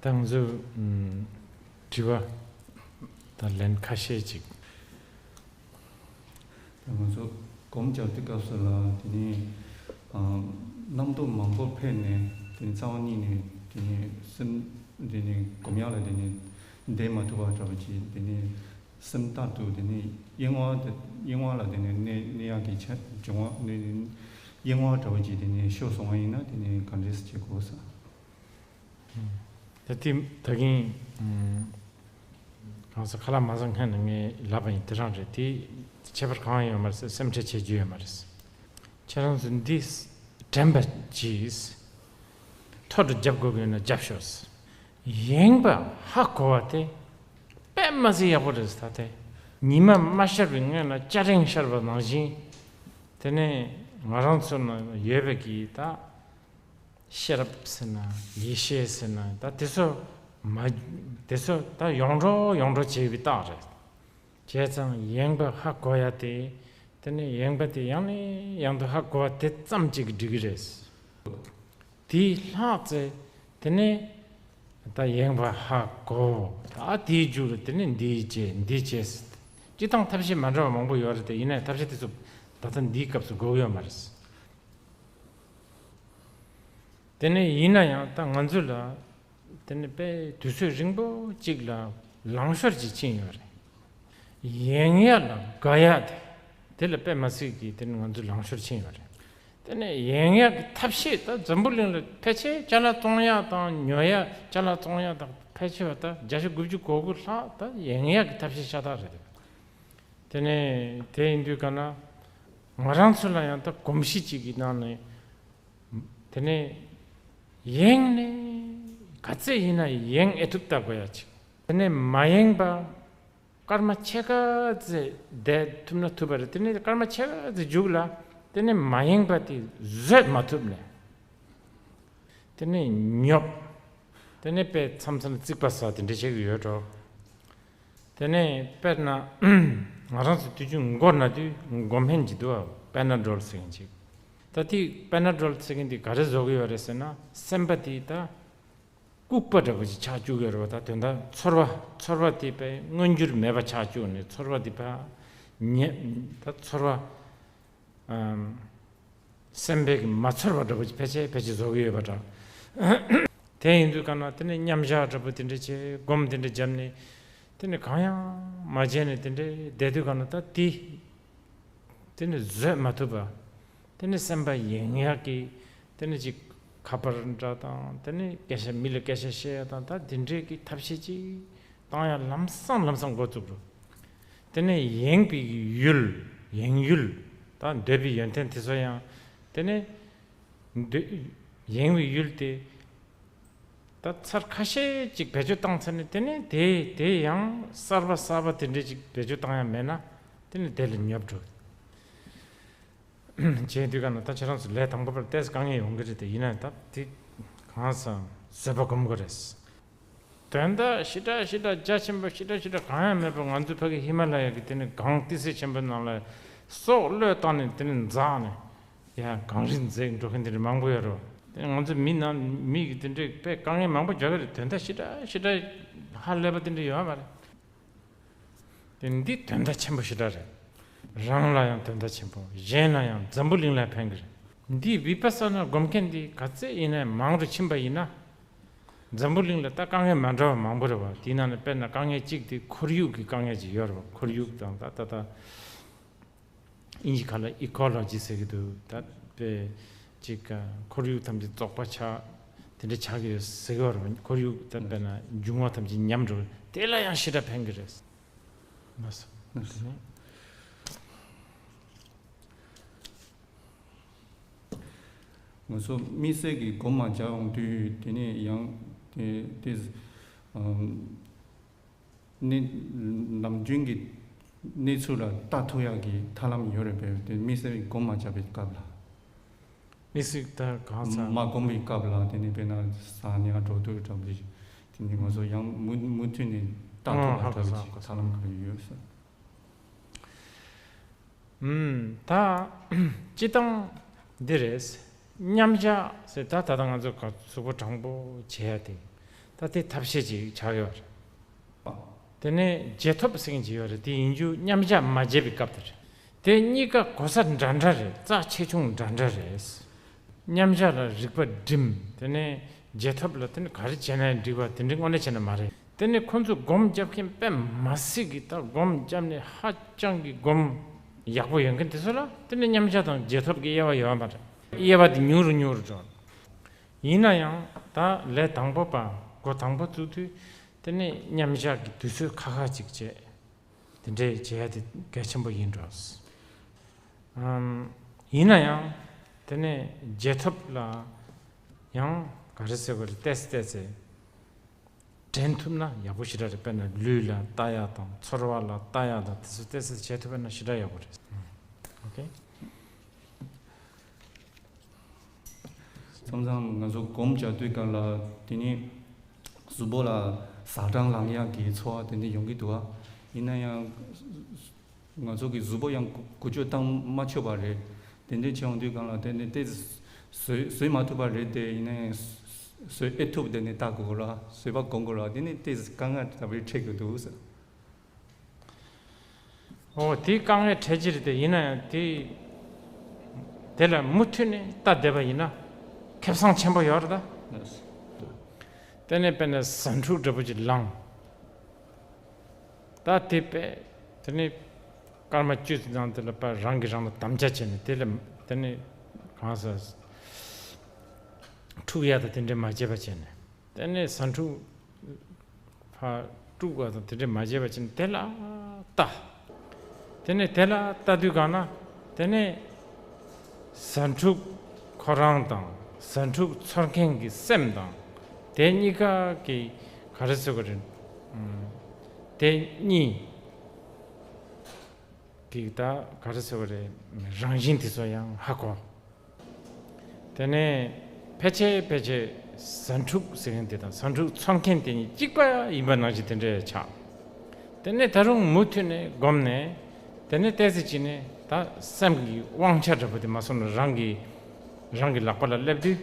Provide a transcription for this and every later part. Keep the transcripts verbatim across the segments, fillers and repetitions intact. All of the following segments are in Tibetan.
ད་ང་ཚོས་ཨམ་དྲི་བ་དང་ལན་ཁ་ཤས་ཅིག་ད་ང་ཚོ་སྒོམ་རྒྱག་དུས་སྐབས་སུ་ལ་དེ་ནས་ཨ་རྣམ་རྟོག་མང་པོ་འཕེལ་ནས་དེ་ནས་རྩ་བ་ཉིད་ནས་དེ་ནས་སེམས་དེ་ནས་སྒོམ་ཡག་ལ་དེ་ནས་བསྡད་མ་ཐུབ་པ་འདྲ་བོ་ཅིག་དེ་ནས་སེམས་རྟག་ཏུ་དེ་ནས་གཡེང་བ་དེ་གཡེང་བ་ལ་དེ་ནས་གནས་གནས་ཡག་གི་ཆ་འབྱུང་བ་ནས་གཡེང་བ་འདྲ་བོ་ཅིག་དེ་ནས་ཤོར་སོང་བ་ཡིན་ན་དེ་ནས་ག་འདྲས་བྱེད་དགོས་ས། ད་ལྟའི་ད་གིན་གང་ཟག་ཁ་ལག་མ་ཟ་སྔོན་ནས་ངས་ལབ་པ་ཡིན། དེ་རང་རེད། དེ་ཁྱད་པར་གང་ཡང་ཡོད་མ་རེད། སེམས་ཁྲལ་བྱེད་རྒྱུ་ཡོད་མ་རེད། ཁྱེད་རང་ཚོ་འདི་དྲན་པ་གྱིས་ཐོ་འགྲོ་རྒྱབ་དགོས་ཀྱི་ཡོད་ན་རྒྱབ་ཤོག་ཡེངས་པ་ཧ་གོ་བ་དེ་དཔེ་མ་སྲིད་ཡག་པོ་རེད། ད་དེ་ཉི་མ་མ་ཤར་བའི་སྔོན་ལ་སྐྱ་རེངས་ཤར་བ་ནང་བཞིན། དེ་ནས་ང་རང་ཚོ་ན་ཡོད་པའི་གི་ད་ཤེས་རབ་ཟེར་ན་ཡེ་ཤེས་ཟེར་ན་ད་དེ་ཚོ་མ་དེ་ཚོ་ད་ཡོངས་གྲོལ་ཡོངས་གྲོལ་བྱེད་པའི་རྟགས་རེད། བྱས་ཙང་ཡེངས་པ་ཧ་གོ་ཡ་དེ། དེ་ནས་ཡེངས་པ་དེ་ཡང་ནས་ཡང་དུ་ཧ་གོ་བ་དེ་ཙམ་གཅིག་གིས་འགྲིག་གི་རེད། དེའི་ལྷག་ཚེ་དེ་ནས་ད་ཡེངས་པ་ཧ་གོ། ད་དེའི་རྒྱུ་ལ་དེ་ནས་འདིའི་རྗེས་འདིའི་རྗེས། སྤྱིར་བཏང་ཐབས་ཤེས་མ་འདྲ་བ་མང་པོ་ཡོད་རེད་དེ། ཡིན་ནའི་ཐབས་ཤེས་དེ་ཚོ་ད་ལྟ་འདིའི་སྐབས་སུ་དགོས་ཀྱི་ཡོད་མ་རེད། དེ་ནས་ཡིན་ན་ཡང་ད་ང་ཚོ་ལ་དེ་ནས་དཔེ་དུས་ཚོད་རིང་པོ་གཅིག་ལ་ལང་ཤོར་གྱིས་ཕྱིན་ཡོད་རེད། ཡེངས་ཡ་ལ་དགའ་ཡ་དེ་དེ་ལ་དཔེ་མ་སྲིད་ཀྱི་དེ་ནས་ང་ཚོ་ལང་ཤོར་ཕྱིན་ཡོད་རེད། དེ་ནས་ཡེངས་ཡ་གི་ཐབས་ཤེས་ད་འཛམ་བུ་གླིང་ལ་ཕལ་ཆེར་ཅ་ལག་བཙོང་ཡ་དང་ཉོ་ཡ་ཅ་ལག་བཙོང་ཡ་དང་ཕལ་ཆེར་བ་ད་བརྒྱ་ཆ་དགུ་བཅུ་གོ་དགུ་ལྷག་ད་ཡེངས་ཡ་གི་ཐབས་ཤེས་ཤ་སྟག་རེད། དེ་ནས་དེ་ཡིན་དུས་ག་ན་ང་རང་ཚོ་ལ་ཡང་ད་གོམས་གཤིས་གཅིག་གི་ནང་ནས། དེ་ནས་ཡེངས་ནས་ག་ཚད་ཡིན་ན་ཡེངས་ཨེ་ཐུབ་ལྟ་དགོས་ཡ་ཅིག་དེ་ནས་མ་ཡེངས་པ་སྐར་མ་ཕྱེད་ཀ་ཙམ་བསྡད་ཐུབ་ན་ཐུབ་པ་རེད། དེ་ནས་སྐར་མ་ཕྱེད་ཀ་ཙམ་མཇུག་ལ་དེ་ནས་མ་ཡེངས་པ་དེ་བཟོད་མ་ཐུབ་ནས། དེ་ནས་ཉོབ། དེ་ནས་དཔེ་མཚམས་མཚམས་རྩིག་པ་ཟ་དེ་འདྲ་བྱེད་ཀྱི་ཡོད་འགྲོ། དེ་ནས་དཔེར་ན་ང་རང་ཚོ་དུས་རྒྱུན་མགོ་ན་དུས་མགོ་སྨན་གྱི་འདུག་པ། པེ་ན་ཌོལ་ཟེར་མཁན་ཅིག་ད་དེ་པེ་ན་ཌོལ་ཟེར་མཁན་དེ་ག་རེ་བཟོ་གི་ཡོད་རེད་ཟེར་ན། སེམས་པ་དེ་ད་ལྐུགས་པ་འདྲ་པོ་ཅིག་ཆགས་བཅུག་ཡོད་རེད་པ། ད་དོན་དག་ཚོར་བ་ཚོར་བ་དེ་དཔེ་མངོན་གྱུར་མེད་པ་ཆགས་བཅུག་ནས་ཚོར་བ་དེ་ཕར་ཉེ་ད་ཚོར་བ། ཨམ། སེམས་པའི་གི་མ་ཚོར་བ་འདྲ་པོ་ཅིག་ཕལ་ཆེར་ཕལ་ཆེར་བཟོ་གི་ཡོད་པ་འདྲ། དེ་ཡིན་དུས་ག་ན་དེ་ནས་མཉམ་བཞག་འདྲ་པོ་དེ་འདྲ་བྱས། སྒོམ་དེ་འདྲ་བརྒྱབ་ནས་དེ་ནས་གང་ཡང་མ་བྱས་ནས་དེ་འདྲ་བསྡད་དུས་ག་ན་ད་དེ་དེ་ནས་བཟོད་མ་ཐུབ་པ། དེ་ནས་སེམས་པ་ཡེངས་ཡག་གི་དེ་ནས་ཅིག་ཁ་པར་འདྲ་དང་། དེ་ནས་སྐད་ཆ་མི་ལ་སྐད་ཆ་བཤད་ཡ་དང་། ད་དེ་འདྲའི་གི་ཐབས་ཤེས་ཅིག་བཏང་ཡ་ལམ་སང་ལམ་སང་འགོ་བཙུགས་འགྲོ། དེ་ནས་ཡེངས་པའི་ཡུལ། ཡེངས་ཡུལ་དང་འདོད་པའི་ཡོན་ཏན་དེ་ཚོ་ཡང་དེ་ནས་འདོད་ཡེངས་པའི་ཡུལ་དེ་ད་ཚར་ཁ་ཤས་ཅིག་བེད་སྤྱོད་བཏང་ཚར་ནས། དེ་ནས་དེ་དེ་ཡང་གསར་པ་གསར་པ་དེ་འདྲས་ཅིག་བེད་སྤྱོད་བཏང་ཡ་མེད་ན་དེ་ནས་དེ་ལ་ཉོབ་འགྲོ། བྱས་དུས་ག་ན་ད་ཁྱེད་རང་ཚོ་ལས་དང་པོ་པར་ཏོག་ཙམ་དཀའ་ངལ་ཡོང་གི་རེད་དེ། ཡིན་ན་ད་དེ་གང་ཟག་བཟོད་པ་སྒོམ་དགོས་རེད། དོན་དག་ཞེ་དྲག་ཞེ་དྲག་རྒྱ་ཆེན་པོ་ཞེ་དྲག་ཞེ་དྲག་གང་ཡང་མེད་པར། ང་ཚོའི་ཕ་གི་ཧི་མ་ལ་ཡ་གི་དེ་ནས་གངས་ཏི་སེ་ཆེན་པོའི་ནང་ལ་སྲོག་བློས་བཏང་ནས་དེ་ནས་འཛེགས་ནས། ཡ་གངས་རི་འཛེགས་འགྲོ་མཁན་དེ་འདྲ་མང་པོ་ཡོད་རེད། དེ་ང་ཚོ་མི་ནང་མི་གི་དེ་འདྲའི་དཔེ་དཀའ་ངལ་མང་པོ་འཇོག་གི་རེད། དོན་དག་ཞེ་དྲག་ཞེ་དྲག་ཧ་ལས་པ་དེ་འདྲ་ཡོད་མ་རེད། དེ་འདི་དོན་དག་ཆེན་པོ་ཞེ་དྲག་རེད། རང་ལ་ཡང་དོན་དག་ཆེན་པོ། གཞན་ལ་ཡང་། འཛམ་བུ་གླིང་ལ་ཕན་གི་རེད། འདི་བི་པ་ས་ན་སྒོམ་མཁན་འདི་ག་ཚད་ཡིན་ནའི་མང་རུ་ཕྱིན་པ་ཡིན་ན། འཛམ་བུ་གླིང་ལ་ད་དཀའ་ངལ་མ་འདྲ་བ་མང་པོ་རེད་བ། དེའི་ནང་ནས་དཔེར་ན་དཀའ་ངལ་གཅིག་དེ་ཁོར་ཡུག་གི་དཀའ་ངལ་ཅིག་ཡོད་རེད་བ། ཁོར་ཡུག་དང་ད་ད་ད། དབྱིན་ཇི་ཁ་ལ་ཨི་ཀོ་ལོ་ཇི་ཟེར་གི་འདུག་ད་དཔེ་ཅིག་ཁོར་ཡུག་ཐམས་ཅད་བཙོག་པ་ཆགས་དེ་འདྲ་ཆགས་ཀྱི་ཡོད་ཟེར་གི་ཡོད་རེད། ཁོར་ཡུག་ད་དཔེར་ན་འབྱུང་བ་ཐམས་ཅད་ཉམས་འགྲོ། དེ་ལ་ཡང་ཞེ་དྲག་ཕན་གི་རེད། ལགས་སོ། ང་ཚོ་དམིགས་བསལ་གྱི་སྒོམ་མ་རྒྱག་ཡོང་དུས་དེ་ནས་ཡང་དེ་དེ་ཨམ། གནས་ནམ་རྒྱུན་གྱི་གནས་ཚུལ་ལ་ལྟ་ཐུབ་ཡག་གི་ཐབས་ལམ་ཡོད་རེད་པས། དེ་དམིགས་བསལ་སྒོམ་མ་རྒྱག་པའི་སྐབས་ལ། དམིགས་བསལ་ད་གང་ཟག་མ་སྒོམ་པའི་སྐབས་ལ་དེ་ནས་དཔེར་ན་ཟ་ཉལ་འགྲོ་དུས་འདྲ་པོ་ཞིག་དེ་ནས་ང་ཚོ་ཡང་མུ་མུ་མཐུད་ནས་ལྟ་ཐུབ་པ་འདྲ་པོ་ཞིག་ཐབས་ལམ་ག་རེ་ཡོད་ཟེར། ཨུམ། ད་སྤྱིར་བཏང་འདི་རེད། མཉམ་བཞག་ཟེར་ད་ད་ལྟ་ང་ཚོ་ག་གཟུགས་པོ་དྲང་པོ་བྱེད་ཡ་དེ། ད་དེ་ཐབས་ཤེས་ཅིག་ཆགས་ཡོད་རེད། དེ་ནས་རྗེས་ཐོབ་ཟེར་མཁན་ཅིག་ཡོད་རེད། དེ་ཡིན་རྒྱུ་མཉམ་བཞག་མ་བྱས་པའི་སྐབས་དེ་རེད། དེ་གཉིས་ཀ་གོ་ས་འདྲ་འདྲ་རེད། རྩ་ཆེ་ཆུང་འདྲ་འདྲ་རེད། མཉམ་བཞག་ལ་རིག་པ་སྒྲིམ། དེ་ནས་རྗེས་ཐོབ་ལ་དེ་ནི་ག་རེ་བྱས་ན་ཡང་འགྲིག་པ་དེ་འདྲའི་དངོས་གནས་བྱས་ན་མ་རེད། དེ་ནི་ཁོ་ཚོ་སྒོམ་རྒྱབ་མཁན་དཔེ་མ་སྲིད་ཀྱི་ད་སྒོམ་རྒྱབ་ནས་ཧ་ཅང་གི་སྒོམ་ཡག་པོ་ཡོད་མཁན་དེ་ཚོ་ལ་དེ་ནི་མཉམ་བཞག་དང་རྗེས་ཐོབ་ཀྱི་དབྱེ་བ་ཡོད་མ་རེད། དབྱེ་བ་དེ་ཉུང་རུ་ཉུང་རུ་འགྲོ། ཡིན་ན་ཡང་ད་ལས་དང་པོ་པ་འགོ་དང་པོ་བཙུགས་དུས་དེ་ནི་མཉམ་བཞག་གི་དུས་ཚོད་ཁ་ཁ་ཅིག་བྱས། དེ་འདྲས་བྱེད་ཡ་དེ་གལ་ཆེན་པོ་ཡིན་འགྲོ། ཨམ། ཡིན་ན་ཡང་དེ་ནས་རྗེས་ཐོབ་ལ་ཡང་ག་རེ་ཟེར་དགོས་རེད། ཏོག་ཙམ་ཏོག་ཙམ་འདྲེན་ཐུབ་ན་ཡག་པོ་ཞེ་དྲག་རེད། དཔེར་ན་ལུས་ལ་ལྟ་ཡ་དང་ཚོར་བ་ལ་ལྟ་ཡ་དང་དེ་ཚོ་ཏོག་ཙམ་བྱེད་ཐུབ་པ་ན་ཞེ་དྲག་ཡག་པོ་རེད། ཨོ་ཁེ། མཚམས་མཚམས་ང་ཚོ་སྒོམ་རྒྱག་དུས་སྒང་ལ་དེ་ནི་གཟུགས་པོ་ལ་ཟ་གྲང་ལངས་ཡག་གི་ཚོར་བ་དེ་འདྲ་ཡོང་གི་འདུག་ཨ། ཡིན་ན་ཡང་ང་ཚོ་གི་གཟུགས་པོ་ཡང་འགུལ་སྐྱོད་བཏང་མ་ཆོག་པ་རེད། དེ་འདྲ་བྱེད་ཡོང་དུས་སྒང་ལ་དེ་ནི་ཏོག་ཙམ་བཟོད་བཟོད་མ་ཐུབ་པ་རེད་དེ། ཡིན་ན་ཡང་བཟོད་ཨེ་ཐུབ་དེ་ནི་ལྟ་དགོས་ར། བཟོད་པ་སྒོམ་དགོས་ར། དེ་ནི་ཏོག་ཙམ་དཀའ་ངལ་འདྲ་པོ་འཕྲད་ཀྱི་འདུག་ཟེར། ཨོ་དེའི་དཀའ་ངལ་འཕྲད་ཀྱི་རེད་དེ། ཡིན་ན་ཡང་དེ་དེ་ལ་མུ་མཐུད་ནས་ལྟ་བསྡད་པ་ཡིན་ན་ཁེ་བཟང་ཆེན་པོ་ཡོད་རེད་ད། དེ་ནས་དཔེར་ན་ཟ་འཕྲུག་འདྲ་པོ་ཅིག་ལངས། ད་དེ་པས་དེ་ནས་སྐར་མ་བཅུ་ཙམ་ནང་དེ་ལ་པ་རང་གིས་རང་ལ་དམ་བཅའ་བྱས་ནས་དེ་ལ་དེ་ནས་གང་ཟག་འཁྲུག་ཡ་ད་དེ་འདྲས་མ་བྱས་པ་བྱས་ནས། དེ་ནས་ཟ་འཕྲུག་ཕར་དཀྲུག་པ་དང་དེ་འདྲས་མ་བྱས་པ་བྱས་ནས་དེ་ལ་ལྟ། དེ་ནས་དེ་ལ་ལྟ་དུས་སྒང་ན་དེ་ནས་ཟ་འཕྲུག་ཁོ་རང་དང་ཟ་འཕྲུག་ཚོར་མཁན་གྱི་སེམས་དང་དེ་གཉིས་ཀ་གི་ག་རེ་ཟེར་དགོས་རེད། ཨམ། དེ་གཉིས་ཀྱི་ད་ག་རེ་ཟེར་དགོས་རེད། རང་བཞིན་དེ་ཚོ་ཡང་ཧ་གོ། དེ་ནས་ཕལ་ཆེར་ཕལ་ཆེར་ཟ་འཕྲུག་ཟེར་མཁན་དེ་དང་ཟ་འཕྲུག་ཚོར་མཁན་དེ་གཉིས་གཅིག་པ་ཡིན་པ་ནང་བཞིན་དེ་འདྲ་ཆགས། དེ་ནས་ད་རུང་མུ་མཐུད་ནས་སྒོམ་ནས་དེ་ནས་ཏོག་ཙམ་ཅིག་ནས་ད་སེམས་ཀྱི་དབང་ཆ་འདྲ་པོ་དེ་མ་སོང་ན་རང་གི་རང་གི་ལག་པ་ལ་སླེབས་དུས།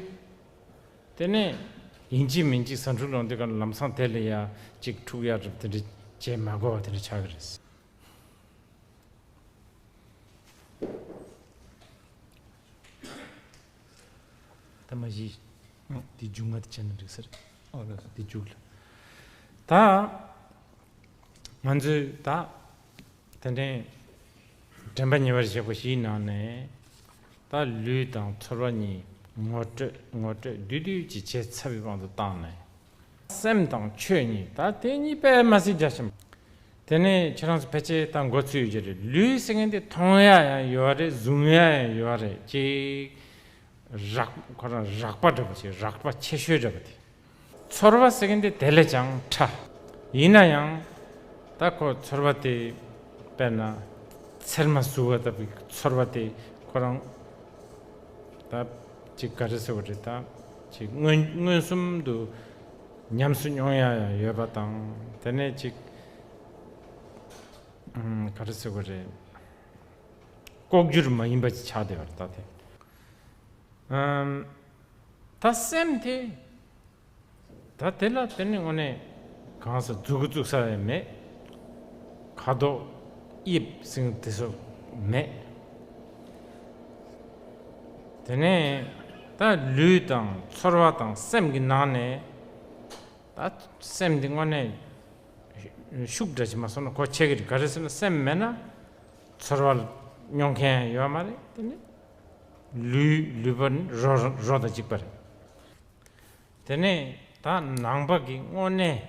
དེ་ནས་ཡིན་གཅིག་མིན་གཅིག་ཟ་འཕྲུག་ལངས་དུས་སྒང་ལམ་སང་དེ་ལ་ཡ་གཅིག་འཁྲུག་ཡ་འདྲ་པོ་དེ་འདྲ་བྱེད་མ་དགོས་པ་དེ་འདྲ་ཆགས་ཀྱི་རེད། ད་མ་གཞི་འདི་མཇུག་མ་དེ་བྱས་ན་འགྲིག་ས་རེད། ཨོ་ལགས་སོ། འདི་མཇུག་ལ། ད་ང་ཚོས་ད་དེ་འདྲའི་དྲན་པ་ཉེ་བར་བཞག་པ་ཞིག་ནང་ནས་ད་ལུས་དང་ཚོར་བ་གཉིས་ངོ་སྤྲོད་ངོ་སྤྲོད་བསྡུས་བསྡུས་ཀྱིས་བྱས་ཚར་བའི་དབང་དུ་བཏང་ནས། སེམས་དང་ཆོས་གཉིས། ད་དེ་གཉིས་དཔེ་མ་སྲིད་རྒྱ་ཆེན་པོ། དེ་ནས་ཁྱེད་རང་ཚོ་ཕལ་ཆེར་ད་མགོ་ཚོས་ཡོད་ཀྱི་རེད། ལུས་ཟེར་མཁན་དེ་མཐོང་ཡ་ཡང་ཡོད་རེད། གཟུང་ཡ་ཡང་ཡོད་རེད། ཅིག་རགས་ཁོ་རང་རགས་པ་འདྲ་པོ་ཅིག་རགས་པ་ཆེ་ཤོས་འདྲ་པོ་དེ། ཚོར་བ་ཟེར་མཁན་དེ་དེ་ལས་ཀྱང་ཕྲ། ཡིན་ན་ཡང་ད་ཁོ་ཚོར་བ་དེ་དཔེར་ན་ཚེར་མ་ཟུག་པ་ལྟ་བུའི་ཚོར་བ་དེ་ཁོ་རང་ད་ཅིག་ག་རེ་ཟེར་བ་རེད། ད་ཅིག་མངོན་མངོན་སུམ་དུ་ཉམས་སུ་མྱོང་ཡ་ཡང་ཡོད་པ་དང་། དེ་ནས་ཅིག་ཨམ་ག་རེ་ཟེར་བ་རེད། ལྐོག་གྱུར་མ་ཡིན་པ་ཅིག་ཆགས་བསྡད་པ་རེད་ད་དེ། ཨམ། ད་སེམས་དེ། ད་དེ་ལ་དེ་ནི་དངོས་གནས་གང་ཟག་མཛུབ་གུ་བཙུགས་ས་ཡང་མེད། ཁ་དོག་དབྱིབས་ཟེར་དེ་ཚོ་མེད། དེ་ནས་ད་ལུས་དང་ཚོར་བ་དང་སེམས་ཀྱི་ནང་ནས་ད་སེམས་འདི་དངོས་གནས་ཤུགས་འདྲ་ཅིག་མ་སོང་ན་གོ་ཆོད་ཀྱི་རེད། ག་རེ་ཟེར་ན་སེམས་མེད་ན་ཚོར་བ་མྱོང་མཁན་ཡང་ཡོད་མ་རེད། དེ་ནི་ལུས་ལུས་པོ་ནི་རོ་རོ་དང་གཅིག་པ་རེད། དེ་ནས་ད་ནང་པ་གི་དངོས་གནས་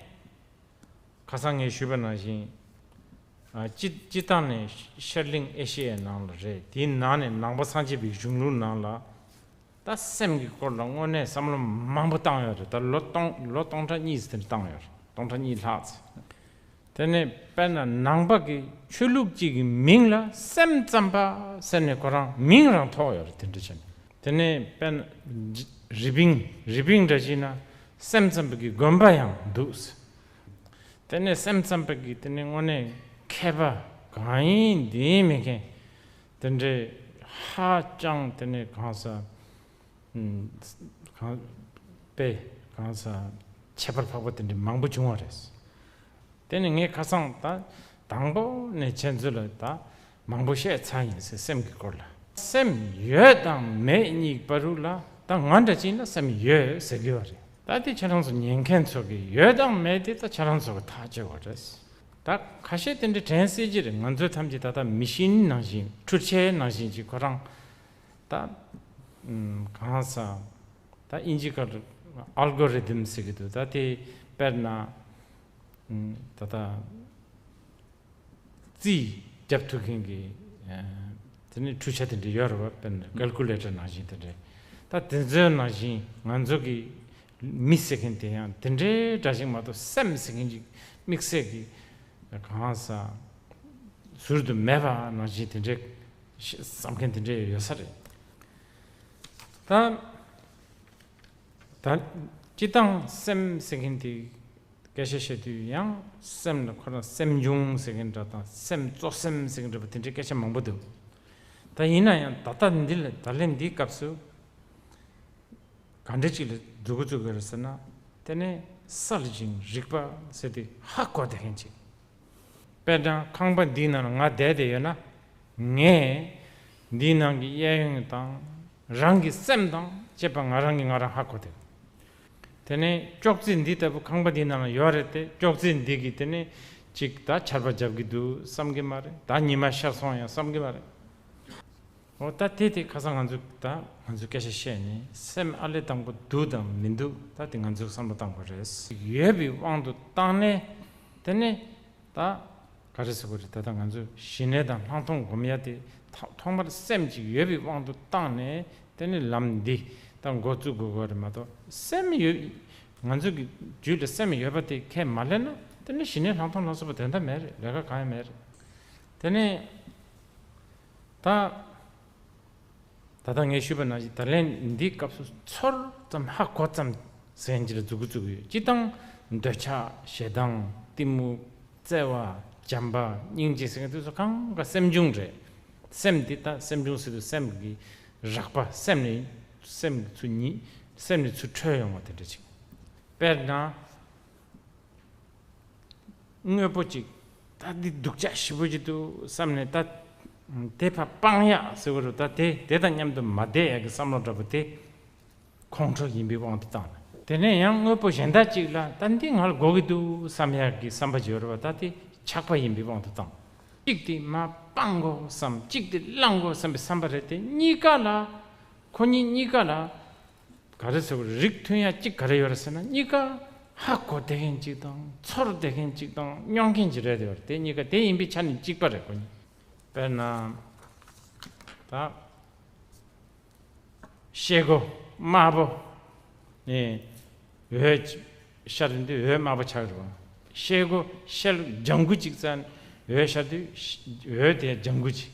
ཁ་སང་ངས་ཞུས་པ་ནང་བཞིན། ཨ། སྤྱི་སྤྱི་བཏང་ནས་ཤར་གླིང་ཨེ་ཤི་ཡའི་ནང་ལ་རེད། དེའི་ནང་ནས་ནང་པ་སངས་རྒྱས་པའི་གཞུང་ལུགས་ནང་ལ་ད་སེམས་ཀྱི་སྐོར་ལ་དངོས་གནས་བསམ་བློ་མང་པོ་བཏང་ཡོད་རེད། ད་ལོ་སྟོང་ལོ་སྟོང་ཕྲག་གཉིས་ཙམ་བཏང་ཡོད་རེད། སྟོང་ཕྲག་གཉིས་ལྷག་ཙམ། དེ་ནས་དཔེར་ན་ནང་པ་གི་ཆོས་ལུགས་གཅིག་གི་མིང་ལ་སེམས་ཙམ་པ་ཟེར་ནས་ཁོ་རང་མིང་རང་ཐོགས་ཡོད་རེད། དེ་འདྲ་བྱས་ནས། དེ་ནས་དཔེར་ན་རི་པིན་རི་པིན་འདྲ་བྱས་ན་སེམས་ཙམ་པ་གི་དགོན་པ་ཡང་འདུག། དེ་ནས་སེམས་ཙམ་པ་གི་དེ་ནས་དངོས་གནས་མཁས་པ་གང་ཡིན་འདི་ཡིན་མེད་མཁན་དེ་འདྲའི་ཧ་ཅང་དེ་ནས་གང་ཟག་ཨུམ། གང་དཔེ་གང་ཟག་ ཁྱད་པར་འཕགས་པ་དེ་འདྲ་མང་པོ་བྱུང་བ་རེད། དེ་ནི་ངས་ཁ་སང་ད་དང་པོ་ནས་ཁྱེད་ཚོ་ལ་ད་མང་པོ་བཤད་ཚར་ཡིན་ཟེར། སེམས་ཀྱི་སྐོར་ལ། སེམས་ཡོད་དང་མེད་གཉིས་བར་རུ་ལ་ད་ང་འདྲ་ཅིག་ལ་སེམས་ཡོད་ཟེར་གི་བ་རེད། ད་དེ་ཁྱེད་རང་ཚོ་ཉན་མཁན་ཚོ་གི་ཡོད་དང་མེད་དེ་ད་ཁྱེད་རང་ཚོ་གི་ཐག་གཅོད་པ་རེད། ད་ཁ་ཤས་དེ་འདྲ་དྲན་སྲིད་ཀྱི་རེད། ང་ཚོས་ཐམས་ཅད་ད་ལྟ་མི་ཤིན་ནང་བཞིན། འཕྲུལ་ཆས་ནང་བཞིན་གྱི་ཁོ་རང་ད་ཨམ་གང་ཟག་ད་དབྱིན་ཇི་སྐད་ཨལ་གོ་རི་དམ་ཟེར་གི་འདུག་ད་དེ་དཔེར་ན་ཨམ་ད་ལྟ་རྩིས་རྒྱབ་ཐུབ་མཁན་གྱི་ཨ་དེ་ནི་འཕྲུལ་ཆས་དེ་འདྲ་ཡོད་རེད་བ། དཔེར་ན་ཀལ་ཀུ་ལེ་ཊར་ནང་བཞིན་དེ་འདྲ། ད་དེ་ཚོའི་ནང་བཞིན་ང་ཚོ་གི་མི་ཟེར་མཁན་དེ་ཡང་དེ་འདྲའི་འདྲ་ཞིག་མ་གཏོགས། སེམས་ཟེར་མཁན་ཅིག་དམིགས་བསལ་གྱི་གང་ཟག་ཟུར་དུ་མེད་པ་ནང་བཞིན་དེ་འདྲའི་བསམ་མཁན་དེ་འདྲའི་ཡོད་ས་རེད། ད་ད་སྤྱིར་བཏང་སེམས་ཟེར་མཁན་དེ་སྐད་ཆ་བཤད་དུས་ཡང་སེམས་ལ་ཁོ་རང་སེམས་བྱུང་ཟེར་མཁན་འདྲ་དང་། སེམས་གཙོ་སེམས་ཟེར་མཁན་འདྲ་པོ་དེ་འདྲའི་སྐད་ཆ་མང་པོ་འདུག་ད་ཡིན་ན་ཡང་ད་ལྟ་འདི་ལ་ད་ལན་འདིའི་སྐབས་སུ་ག་འདྲ་ཅིག་ལ་འཛུགས་འགོ་བཙུགས་དགོས་རེད་ཟེར་ན། དེ་ནས་གསལ་ཞིང་རིག་པ་ཟེར་དེ་ཧ་གོ་བསྡད་མཁན་ཅིག་དཔེར་ན་ཁང་པ་འདིའི་ནང་ལ་ང་བསྡད་བསྡད་ཡོད་ན། ངས་འདིའི་ནང་གི་གཡས་གཡོན་དང་རང་གི་སེམས་དང་བཅས་པ་ང་རང་གིས་ང་རང་ཧ་གོ་བསྡད། དེ་ནས་ཅོག་ཙེ་འདི་ལྟ་བུ་ཁང་པ་འདིའི་ནང་ལ་ཡོད་རེད་དེ། ཅོག་ཙེ་འདི་གིས་དེ་ནས་ཅིག་ད་ཆར་པ་རྒྱབ་ཀྱི་འདུག་བསམ་གྱི་མ་རེད། ད་ཉི་མ་ཤར་སོང་ཡང་བསམ་གྱི་མ་རེད། འོ་ད་དེ་དེ་ཁ་སང་ང་ཚོས་ད་ང་ཚོས་སྐད་ཆ་བཤད་ནས་སེམས་ཨ་ལས་དང་པོ་འདུག་དང་མི་འདུག་ད་དེ་ང་ཚོས་བསམ་བློ་བཏང་དགོས་རེད། ཡོད་པའི་དབང་དུ་བཏང་ནས་དེ་ནས་ད་ག་རེ་ཟེར་དགོས་རེད། ད་ལྟ་ང་ཚོས་ཞི་གནས་དང་ལྷག་མཐོང་སྒོམ་ཡ་དེ་ཐ་ཐོག་མར་སེམས་ཅིག་ཡོད་པའི་དབང་དུ་བཏང་ནས་དེ་ནས་ལམ་འདི་ད་འགོ་བཙུགས་དགོས་དགོས་རེད་མ་གཏོགས། སེམས་ཡོད། ང་ཚོ་གི་རྒྱུད་ལ་སེམས་ཡོད་པ་དེ་ཁས་མ་ལེན་ན་དེ་ནས་ཞི་གནས་ལྷག་མཐོང་ལ་སོགས་པ་དོན་དག་མེད་རེད། ལས་ཀ་གང་ཡང་མེད་རེད། དེ་ནས་ད་ད་ལྟ་ངས་ཞུས་པ་ནང་བཞིན་ད་ལན་འདིའི་སྐབས་སུ་ཚོར་ཙམ་ཧ་གོ་ཙམ་ཟེར་མཁན་ཅིག་ལ་འཛུགས་འགོ་བཙུགས་ཡོད། སྤྱིར་བཏང་འདོད་ཆགས། ཞེ་སྡང་། གཏི་མུག། བརྩེ་བ། བྱམས་པ། སྙིང་རྗེ་ཟེར་མཁན་དེ་ཚོ་གང་ག་སེམས་བྱུང་རེད། སེམས་འདི་ད་སེམས་བྱུང་ཟེར་དུས་སེམས་ཀྱི་རགས་པ། སེམས་ནས་སེམས་ཚུར་ཉིད་སེམས་ནས་ཚུར་འཕྲོས་ཡོང་བ་དེ་འདྲ་ཅིག་དཔེར་ན། དངོས་པོ་ཅིག་ད་འདི་སྡུག་ཅག་ཞེ་པོ་ཅིག་འདུག་བསམ་ནས་ད་དེ་ཕར་སྤང་ཡག་ཟེར་བ་རུ། ད་དེ་དེ་དང་མཉམ་དུ་མ་བསྡད་ཡག་གི་བསམ་བློ་འདྲ་པོ་དེ་ཁོང་ཁྲོ་ཡིན་པའི་དབང་དུ་བཏང་ནས། དེ་ནས་ཡང་དངོས་པོ་གཞན་དག་ཅིག་ལ་ད་འདི་ང་ལ་དགོས་ཀྱི་འདུག་བསམ་ཡག་གི་བསམ་པ་ཅིག་ཡོད་རེད་བ། ད་དེ་ཆགས་པ་ཡིན་པའི་དབང་དུ་བཏང་། གཅིག་དེ་མར་སྤང་དགོས་བསམ། གཅིག་དེ་བླང་དགོས་བསམ་པའི་བསམ་པ་རེད་དེ། གཉིས་ཀ་ལ་ཁོ་གཉིས་གཉིས་ཀ་ལ་ག་རེ་ཟེར་བ་རེད། རིགས་མཐུན་ཡ་གཅིག་ག་རེ་ཡོད་རེད་ཟེར་ན། གཉིས་ཀ་ཧ་གོ་བསྡད་མཁན་གཅིག་དང་ཚོར་བསྡད་མཁན་གཅིག་དང་མྱོང་མཁན་གཅིག་རེད་དེ། དེ་གཉིས་ཀ་དེ་ཡིན་པའི་ཆ་ནས་གཅིག་པ་རེད། ཁོ་གཉིས། དཔེར་ན་ད་ཤེལ་སྒོ་དམར་པོ་ནས་འོད་ཤར་དུས་འོད་དམར་པོ་ཆགས་རེད་བ། ཤེལ་སྒོ་ཤེལ་ལྗང་གུ་གཅིག་བཙལ་ནས་འོད་ཤར་དུས་འོད་དེ་ལྗང་གུ་གཅིག་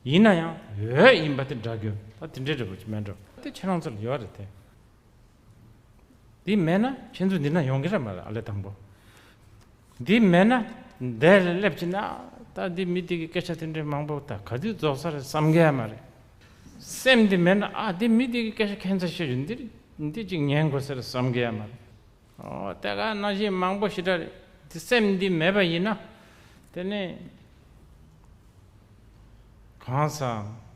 ཡིན་ན་ཡང་འོད་ཡིན་པ་དེ་འདྲ་རྒྱུ་ད་དེ་འདྲའི་འདྲ་པོ་ཅིག་མེད་འགྲོ། དེ་ཁྱེད་རང་ཚོ་ལ་ཡོད་རེད་དེ། འདི་མེད་ན་ཁྱེད་ཚོ་འདི་ན་ཡོང་གི་རེད་མ་རེད། ཨ་ལས་དང་པོ། འདི་མེད་ན་འདིར་སླེབས་ཀྱི་ན་ད་འདི་མི་འདི་གི་སྐད་ཆ་དེ་འདྲའི་མང་པོ་ད་ག་དུས་རྫོགས་ས་རེད་བསམ་གི་ཡ་མ་རེད། སེམས་འདི་མེད་ན་ཨ་འདི་མི་འདི་གི་སྐད་ཆ་ཁྱད་མཚར་ཤོས་རེད། འདི་འདི་ཅིག་ཉན་དགོས་ས་རེད་བསམ་གི་ཡ་མ་རེད། ཨོ་དེ་ག་ནང་བཞིན་མང་པོ་ཞེ་དྲག་རེད། དེ་སེམས་འདི་མེད་པ་ཡིན་ན་དེ་ནས་གང་ཟག་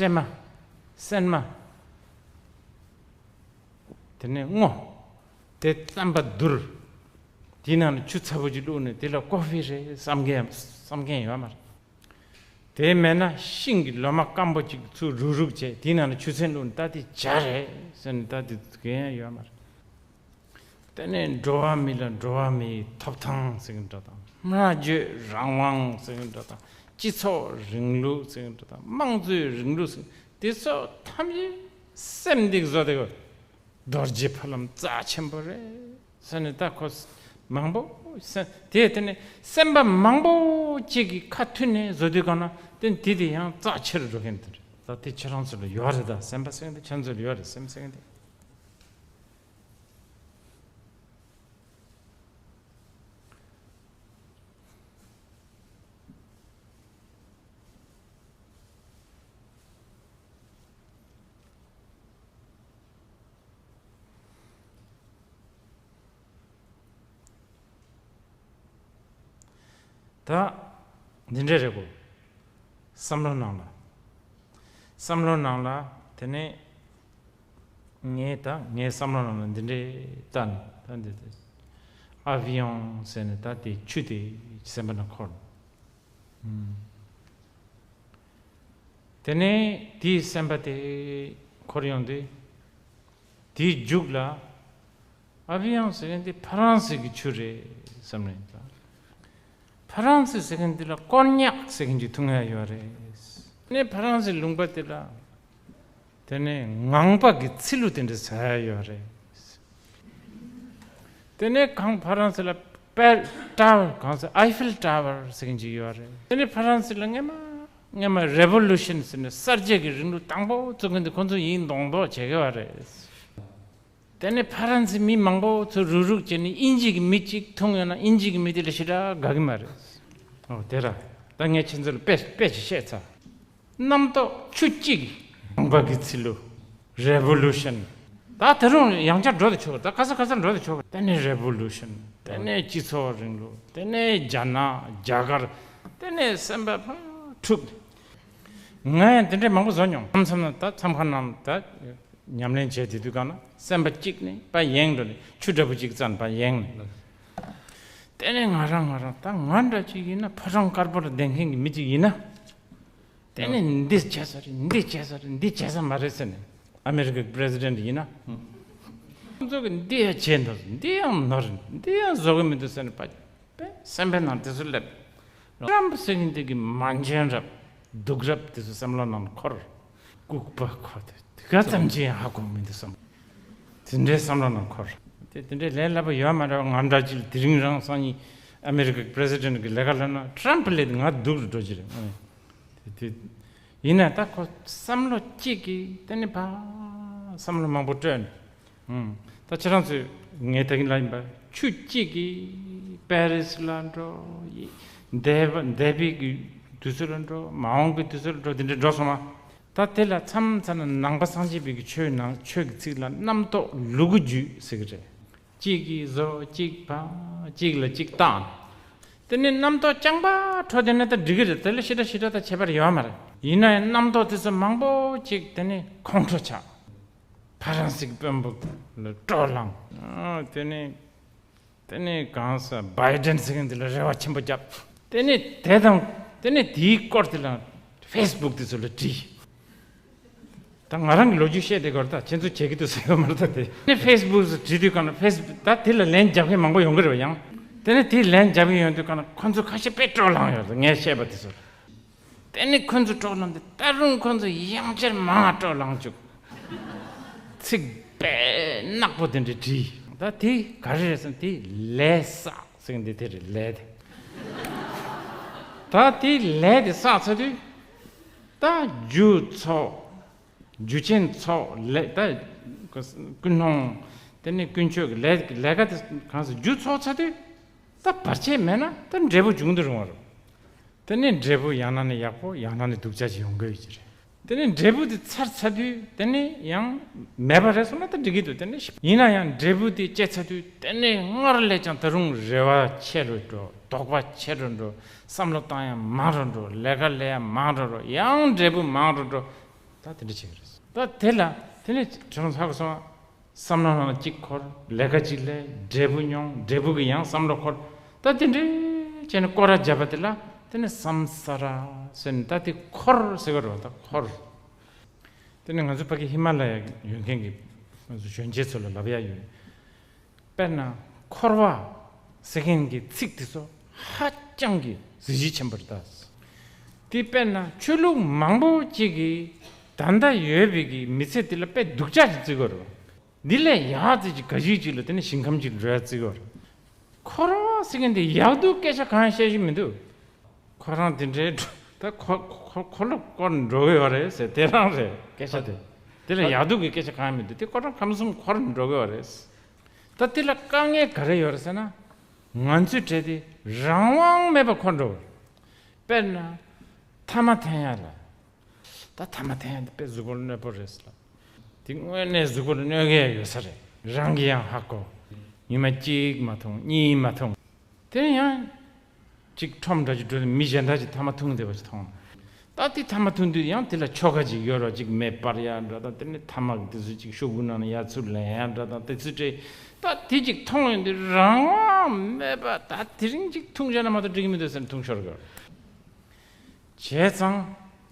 སྲན་མ། སྲན་མ། དེ་ནས་སྔོ། དེ་རྩམ་པ་བསྡུར། དེའི་ནང་ལ་ཆུ་ཚ་པོ་ཅིག་བླུགས་ནས་དེ་ལ་ཀོ་ཧྥི་རེད་བསམ་མཁན་བསམ་མཁན་ཡོད་མ་རེད། དེ་མེད་ན་ཤིང་གི་ལོ་མ་སྐམ་པོ་ཅིག་ཚུར་རུག་རུག་བྱས་དེའི་ནང་ལ་ཆུ་ཚན་བླུགས་ནས་ད་དེ་ཇ་རེད་ཟེར་ནས་ད་དེ་གན་ཡང་ཡོད་མ་རེད། དེ་ནས་འགྲོ་བ་མི་ལ་འགྲོ་བ་མིའི་ཐོབ་ཐང་ཟེར་གྱི་འདྲ་དང་། སྨྲ་བརྗོད་རང་དབང་ཟེར་གྱི་འདྲ་དང་། སྤྱི་ཚོགས་རིང་ལུགས་ཟེར་གྱི་འདྲ་དང་། དམངས་གཙོའི་རིང་ལུགས་ཟེར། དེ་ཚོ་ཐམས་ཅད་སེམས་འདི་གིས་བཟོ་བསྡད་ཡོད། རྡོ་རྗེ་ཕ་ལམ་རྩ་ཆེན་པོ་རེད་ཟེར་ནས་ད་ཁོ་མང་པོ་ཟེར། དེ་དེ་ནས་སེམས་པ་མང་པོ་གཅིག་གིས་ཁ་མཐུན་ནས་བཟོ་དུས་གང་ན་དེ་དེ་དེ་ཡང་རྩ་ཆེ་རུ་འགྲོ་མཁན་དེ་རེད། ད་དེ་ཁྱེད་རང་ཚོ་ལ་ཡོད་རེད། ད་སེམས་པ་ཟེར་མཁན་དེ་ཁྱེད་ཚོ་ལ་ཡོད་རེད། སེམས་ཟེར་མཁན་དེ། ད་འདི་འདྲས་རེད་གོ། བསམ་བློ་ནང་ལ། བསམ་བློ་ནང་ལ་དེ་ནས་ངས་ད་ངའི་བསམ་བློ་ནང་ལ་འདི་འདྲས་ལྟ་ནས་ད་འདི་དེ་ཨ་བི་ཡོང་ཟེར་ནས་ད་དེ་ཆུ་དེ་སེམས་པ་ནང་འཁོར། ཨུམ། དེ་ནས་དེའི་སེམས་པ་དེ་འཁོར་ཡོང་དུས། དེའི་མཇུག་ལ་ཨ་བི་ཡང་ཟེར་མཁན་དེ་ཕ་རན་སི་གི་ཆུ་རེད་བསམ་ནས་ད། ཕ་རན་སི་ཟེར་མཁན་དེ་ལ་ཀོན་ཉག་ཟེར་མཁན་ཅིག་འཐུང་ཡ་ཡོད་རེད། དེ་ནས་ཕ་རན་སི་ལུང་པ་དེ་ལ། དེ་ནས་ངང་པ་གི་ཚི་ལུ་དེ་འདྲ་ཟ་ཡ་ཡོད་རེད། དེ་ནས་གང་ཕ་རན་སི་ལ་པེ་ཊ་ཝར་གང་ཟེར་ཨའི་ཧྥིལ་ཊ་ཝར་ཟེར་མཁན་ཅིག་ཡོད་རེད། དེ་ནས་ཕ་རན་སི་ལ་སྔན་མ་སྔན་མ་རེ་བོ་ལུ་ཤན་ཟེར་ནས་གསར་བརྗེ་གི་རིང་ལུགས་དང་པོ་བཙུགས་མཁན་དེ་ཁོ་ཚོ་ཡིན་མདོག་མདོག་བྱེད་གི་ཡོད་རེད། དེ་ནས་ཕ་རན་སི་མི་མང་པོ་ཚོ་རུག་རུག་བྱས་ནས་དབྱིན་ཇི་གི་མི་གཅིག་མཐོང་ཡོང་ན་དབྱིན་ཇི་གི་མི་དེ་ལ་ཞེ་དྲག་དགའ་གི་མ་རེད། ཨོ་དེ་ར། ད་ངས་ཁྱེད་ཚོ་ལ་དཔེ་དཔེ་ཅིག་བཤད་ཚར། རྣམ་རྟོག་ཆུ་གཅིག་གི་ནང་པ་གི་ཚི་ལུ། རེ་བོ་ལུ་ཤན། ད་ད་རུང་ཡང་བསྐྱར་འགྲོ་དུ་ཆོག་གི། ད་ག་ས་ག་ས་འགྲོ་དུ་ཆོག་གི། དེ་ནས་རེ་བོ་ལུ་ཤན། དེ་ནས་སྤྱི་ཚོགས་རིང་ལུགས། དེ་ནས་རྒྱ་ནག་རྒྱ་གར། དེ་ནས་སེམས་པ་ཕར་འཁྲུག་ང་ཡང་དེ་འདྲའི་མང་པོ་བཟོ་མྱོང་། མཚམས་མཚམས་ན་ད་མཚམས་ཁང་ནང་ད་ཉམས་ལེན་བྱས་དེ་དུས་གང་ན་སེམས་པ་གཅིག་ནས་ཕར་ཡེངས་འགྲོ་ནས་ཆུ་འདྲ་པོ་གཅིག་བཙལ་ནས་ཕར་ཡེངས་ནས། དེ་ནས་ང་རང་ང་རང་ད་ང་འདྲ་ཅིག་ཡིན་ན་ཕོ་བྲང་དཀར་པོ་ལ་བསྡད་མཁན་གྱི་མི་གཅིག་ཡིན་ན། དེ་ནས་འདི་བྱས་ས་རེད། འདི་བྱས་ས་རེད། འདི་བྱས་ས་མ་རེད་ཟེར་ནས་ཨ་མེ་རི་ཀའི་པི་རེ་སི་ཌེན་ཊི་ཡིན་ན། ཁོང་ཚོ་གིས་འདི་ཡང་བྱས་འདུག་འདི་ཡང་ནོར། འདི་ཡང་བཟོ་གི་མི་འདུག་ཟེར་ནས་པ། པས་སེམས་པའི་ནང་དེ་ཚོ་སླེབས། ཊྲམ་ཟེར་མཁན་དེ་གི་མ་འཇོན་རབས་སྡུག་རབས་དེ་ཚོ་སེམས་ལོ་ནང་འཁོར། ལྐུགས་པ་ཁོ་དེ་དེ་ག་ཙམ་གྱིས་ཡང་ཧ་གོ་མི་འདུག་བསམ། དེ་འདྲའི་བསམ་བློ་ནང་འཁོར། དེ་དེ་འདྲའི་ལས་སླ་པོ་ཡོད་མ་རེད་པ། ང་འདྲ་ཅིག་དེ་རིང་རང་སང་ཉིན་ཨ་མེ་རི་ཀའི་པི་རེ་སི་ཌེན་ཊི་གི་ལས་ཀ་ལབ་ན་ཊྲམ་ལས་དེ་ང་སྡུག་རུ་འགྲོ་གི་རེད། དེ་དེ་ཡིན་ན་ད་ཁོ་བསམ་བློ་གཅིག་གིས་དེ་ནི་ཕ་བསམ་བློ་མང་པོ་སྤྲོད་ནས། ཨུམ། ད་ཁྱེད་རང་ཚོས་ངས་ད་གིན་ལབ་ཡིན་པ། ཆུ་གཅིག་གིས་པེ་རི་སི་ལ་འགྲོ། འདས་པ་འདས་པའི་གི་དུས་ཚོད་ལ་འགྲོ། མ་འོངས་ཀྱི་དུས་ཚོད་ལ་འགྲོ། དེ་འདྲ་འགྲོ་སོང་བ། ད་དེ་ལ་མཚམས་མཚམས་ན་ནང་པ་སངས་རྒྱས་པའི་གི་ཆོས་ནང་ཆོས་ཀྱི་ཚིག་ལ་རྣམ་རྟོག་ལུ་གུ་རྒྱུད་ཟེར་གི་རེད། གཅིག་གིས་བཟོ། གཅིག་ཕ། གཅིག་ལ་གཅིག་བཏགས། དེ་ནས་རྣམ་རྟོག་རྐྱང་པ་འཕྲོ་བསྡད་ན་ད་འགྲིག་གི་རེད། དེ་ལ་ཞེ་དྲག་ཞེ་དྲག་ད་ཁྱད་པར་ཡོད་མ་རེད། ཡིན་ན་ཡང་རྣམ་རྟོག་དེ་ཚོ་མང་པོ་ཅིག་དེ་ནས་ཁོང་ཁྲོ་ཆགས། ཕ་རན་སི་གི་དཔོན་པོ་ལ་སྤྲོ་ལངས། ཨ། དེ་ནས་དེ་ནས་གང་ཟེར་བའི་ཌེན་ཟེར་མཁན་དེ་ལ་རེ་བ་ཆེན་པོ་བརྒྱབ། དེ་ནས་དེ་དང་དེ་ནས་དེའི་སྐོར་དེ་ལ་ཕེ་སི་བུག་དེ་ཚོ་ལ་བྲིས། ད་ང་རང་གི་ལོ་རྒྱུས་བཤད་བསྡད་དགོས་རེད། ད་ཁྱེད་ཚོ་བྱེད་ཀྱི་འདུག་ཟེར་ཡོད་མ་རེད། ད་དེ་ནས་ཕེ་སི་བུག་སུ་བྲིས་དུས་གང་ན་ཕེ་སི་བུག་ད་དེ་ལ་ལན་རྒྱབ་མཁན་མང་པོ་ཡོང་གི་རེད་པ། ཡང་དེ་ནས་དེའི་ལན་རྒྱབ་མཁན་ཡོང་དུས་གང་ན་ཁོ་ཚོ་ཁ་ཤས་དཔེ་སྤྲོ་ལངས་ཡོད་རེད། ངས་བཤད་པ་དེ་ཚོ། དེ་ནས་ཁོ་ཚོ་སྤྲོ་ལངས་ཏེ་ད་རུང་ཁོ་ཚོ་ཡང་བསྐྱར་མང་སྤྲོ་ལངས་བཅུག་ཚིག་དཔེ་ནག་པོ་དེ་འདྲ་བྲིས། ད་དེ་ག་རེ་རེད་ཟེར་ན་དེ་ལས་བསགས་ཟེར་མཁན་དེ་དེ་རེད། ལས་དེ། ད་དེ་ལས་དེ་བསགས་ཚར་དུས། ད་རྒྱུ་ཚོགས། རྒྱུ་ཅན་ཚོགས་ལས་ད། ཀུན་སློང་། དེ་ནས་ཀུན་སྤྱོད་ཀྱི་ལས་ལས་ཀ་དེ་གང་ཟེར་རྒྱུ་ཚོགས་ཚར་དུས། ད་བར་ཆད་མེད་ན་ད་འབྲས་བུ་འབྱུང་དུ་རུང་བ་རེད། དེ་ནས་འབྲས་བུ་ཡང་ན་ནི་ཡག་པོ་ཡང་ན་ནི་སྡུག་ཅག་ཅིག་ཡོང་གི་ཡོད་ཀྱི་རེད། དེ་ནས་འབྲས་བུ་དེ་ཚར་ཚར་དུས་དེ་ནས་ཡང་མེད་པ་རེད་སོང་ན་ད་འགྲིག་གི་འདུག་དེ་ནས་ཡིན་ན་ཡང་འབྲས་བུ་དེ་སྐྱེས་ཚར་དུས་དེ་ནས་སྔར་ལས་ཀྱང་ད་རུང་རེ་བ་ཆེ་རུ་འགྲོ། དོགས་པ་ཆེ་རུ་འགྲོ། བསམ་བློ་བཏང་ཡ་མང་རུ་འགྲོ། ལས་ཀ་ལས་ཡ་མང་རུ་འགྲོ། ཡང་འབྲས་བུ་མང་རུ་འགྲོ། ད་དེ་འདྲ་བྱེད་ཀྱི་རེད། ད་དེ་ལ་དེ་ནས་དྲང་ཧ་གོ་སོང་ང་། བསམ་བློ་ནང་ལ་གཅིག་འཁོར། ལས་ཀ་གཅིག་ལས། འབྲས་བུ་མྱོང་། འབྲས་བུ་གི་ཡང་བསམ་བློ་འཁོར། ད་དེ་འདྲའི་བྱས་ནས་སྐོར་ར་བརྒྱབ་པ་དེ་ལ་དེ་ནས་སམ་ས་ར་ཟེར་ནས་ད་དེ་འཁོར་ཟེར་གི་རེད་པ། ད་འཁོར། དེ་ནས་ང་ཚོ་ཕ་གི་ཧི་མ་ལ་ཡ་ཡོད་མཁན་གྱི་ང་ཚོ་གཞོན་སྐྱེས་ཚོ་ལ་ལབ་ཡ་ཡོད། དཔེར་ན་འཁོར་བ་ཟེར་མཁན་གྱི་ཚིག་དེ་ཚོ་ཧ་ཅང་གི་གཟི་བརྗིད་ཆེན་པོ་རེད་ད། དེ་དཔེར་ན་ཆོས་ལུགས་མང་པོ་ཅིག་གིས་ད་ལྟ་ཡོད་པའི་གི་མི་ཚེ་དེ་ལ་དཔེ་སྡུག་ཅག་ཅིག་བརྩི་གི་ཡོད་རེད། འདི་ལས་ཡག་ཙི་ཅིག་ག་ཞིག་ཅིག་ལ་དེ་ནི་ཞིང་ཁམས་ཅིག་འགྲོ་ཡ་བརྩི་གི་ཡོད་རེད། འཁོར་བ་ཟེར་མཁན་དེ་ཡག་སྡུག་སྐད་ཆ་གང་ཡང་བཤད་ཀྱི་མི་འདུག་ཁོ་རང་དེ་འདྲའི་འགྲོ་ད་ཁོ་ཁོ་ཁོ་ལོ་སྐོར་འགྲོ་གི་ཡོད་རེད་ཟེར་དེ་རང་རེད་སྐད་ཆ་དེ། དེ་ལ་ཡག་སྡུག་གི་སྐད་ཆ་གང་ཡང་མི་འདུག་དེ་ཁོ་རང་ཁམས་གསུམ་འཁོར་འགྲོ་གི་ཡོད་རེད། ད་དེ་ལ་དཀའ་ངལ་ག་རེ་ཡོད་རེད་ཟེར་ན། ང་ཚོའི་གྲས་དེ་རང་དབང་མེད་པར་འཁོར་འགྲོ་གི་རེད། དཔེར་ན། ཐ་མག་འཐེན་ཡ་ལ། ད་ཐ་མག་འཐེན་ཡ་འདི་དཔེ་གཟུགས་པོ་ལ་གནོད་པོ་རེད་ཟེར་ལ། དེ་དངོས་གནས་གཟུགས་པོ་ལ་གནོད་གི་ཡོད་ས་རེད། རང་གིས་ཡང་ཧ་གོ། ཉི་མ་གཅིག་མ་འཐུང་གཉིས་མ་འཐུང་། དེ་ཡང་། ཅིག་ཁྲོམ་འདྲ་ཅིག་འགྲོ་དུས་མི་གཞན་དག་ཅིག་ཐ་མག་འཐུང་བསྡད་པ་ཅིག་མཐོང་། ད་དེ་ཐ་མག་འཐུང་དུས་ཡང་དེ་ལ་ཆོ་ག་ཅིག་ཡོད་རོགས། ཅིག་མེ་སྤར་ཡ་འདྲ་དང་། དེ་ནས་ཐ་མག་དེ་ཚོ་ཅིག་ཤོག་གུ་ནང་ནས་ཡར་ཚུར་ལེན་ཡ་འདྲ་དང་། དེ་ཚོ་སྤྲད། ད་དེ་ཅིག་མཐོང་ཡོང་དུས་རང་དབང་མེད་པ། ད་དེ་རིང་ཅིག་འཐུང་བྱས་ན་མ་གཏོགས་འགྲིག་གི་མི་འདུག་ཟེར་ནས་འཐུང་ཤོར་གི་ཡོད་རེད། བྱས་ཙང་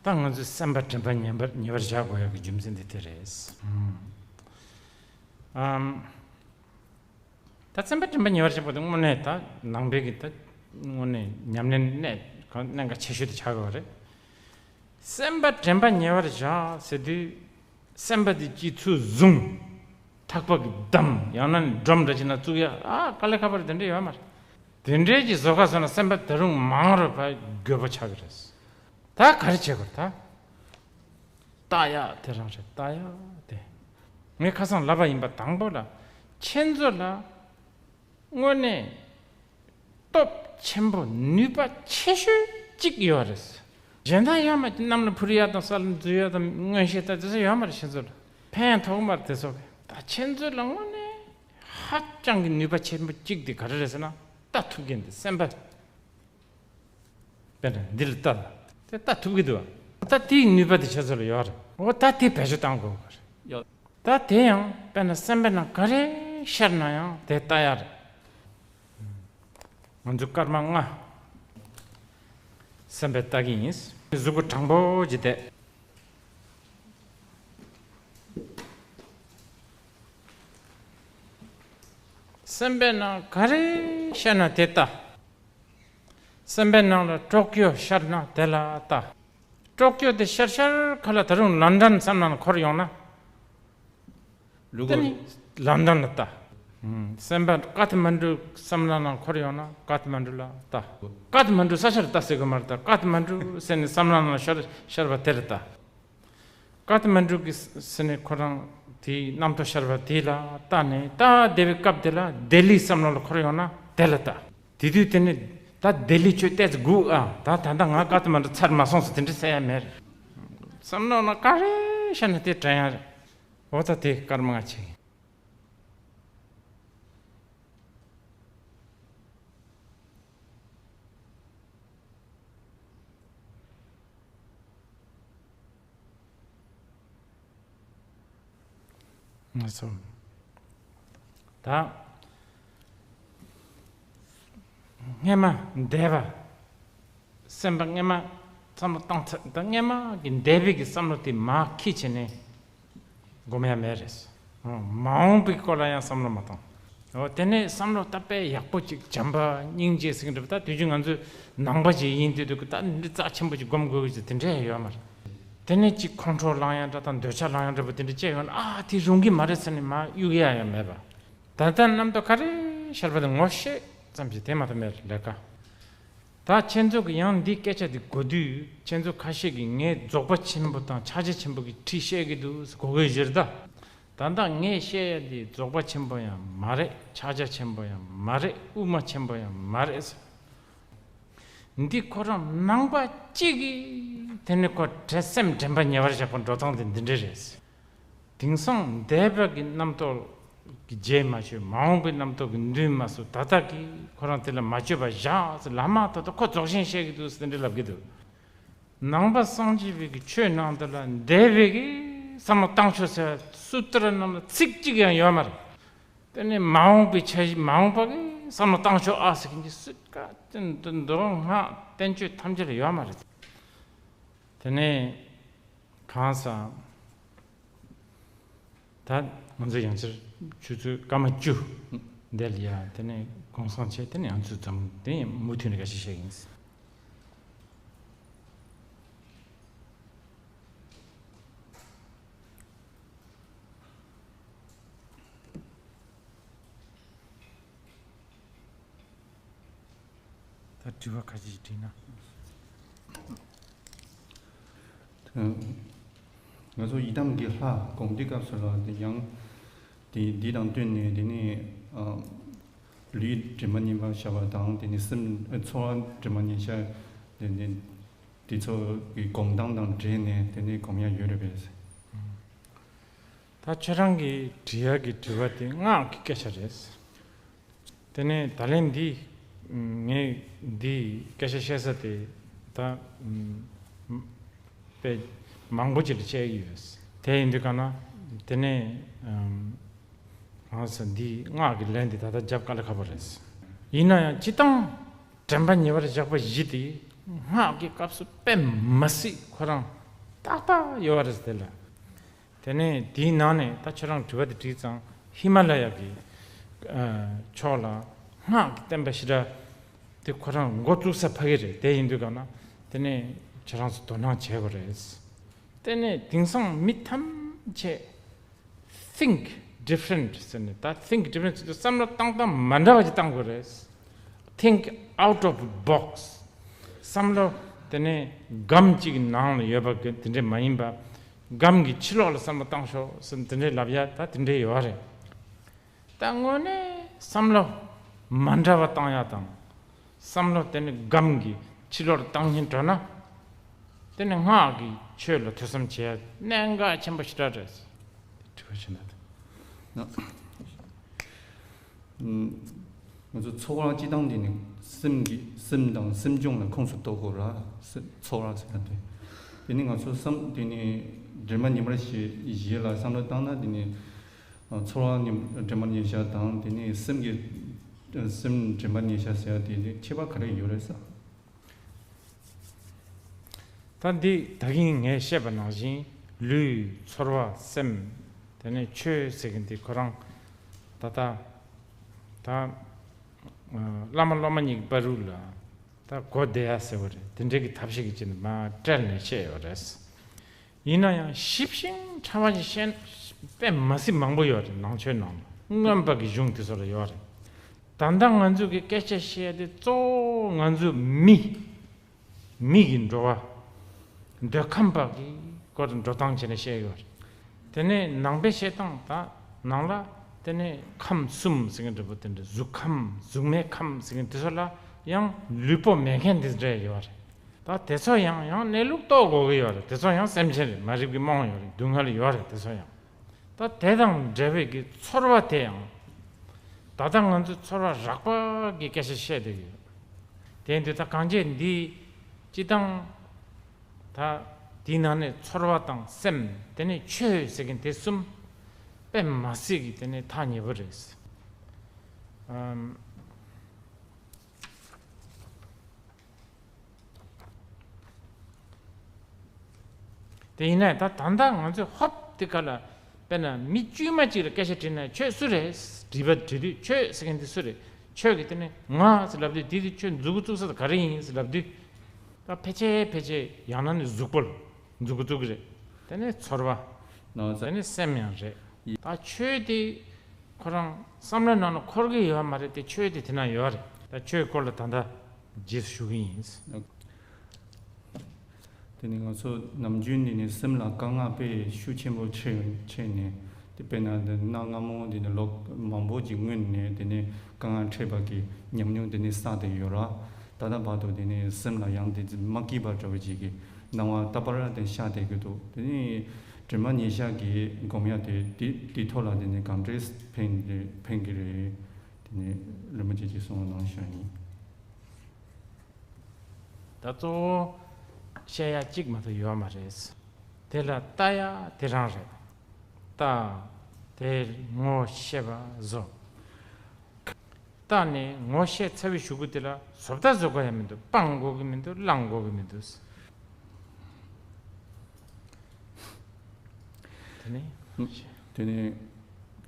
ད་ང་ཚོའི་སེམས་པ་དྲན་པ་ཉེ་བར་ཉེ་བར་བཞག་དགོས་ཡག་གི་རྒྱུ་མཚན་དེ་དེ་རེད། ཨམ། ད་སེམས་པ་དྲན་པ་ཉེ་བར་བཞག་པ་དེ་དངོས་གནས་ད་ནང་པའི་གི་ད་དངོས་གནས་ཉམས་ལེན་གནད་གནད་འགག་ཆེ་ཤོས་དེ་ཆགས་ཀྱི་ཡོད་རེད། སེམས་པ་དྲན་པ་ཉེ་བར་བཞག་ཟེར་དུས། སེམས་པ་དེ་སྤྱི་ཚུལ་བཟུང་། ཐག་པ་གིས་བསྡམས། ཡང་ན་སྒྲོམ་འདྲ་ཅིག་ནང་བཙུགས་ཡ། ཨ་དཀའ་ལས་ཁག་པོ་རེད། དེ་འདྲ་ཡོད་མ་རེད། དེ་འདྲའི་གི་བཟོ་ཁ་བཟོས་ན་སེམས་པ་ད་རུང་མང་རུ་བ་རྒོད་པོ་ཆགས་ཀྱི་རེད། ད་ག་རེ་བྱེད་དགོས་ད། ལྟ་ཡག་དེ་རང་རེད། ལྟ་ཡག་དེ། ངས་ཁ་སང་ལབ་པ་ཡིན་པ། དང་པོ་ལ་ཁྱེད་ཚོ་ལ་དངོས་གནས་སྟོབས་ཆེན་པོ་ནུས་པ་ཆེ་ཤོས་གཅིག་ཡོད་རེད། གཞན་དག་ཡོད་མ་རེད། གནམ་ལ་འཕུར་ཡག་དང་ས་ལ་འཛུལ་ཡག་དང་མངོན་ཤེས་དང་དེ་ཚོ་ཡོད་མ་རེད། ཁྱེད་ཚོ་ལ་ཕན་ཐོགས་མ་རེད་དེ་ཚོ་གི། ད་ཁྱེད་ཚོ་ལ་དངོས་གནས་ཧ་ཅང་གི་ནུས་པ་ཆེན་པོ་གཅིག་དེ་ག་རེ་རེད་ཟེར་ན། ལྟ་ཐུབ་མཁན་དེ་སེམས་པ། དཔེར་ན་འདི་ལ་ལྟ་ལ། དེ་ལྟ་ཐུབ་ཀྱི་འདུག་བ། ད་དེའི་ནུས་པ་དེ་ཁྱེད་ཚོ་ལ་ཡོད་རེད། འོ་ད་དེ་བེད་སྤྱོད་གཏང་དགོས་པ་རེད། ཡོད། ད་དེ་ཡང་དཔེར་ན་སེམས་པའི་ནང་ག་རེ་ཤར་ན་ཡང་དེ་ལྟ་ཡག་རེད། ང་ཚོ་སྐར་མ་ལྔ། སེམས་པས་ལྟ་གི་ཡིན། གཟུགས་པོ་དྲང་པོ་ཅིག་བསྡད། སེམས་པའི་ནང་ག་རེ་ཤར་ན་དེ་ལྟ། སེམས་པའི་ནང་ལ་ཀྲོ་ཀྱོ་ཤར་ན་དེ་ལ་ལྟ། ཀྲོ་ཀྱོ་དེ་ཤར་ཤར་ཁ་ལ་ད་རུང་ལན་ཌན་བསམ་ན་འཁོར་ཡོང་ན། ལུ་གོ། དེ་ནི་ལན་ཌན་ལ་ལྟ། ཨུམ། སེམས་པ་ཀ་ཐ་མན་ཌུ་བསམ་ན་འཁོར་ཡོང་ན་ཀ་ཐ་མན་ཌུ་ལ་ལྟ། ཀ་ཐ་མན་ཌུ་ས་ཆ་ལ་ལྟ་ཟེར་གི་མ་རེད། ད་ཀ་ཐ་མན་ཌུ་ཟེར་ནས་བསམ་ན་ཤར་ཤར་བ་དེ་ལ་ལྟ། ཀ་ཐ་མན་ཌུ་གི་ཟེར་ནས་ཁོ་རང་དེའི་གནམ་ཐོག་ཤར་བ་དེ་ལ་ལྟ་ནས། ལྟ་བསྡད་པའི་སྐབས་དེ་ལ་ལྡི་ལི་བསམ་བློ་ལ་འཁོར་ཡོང་ན་དེ་ལ་ལྟ། དེ་དུས་དེ་ནི་ད་ལྡི་ལི་ཁྱོད་ཏོག་ཙམ་སྒུག་ཨ། ད་ད་ལྟ་ང་ཀ་ཐ་མན་ཌུ་ཚར་མ་སོང་ཟེར་དེ་འདྲ་ཟེར་ཡ་མེད། བསམ་བློ་ནང་ག་རེ་ཤར་ན་དེ་དྲན་ཡ་རེད། འོ་ད་དེ་སྐར་མ་ལྔ་བྱེད། ང་ཚོ་ད་སྔས་མ་འདས་པ། སེམས་པ་སྔས་མ་བསམ་བློ་བཏང་ཚར། ད་སྔས་མ་གི་འདས་པའི་གི་བསམ་བློ་དེ་མར་འཁྱེར་བྱས་ནས་སྒོམ་ཡ་མེད་རེད། ཨོ། མ་འོངས་པའི་སྐོར་ལ་ཡང་བསམ་བློ་མ་བཏང་། འོ། དེ་ནས་བསམ་བློ་ད་དཔེ་ཡག་པོ་ཅིག་བྱམས་པ་སྙིང་རྗེ་ཟེར་གྱི་འདུག་པ། ད་དུས་རྒྱུན་ང་ཚོས་ནང་པ་ཅིག་ཡིན་དུས་དུས་ད་འདི་རྩ་ཆེན་པོ་ཅིག་སྒོམ་དགོས་ཀྱི་དེ་འདྲས་ཡོད་མ་རེད། དེ་ནས་ཅིག་ཁོང་ཁྲོ་ལངས་ཡ་འདྲ་དང་འདོད་ཆགས་ལངས་ཡ་འདྲ་པོ་དེ་འདྲ་སྐྱེ་ཡོང་ན། ཨ་དེ་རུང་གི་མ་རེད་ཟེར་ནས་མར་གཡུག་ཡ་ཡང་མེད་པ། ད་ལྟ་རྣམ་རྟོག་ག་རེ་ཤར་བ་དེ་ངོ་ཤེས་ཙམ་ཞིག་དེ་མ་གཏོགས་མེད། ལས་ཀ། ད་ཁྱེད་ཚོ་གི་ཡང་འདི་སྐད་ཆ་འདི་གོ་དུས། ཁྱེད་ཚོ་ཁ་ཤས་ཀྱིས་ངས་རྫོགས་པ་ཆེན་པོ་དང་ཕྱག་རྒྱ་ཆེན་པོ་གི་ཁྲིད་བཤད་ཀྱི་འདུག་གོ་གི་ཡོད་ད། ད་ལྟ་ངས་བཤད་ཡ་འདི་རྫོགས་པ་ཆེན་པོ་ཡང་མ་རེད། ཕྱག་རྒྱ་ཆེན་པོ་ཡང་མ་རེད། དབུ་མ་ཆེན་པོ་ཡང་མ་རེད། འདི་ཁོ་རང་ནང་པ་གཅིག་གིས་དེ་ནི་ཁོ་དྲན། སེམས་དྲན་པ་ཉེ་བར་བཞག་པ་འགྲོ་སྟངས་དེ་འདི་འདྲ་རེད། དེང་སང་འདས་པ་གི་རྣམ་རྟོག་གི་རྗེས་མ་ཆོད། མ་འོངས་པའི་རྣམ་རྟོག་གི་མདུན་མ་སུ། ད་ལྟ་གི་ཁོ་རང་དེ་ལ་མ་བཅོས་པ་བཞག་ཟེར་ལབ་མ་ཐག་ཏུ་ཁོ་རྫོགས་ཆེན་བཤད་ཀྱི་འདུག་ཟེར་འདྲ་ལབ་ཀྱི་འདུག། ནང་པ་སངས་རྒྱས་པའི་གི་ཆོས་ནང་དུ་ལ་འདས་པའི་གི་བསམ་བློ་བཏང་ཆོག་ཟེར་བ་སུ་ཏྲ་རྣམས་ལ་ཚིག་གཅིག་ཡང་ཡོད་མ་རེད། དེ་ནས་མ་འོངས་པའི་ཆ་གཞི། མ་འོངས་པ་གི་བསམ་བློ་བཏང་ཆོག་ཨ་ཟེར་གྱི་འདི་སུ་ག་དེ་འདི་མདོ་སྔགས་བསྟན་བཅོས་ཐམས་ཅད་ལ་ཡོད་མ་རེད། དེ་ནས་གང་ཟག་ད་ང་ཚོ་ཡང་ཕྱིར་ཆུ་ཚོད་སྐར་མ་བཅུ་འདི་ལ་ཡ། དེ་ནས་གུང་སེང་བྱས། དེ་ནས་ང་ཚོ་འཛོམས། དེ་མུ་མཐུད་ནས་འགའ་ཤས་བཤད་ཡིན། ད་དྲི་བ་ཁ་ཅིག་དྲིས་ན། ང་ཚོ་ཡི་དམ་གྱི་ལྷ་སྒོམ་དུས་སྐབས་སུ་ལ་དེ་ཡང་དེ་འདི་དང་བསྟུན་ནས། དེ་ནས་ཨ་ལུས་དྲི་མ་མཉེས་པར་བྱ་བ་དང་། དེ་ནས་སེམས། ཚོར་བ་དྲི་མ་མཉེས་བྱ། དེ་ནས་དེ་ཚོ་གི་སྒོམ་སྟངས་དང་འབྲེལ་ནས་དེ་ནས་སྒོམ་ཡ་ཡོད་རེད་པས། ད་ཁྱེད་རང་གིས་དྲི་ཡག་གི་དྲི་བ་དེ་སྔགས་ཀྱི་སྐད་ཆ་རེད། དེ་ནས་ད་ལན་འདི་ ངས་འདི་སྐད་ཆ་བཤད་ས་དེ་ད་དཔེ་མང་པོ་ཅིག་ལ་བཤད་ཀྱི་ཡོད། དེ་ཡིན་དུས་ག་ན་དེ་ནས་ང་ས་འདི་སྔགས་ཀྱི་ལན་འདི་ད་ལྟ་རྒྱབ་དཀའ་ལས་ཁག་པོ་རེད། ཡིན་ན་ཡང་སྤྱི་བཏང་དྲན་པ་ཉེ་བར་བཞག་པ་བཞི་དེ་སྔགས་ཀྱི་སྐབས་སུ་དཔེ་མ་སྲིད་ཁོ་རང་ཏག་ཏག་ཡོད་པ་རེད། དེ་ལ། དེ་ནས་དེའི་ནང་ནས་ད་ཁྱོད་རང་དྲི་བ་དེ་དྲིས་ཙང་ཧི་མ་ལ་ཡ་གི་ཕྱོགས་ལ་སྔགས་ཀྱི་བསྟན་པ་ཞེ་དྲག་དེ་ཁོ་རང་འགོ་བཙུགས་ས་ཕ་གི་རེད། དེ་ཡིན་དུས་ག་ན་དེ་ནས་ཁྱེད་རང་ཚོ་དོ་སྣང་བྱེད་དགོས་རེད། དེ་ནས་དེང་སང་མི་ཐམས་ཅད་think different ཟེར་ནས། ད་think different ཟེར་དུས་བསམ་བློ་བཏང་སྟངས་མ་འདྲ་བ་ཅིག་བཏང་དགོས་རེད། Think out of box. བསམ་བློ་དེ་ནས་སྒམ་གཅིག་ནང་ལ་ཡོད་པ་གི་དེ་འདྲས་མ་ཡིན་པ། སྒམ་གྱི་ཕྱི་ལོགས་ལ་བསམ་བློ་བཏང་ཤོག་ཟེར་དེ་འདྲས་ལབ་ཡ་ད་དེ་འདྲས་ཡོད་རེད། ད་དངོས་གནས་བསམ་བློ་མ་འདྲ་བ་བཏང་ཡ་དང་། བསམ་བློ་དེ་ནི་སྒམ་གྱི་ཕྱི་ལོགས་ལ་བཏང་སྙིང་འདོད་ན། དེ་ནི་སྔགས་ཀྱི་ཆོས་ལ་ཐོས་བསམ་བྱེད་ཡ་གནད་འགག་ཆེན་པོ་ཞེ་དྲག་རེད། དྲི་བ་ཞིག་ན། ང་ཚོ་ཚོར་བ་སྤྱི་བཏང་འདི་ནི་སེམས་ཀྱི་སེམས་དང་སེམས་བྱུང་ལ་ཁོངས་སུ་གཏོགས་དགོས་ར། སེམས་ཚོར་བ་ཟེར་ན་དེ། དེ་ནི་ང་ཚོ་བསམ་དེ་ནི་དྲན་པ་ཉེ་བར་བཞི་བཞི་ལ་བསམ་བློ་བཏང་ན། དེ་ནི་ཚོར་བ་ཉེ་དྲན་པ་ཉེ་བཞག་དང་། དེ་ནི་སེམས་ཀྱི་སེམས་དྲན་པ་ཉེ་བཞག་ཟེར་ཡ་དེ་ནི་ཁྱད་པར་ག་རེ་ཡོད་རེད་ཟེར། ད་འདི་ད་གིན་ངས་བཤད་པ་ནང་བཞིན་ལུས་ཚོར་བ་སེམས། དེ་ནས་ཆོས་ཟེར་གྱིན་དེ་ཁོ་རང་ད་ལྟ་ད་བླ་མ་སློབ་མ་གཉིས་ཀྱི་བར་དུ་ལ་ད་གོ་བདེ་ཡ་ཟེར་བ་རེད། དེ་འདྲའི་གི་ཐབས་ཤེས་ཀྱི་ཅི་ནས་མ་སྤྲད་ནས་བཤད་ཡོད་རེད། ཡིན་ན་ཡང་ཞིབ་ཞིང་ཕྲ་བ་ཞིག་བཤད་དཔེ་མ་སྲིད་མང་པོ་ཡོད་རེད། ནང་ཆོས་ནང་ལ་མངོན་པ་གི་གཞུང་དེ་ཚོ་ལ་ཡོད་རེད། ད་ལྟ་ང་ཚོས་ཀྱི་སྐད་ཆ་བཤད་དེ་གཙོ་བོ་ང་ཚོ་མི་མི་གི་འགྲོ་བ་འདོད་ཁམས་པ་གི་སྐོར་འགྲོ་སྟངས་བྱས་ནས་བཤད་ཡོད་རེད། དེ་ནས་ནང་པའི་བཤད་སྟངས་ད་ནང་ལ་དེ་ནས་ཁམས་གསུམ་ཟེར་མཁན་འདྲ་པོ་དེ་འདྲ། གཟུགས་ཁམས་གཟུགས་མེད་ཁམས་ཟེར་མཁན་དེ་ཚོ་ལ་ཡང་ལུས་པོ་མེད་མཁན་དེ་འདྲ་ཡོད་རེད། ད་དེ་ཚོ་ཡང་ཡང་གནས་ལུགས་རྟོགས་དགོས་ཀྱི་ཡོད་རེད། དེ་ཚོ་ཡང་སེམས་ཅན་རེད། མ་རིག་པའི་རྨོངས་ཡོད་རེད། སྡུག་བསྔལ་ཡོད་རེད། དེ་ཚོ་ཡང་། ད་དེ་དང་འབྲེལ་བའི་གི་ཚོར་བ་དེ་ཡང་། ད་ལྟ་ང་ཚོས་ཚོར་བ་རགས་པ་གི་སྐད་ཆ་བཤད་བསྡད་ཡོད། དེ་འདི་ད་གང་བྱས་འདི་སྤྱི་བཏང་ད་དེའི་ནང་ནས་ཚོར་བ་དང་སེམས། དེ་ནས་ཆོས་ཟེར་མཁན་དེ་གསུམ་དཔེ་མ་སྲིད་ཀྱི་དེ་ནས་ཐག་ཉེ་པོ་རེད། ཨམ། དེ་ཡིན་ན་ད་ད་ལྟ་ང་ཚོས་ཧོབ་དེ་ག་ལ། དཔེར་ན་མི་དཀྱུས་མ་གཅིག་ལ་སྐད་ཆ་དྲིས་ན་ཁྱོད་སུ་རེད། དྲི་བ་དྲི་དུས་ཁྱོད་ཟེར་མཁན་དེ་སུ་རེད། ཁྱོད་ཀྱིས་དེ་ནས་ང་ཟེར་ལབ་དུས། དེ་དུས་ཁྱོད་མཛུབ་གུ་བཙུགས་ས་དེ་ག་རེ་ཡིན་ཟེར་ལབ་དུས། ད་ཕལ་ཆེར་ཕལ་ཆེར་ཡང་ན་ནི་གཟུགས་པོ་ལ་མཛུབ་གུ་བཙུགས་ཀྱི་རེད། དེ་ནས་ཚོར་བ། ནང་ཚན། དེ་ནས་སེམས་ཡང་རེད། ད་ཆོས་དེ་ཁོ་རང་བསམ་བློའི་ནང་ལ་འཁོར་གྱི་ཡོད་མ་རེད་དེ། ཆོས་དེ་དེ་ན་ཡོད་རེད། ད་ཆོས་སྐོར་ལ་ད་ལྟ་རྗེས་སུ་ཞུ་གི་ཡིན། དེ་ནི་ང་ཚོ་ནམ་རྒྱུན་འདི་ནི་སེམས་ལ་དཀའ་ངལ་དཔེ་ཤུགས་ཆེན་པོ་འཕྲད་འཕྲད་ནས། དེ་དཔེར་ན་འདི་གནའ་སྔ་མོ་འདི་ནི་ལོ་མང་པོ་ཅིག་སྔོན་ནས་དེ་ནི་དཀའ་ངལ་འཕྲད་པ་གི་ཉམས་མྱོང་དེ་ནི་བསགས་བསྡད་ཡོད་ར། ད་ལྟ་བར་དུ་དེ་ནི་སེམས་ལ་ཡང་དེ་མ་སྐྱིད་པ་འདྲ་བོ་ཅིག་གི་སྣང་བ་རྟག་པར་དེ་ཤར་བསྡད་ཀྱི་འདུག་དེ་ནི་དྲི་མ་ཉེ་ཤ་གི་སྒོམ་ཡ་དེ་དེ་དེ་ཐོག་ལ་དེ་ནི་གང་འདྲས་ཕན་རེད་ཕན་གྱི་རེད། དེ་ནི་རིན་པོ་ཆེ་གིས་གསུངས་གནང་བཞག་ཡིན། ད་གཙོ་བོ་བཤད་ཡ་གཅིག་མ་གཏོགས་ཡོད་མ་རེད། དེ་ལ་ལྟ་ཡ་དེ་རང་རེད། ལྟ། དེར་ངོ་ཤེས་པ་བཟོ། ལྟ་ནས་ངོ་ཤེས་ཚར་བའི་གཞུག་གུ་དེ་ལ་བཟོ་ལྟ་བཟོ་དགོས་ཡ་མི་འདུག་སྤང་དགོས་ཀྱི་མི་འདུག་བླང་དགོས་ཀྱི་མི་འདུག་དེ་ནས། དེ་ནས་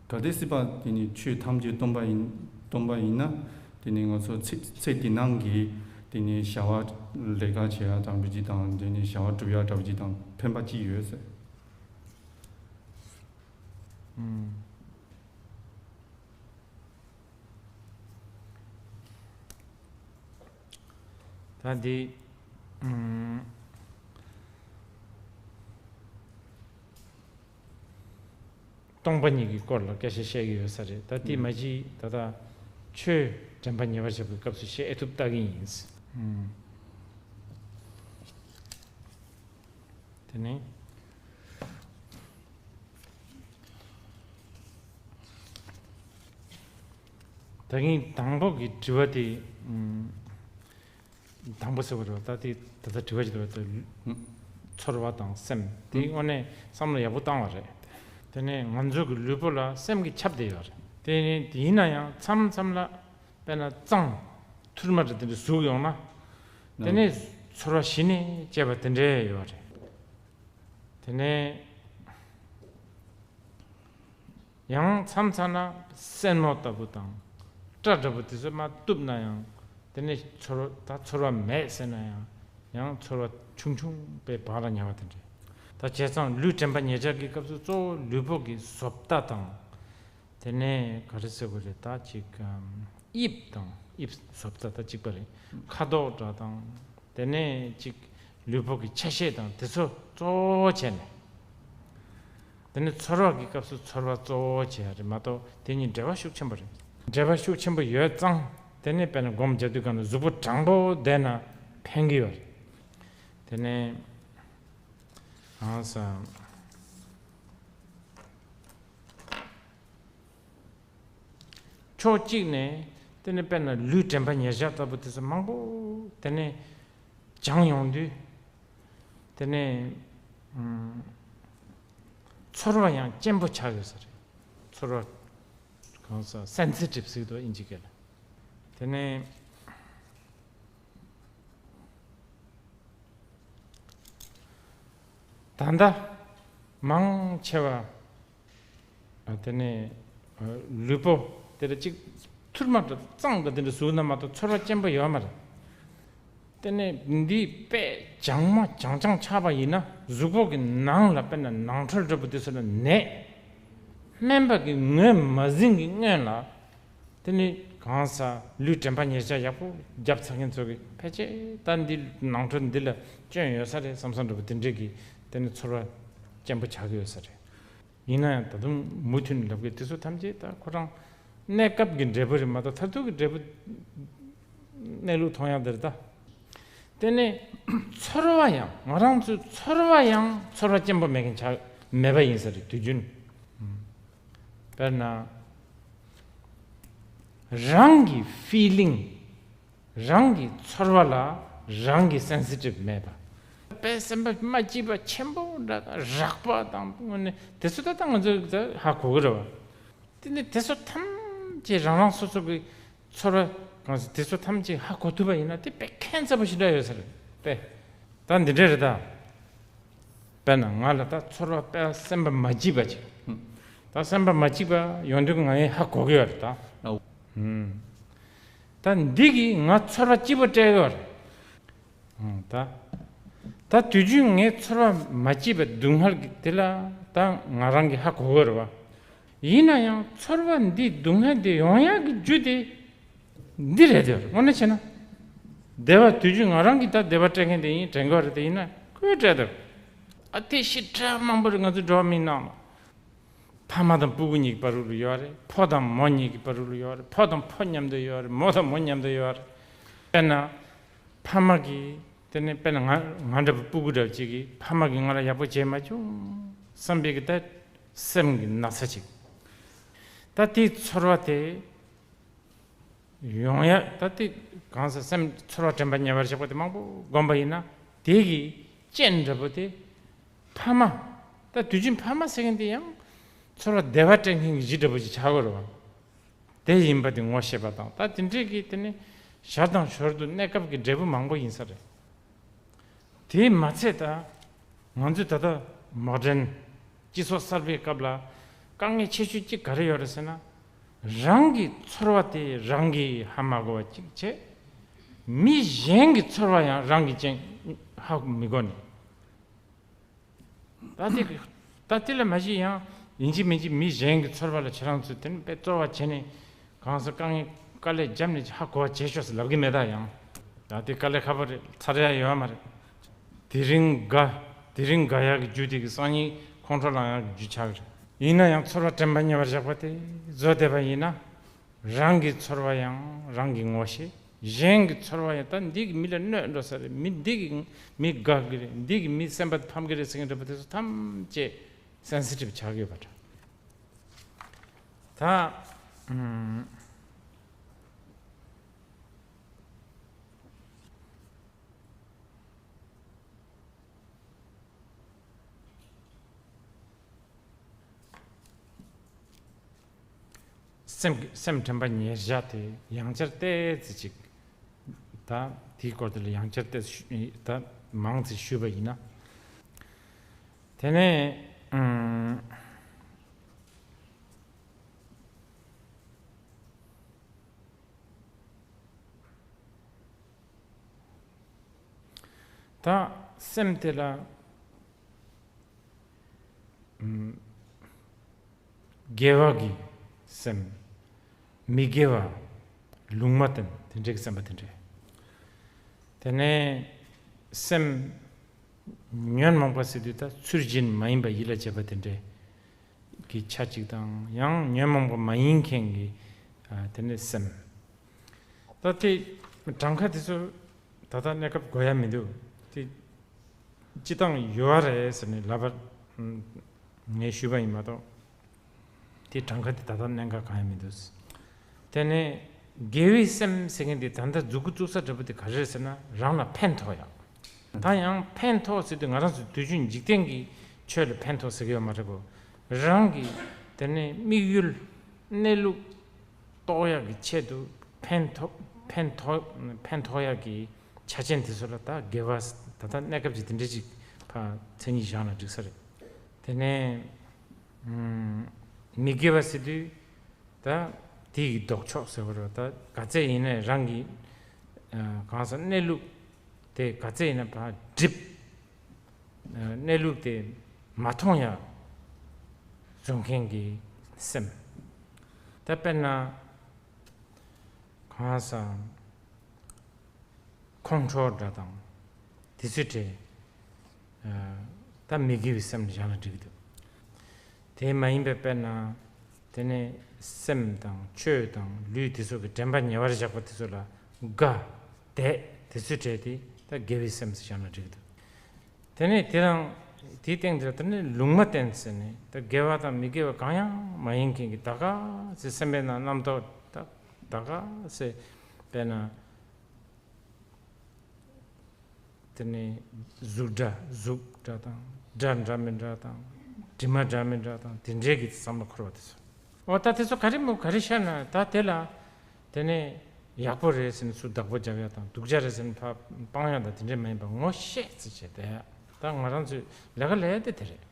གལ་ཏེ་སྲིད་པ་དེ་ནི་ཆོས་ཐམས་ཅད་སྟོང་པ་ཡིན་སྟོང་པ་ཡིན་ན། དེ་ནི་ང་ཚོ་ཚེ་ཚེ་འདི་ནང་གི་དེ་ནི་བྱ་བ་ལས་ཀ་བྱེད་ཡ་འདྲ་བོ་ཅིག་དང་། དེ་ནི་བྱ་བ་སྒྲུབ་ཡ་འདྲ་བོ་ཅིག་དང་ཕན་པ་ཅི་ཡོད་ཟེར། ཨུམ། ད་འདི། ཨུམ། སྟོང་པ་ཉིད་ཀྱི་སྐོར་ལ་སྐད་ཆ་བཤད་ཀྱི་ཡོད་ས་རེད། ད་དེ་མ་གཞི་ད་ལྟ་ཆོས་དྲན་པ་ཉེ་བར་བཞག་པའི་སྐབས་སུ་བཤད་ཨེ་ཐུབ་ལྟ་གི་ཡིན། ཨུམ། དེ་ནས། ད་ངས་དང་པོ་གི་དྲི་བ་དེ། ཨམ། དང་པོ་ཟེར་བ་རེད་བ། ད་དེ་ད་ལྟ་དྲི་བ་ཞིག་འདུག་བ། ད་ཚོར་བ་དང་སེམས་དེ་དངོས་གནས་བསམ་བློ་ཡག་པོ་བཏང་བ་རེད། དེ་ནས་ང་ཚོ་གི་ལུས་པོ་ལ་སེམས་ཀྱིས་ཁྱབ་བསྡད་ཡོད་རེད། དེ་ནས་དེ་ཡིན་ན་ཡང་མཚམས་མཚམས་ལ་དཔེར་ན་གཙང་ཐུར་མ་འདྲ་དེ་འདྲ་ཟུག་ཡོང་ན། དེ་ནས་ཚོར་བ་གཞི་ནས་སྐྱེས་པ་དེ་འདྲ་ཡོད་རེད། དེ་ནས་ཡང་མཚམས་མཚམས་ན་སེན་མོ་ལྟ་བུ་དང་སྐྲ་འདྲ་བོ་དེ་ཚོ་མར་གཏུབ་ན་ཡང་། དེ་ནས་ཚོར་ད་ཚོར་བ་མེད་ཟེར་ན་ཡང་། ཡང་ཚོར་བ་ཆུང་ཆུང་པའི་བག་ལ་ཉལ་བ་དེ་འདྲ། ད་བྱས་ཙང་ལུས་དྲན་པ་ཉེར་བཞག་གི་སྐབས་སུ་གཙོ་བོ་ལུས་པོ་གི་བཟོ་ལྟ་དང་། དེ་ནས་ག་རེ་ཟེར་དགོས་རེད། ད་ཅིག་ཨམ། དབྱིབས་དང་། དབྱིབས་བཟོ་ལྟ་ད་གཅིག་པ་རེད། ཁ་དོག་འདྲ་དང་། དེ་ནས་ཅིག་ལུས་པོ་གི་ཆ་ཤས་དང་དེ་ཚོ་གཙོ་བོ་བྱས་ནས། དེ་ནས་ཚོར་བ་གི་སྐབས་སུ་ཚོར་བ་གཙོ་བོ་བྱས་རེད་མ་གཏོགས། དེ་གཉིས་འབྲེལ་བ་ཤུགས་ཆེན་པོ་རེད། འབྲེལ་བ་ཤུགས་ཆེན་པོ་ཡོད་ཙང་། དེ་ནས་དཔེར་ན་སྒོམ་རྒྱག་དུས་སྒང་ལ་གཟུགས་པོ་དྲང་པོ་བསྡད་ན་ཕན་གི་ཡོད་རེད། དེ་ནས་གང་ཟག་ཕྱོགས་གཅིག་ནས་དེ་ནས་དཔེར་ན་ལུས་དྲན་པ་ཉེར་བཞག་ལྟ་བུ་དེ་ཚོ་མང་པོ་དེ་ནས་སྦྱངས་ཡོང་དུས། དེ་ནས་ཨམ། ཚོར་བ་ཡང་སྐྱེན་པོ་ཆགས་ཡོད་ས་རེད། ཚོར་བ་གང་ཟག་སེན་སི་ཊིབ་ཟེར་གི་འདུག་ཨིན་ཇི་སྐད་ལ། དེ་ནས། ད་ལྟ་མང་ཆེ་བ། ཨ། དེ་ནས་ལུས་པོ་དེ་ལ་གཅིག་ཐུར་མ་འདྲ་གཙང་འདྲ་དེ་འདྲ་ཟུག་ན་མ་གཏོགས་ཚོར་བ་སྐྱེན་པོ་ཡོད་མ་རེད། དེ་ནས་འདི་དཔེ་སྦྱངས་མ་སྦྱངས་སྦྱངས་ཆགས་པ་ཡིན་ན། གཟུགས་པོ་གི་ནང་ལ་དཔེར་ན་ནང་ཁྲོལ་འདྲ་པོ་དེ་ཚོ་ལ་ནད། སྨན་པ་གི་ངོས་མ་ཟིན་གི་སྔོན་ལ། དེ་ནི་གང་ཟག་ལུས་དྲན་པ་ཉེར་བཞག་ཡག་པོ་བརྒྱབ་ཚར་མཁན་ཚོ་གིས་ཕལ་ཆེར་ད་འདི་ནང་ཁྲོལ་འདི་ལ་སྐྱོན་ཡོད་ས་རེད་བསམ་བསམ་འདྲ་པོ་དེ་འདྲས་ཀྱི་དེ་ནི་ཚོར་བ་སྐྱེན་པོ་ཆགས་ཀྱི་ཡོད་ས་རེད། ཡིན་ན་ཡང་ད་དུང་མུ་མཐུད་ནས་ལབ་གི། དེ་ཚོ་ཐམས་ཅད་ད་ཁོ་རང་གནས་སྐབས་ཀྱི་འབྲས་བུ་རེད་མ་གཏོགས་མཐར་ཐུག་གི་འབྲས་བུ་གནས་ལུགས་མཐོང་ཡག་འདི་རེད་ད། དེ་ནས་ཚོར་བ་ཡང་། ང་རང་ཚོའི་ཚོར་བ་ཡང་ཚོར་བ་སྐྱེན་པོ་མེད་མཁན་ཆགས་མེད་པ་ཡིན་ས་རེད་དུས་རྒྱུན། དཔེར་ན། རང་གི་ཕི་ལིང་། རང་གི་ཚོར་བ་ལ་རང་གི་སེན་སི་ཊིབ་མེད་པ། དཔེ་སེམས་པ་མ་སྐྱིད་པ་ཆེན་པོ་འདྲ་དང་རགས་པ་དང་དངོས་གནས་དེ་ཚོ་ད་ལྟ་ང་ཚོས་ད་ཧ་གོ་གི་རེད་བ། དེ་ནས་དེ་ཚོ་ཐམས་ཅད་རང་རང་སོ་སོ་གི་ཚོར་བ་གང་ཟག་དེ་ཚོ་ཐམས་ཅད་ཧ་གོ་ཐུབ་པ་ཡིན་ན་དེ་དཔེ་ཁྱད་མཚར་པོ་ཞིག་འདྲ་ཡོད་ས་རེད་པས། ད་འདི་འདྲ་རེད་ད། དཔེར་ན་ང་ལ་ད་ཚོར་བ་དཔེ་སེམས་པ་མ་སྐྱིད་པ་ཅིག་ད་སེམས་པ་མ་སྐྱིད་པ་ཡོང་དུས་ང་ཡང་ཧ་གོ་གི་ཡོད་རེད་ད། ཨོ། ཧུམ། ད་འདི་གིས་ང་ཚོར་བ་སྐྱིད་པོ་སྤྲད་ཡོད་རེད། ཨང་། ད། ད་དུས་རྒྱུན་ངའི་ཚོར་བ་མ་སྐྱིད་པའི་སྡུག་བསྔལ་གྱི་དེ་ལ་ད་ང་རང་གིས་ཧ་གོ་གི་རེད་བ། ཡིན་ན་ཡང་ཚོར་བ་འདི་སྡུག་བསྔལ་འདི་ཡོང་ཡག་གི་རྒྱུ་དེ་འདི་རེད་དེ། དངོས་གནས་བྱས་ན། བདེ་བ་དུས་རྒྱུན་ང་རང་གིས་ད་བདེ་བ་སྤྲད་མཁན་དེ་ཡིན་དྲན་གྱི་ཡོད་རེད་དེ། ཡིན་ན་ཁོས་སྤྲད་དེ། ཨ། དེ་ཞེ་དྲག་མང་པོ་རེད་ང་ཚོའི་འགྲོ་བ་མིའི་ནང་ལ། ཕ་མ་དང་སྤུ་གུ་གཉིས་ཀྱི་བར་དུ་ལ་ཡོད་རེད། ཕོ་དང་མོ་གཉིས་ཀྱི་བར་དུ་ལ་ཡོད་རེད། ཕོ་དང་ཕོ་མཉམ་དུ་ཡོད་རེད། མོ་དང་མོ་མཉམ་དུ་ཡོད་རེད། དཔེར་ན། ཕ་མ་གིས་དེ་ནས་དཔེར་ན་ང་ང་འདྲ་བོ་སྤུ་གུ་འདྲ་བོ་ཅིག་གིས་ཕ་མ་གིས་ང་ལ་ཡག་པོ་བྱས་མ་བྱུང་བསམ་པའི་གི་ད་སེམས་ཀྱི་ན་ཚ་ཅིག་ད་དེའི་ཚོར་བ་དེ་ཡོང་ཡ། ད་དེ་གང་ཟག་སེམས་ཚོར་བ་དྲན་པ་ཉེ་བར་བཞག་པ་དེ་མང་པོ་བསྒོམས་པ་ཡིན་ན། དེ་གི་རྐྱེན་འདྲ་པོ་དེ་ཕ་མ། ད་དུས་རྒྱུན་ཕ་མ་ཟེར་མཁན་དེ་ཡང་ཚོར་བ་བདེ་བ་སྤྲད་མཁན་གྱི་གཞི་འདྲ་པོ་ཅིག་ཆགས་ཀྱི་རེད་བ། དེ་ཡིན་པ་དེ་ངོ་ཤེས་པ་དང་། ད་དེ་འདྲས་ཀྱི་དེ་ནི་ཞར་དང་ཞོར་དུ་གནས་སྐབས་ཀྱི་འབྲས་བུ་མང་པོ་ཡིན་ས་རེད། དེས་མ་ཚད་ད་ང་ཚོས་ད་ལྟ་མོ་ཌན་སྤྱི་ཚོགས་གསར་པའི་སྐབས་ལ་དཀའ་ངལ་ཆེ་ཤོས་གཅིག་ག་རེ་ཡོད་རེད་ཟེར་ན། རང་གི་ཚོར་བ་དེ་རང་གིས་ཧ་མ་གོ་བ་གཅིག་བྱས། མི་གཞན་གྱི་ཚོར་བ་ཡང་རང་གིས་ཅང་ཧ་མི་གོ་ནས། ད་དེ་ད་དེ་ལ་མ་གཞི་ཡང་ཡིན་གཅིག་མིན་གཅིག་མི་གཞན་གྱི་ཚོར་བ་ལ་ཁྱེད་རང་ཚོས་དེ་ནི་དཔེ་གཙོ་བ་བྱས་ནས་གང་ཟག་དཀའ་ངལ་དཀའ་ལས་བརྒྱབ་ནས་ཧ་གོ་བ་བྱེད་ཤོག་ཟེར་ལབ་གི་མེད་ད། ཡང་ད་དེ་དཀའ་ལས་ཁག་པོ་རེད། ཚར་ཡ་ཡོད་མ་རེད། དེ་རིང་དགའ། དེ་རིང་དགའ་ཡག་གི་རྒྱུ་དེ་གི་སང་ཉིན་ཁོང་ཁྲོ་ལངས་ཡག་གི་རྒྱུ་ཆགས་གི་རེད། ཡིན་ན་ཡང་ཚོར་བ་དྲན་པ་ཉེ་བར་བཞག་པ་དེ་བཟོ་བསྡད་པ་ཡིན་ན། རང་གི་ཚོར་བ་ཡང་རང་གིས་ངོ་ཤེས། གཞན་གྱི་ཚོར་བ་ཡང་ད་འདི་གིས་མི་ལ་གནོད་འགྲོ་ས་རེད། མི་འདི་གིས་མི་དགའ་གི་རེད། འདི་གིས་མི་སེམས་པ་ཕམ་གི་རེད་ཟེར་མཁན་འདྲ་པོ་དེ་ཚོ་ཐམས་ཅད་སེན་སི་ཊིབ་ཆགས་ཀྱི་ཡོད་པ་འདྲ། ད་ཨུམ། སེམས་སེམས་དྲན་པ་ཉེར་བཞག་དེ་ཡང་བསྐྱར་ཏོག་ཙམ་ཅིག་ད་དེའི་སྐོར་དེ་ལ་ཡང་བསྐྱར་ཏོག་ཙམ་ཞུ་ད་མང་ཙམ་ཞུས་པ་ཡིན་ན། དེ་ནས་ཨམ། ད་སེམས་དེ་ལ་ཨམ། དགེ་བ་གི་སེམས། མི་དགེ་བ། ལུང་མ་བསྟན་དེ་འདྲའི་སེམས་པ་དེ་འདྲས། དེ་ནས་སེམས་ཉོན་མོངས་པ་ཟེར་དུས་ད་ཚུལ་བཞིན་མ་ཡིན་པ་ཡིད་ལ་བྱེད་པ་དེ་འདྲས་ཀྱི་ཆ་གཅིག་དང་ཡང་ཉོན་མོངས་པ་མ་ཡིན་མཁན་གྱི་ཨ་དེ་ནས་སེམས། ད་དེ་གྲངས་ཀ་དེ་ཚོ་ད་ལྟ་གནས་སྐབས་དགོས་ཡ་མི་འདུག་དེ་སྤྱི་བཏང་ཡོད་རེད་ཟེར་ནས་ལབ་པ་ངས་ཞུས་པ་ཡིན་མ་གཏོགས། དེ་གྲངས་ཀ་དེ་ད་ལྟ་གནད་འགག་གང་ཡང་མི་འདུག་དེ་ནས་དགེ་བའི་སེམས་ཟེར་མཁན་དེ་ད་ལྟ་མཛུབ་གུ་བཙུགས་ས་འདྲ་པོ་དེ་ག་རེ་རེད་ཟེར་ན་རང་ལ་ཕན་ཐོགས་ཡག་ད་ཡང་ཕན་ཐོགས་ཟེར་དུས་ང་རང་ཚོ་དུས་རྒྱུན་འཇིག་རྟེན་གྱི་ཆོས་ལ་ཕན་ཐོགས་ཟེར་གྱི་ཡོད་མ་རེད་གོ། རང་གི་དེ་ནས་དམིགས་ཡུལ་གནས་ལུགས་རྟོགས་ཡག་གི་ཆེད་དུ་ཕན་ཐོགས་ཕན་ཐོགས་ཕན་ཐོགས་ཡག་གི་ཆ་རྐྱེན་དེ་ཚོ་ལ་ད་དགེ་བ་ད་ལྟ་གནས་སྐབས་ཀྱི་དེ་འདྲ་ཅིག་ཕར་མཚན་ཉིད་བཞག་ན་འགྲིག་ས་རེད། དེ་ནས་ཨམ། མི་དགེ་བ་ཟེར་དུས་ད་དེ་ཡི་ལྡོག་ཕྱོགས་ཟེར་བ་རེད། ད་ག་ཚད་ཡིན་ནའི་རང་གི་ཨ་གང་ཟག་གནས་ལུགས་དེ་ག་ཚད་ཡིན་ན་ཕར་སྒྲིབ། ཨ་གནས་ལུགས་དེ་མ་མཐོང་ཡ་བཟོ་མཁན་གྱི་སེམས། ད་དཔེར་ན་གང་ཟག་ཁོང་ཁྲོ་འདྲ་དང་དེ་ཚོའི་གྲས་ད་མི་དགེ་བའི་སེམས་ལ་བཞག་ན་འགྲིག་གི་འདུག་དེ་མ་ཡིན་པའི་དཔེར་ན་དེ་ནས་སེམས་དང་ཆོས་དང་ལུས་དེ་ཚོ་གི་དྲན་པ་ཉེ་བར་བཞག་པ་དེ་ཚོ་ལ་དགའ་དད་དེ་ཚོའི་གྲས་དེ་ད་དགེ་བའི་སེམས་སུ་བཞག་ན་འགྲིག་གི་འདུག་དེ་ནས་དེ་རང་དེའི་སྟེང་དེ་ལ་དེ་ནས་ལུང་མ་བསྟན་ཟེར་ནས་ད་དགེ་བ་དང་མི་དགེ་བ་གང་ཡང་མ་ཡིན་མཁན་གྱི་ད་ག་ཚེ་སེམས་པའི་ནང་རྣམ་རྟོག་ད་ད་ག་ཚེ་དཔེར་ན། དེ་ནས་གཟུགས་སྒྲ་གཟུགས་སྒྲ་དང་སྒྲ་འདྲ་མི་འདྲ་དང་དྲི་མ་འདྲ་མི་འདྲ་དང་དེ་འདྲའི་གི་བསམ་བློ་འཁོར་བ་དེ་ཚོ། འོ་ད་དེ་ཚོ་ག་རེ་མོ་ག་རེ་ཤར་ན་ད་དེ་ལ་དེ་ནས་ཡག་པོ་རེད་ཟེར་ནས་སུ་བདག་པོ་རྒྱབ་ཡ་དང་སྡུག་ཅག་རེད་ཟེར་ནས་ཕར་སྤང་ཡ་དང་དེ་འདྲས་མ་ཡིན་པ་ངོ་ཤེས་ཚེ་བྱས་ཏེ་ད་ང་རང་ཚོའི་ལས་ཀ་ལས་དེ་དེ་རེད།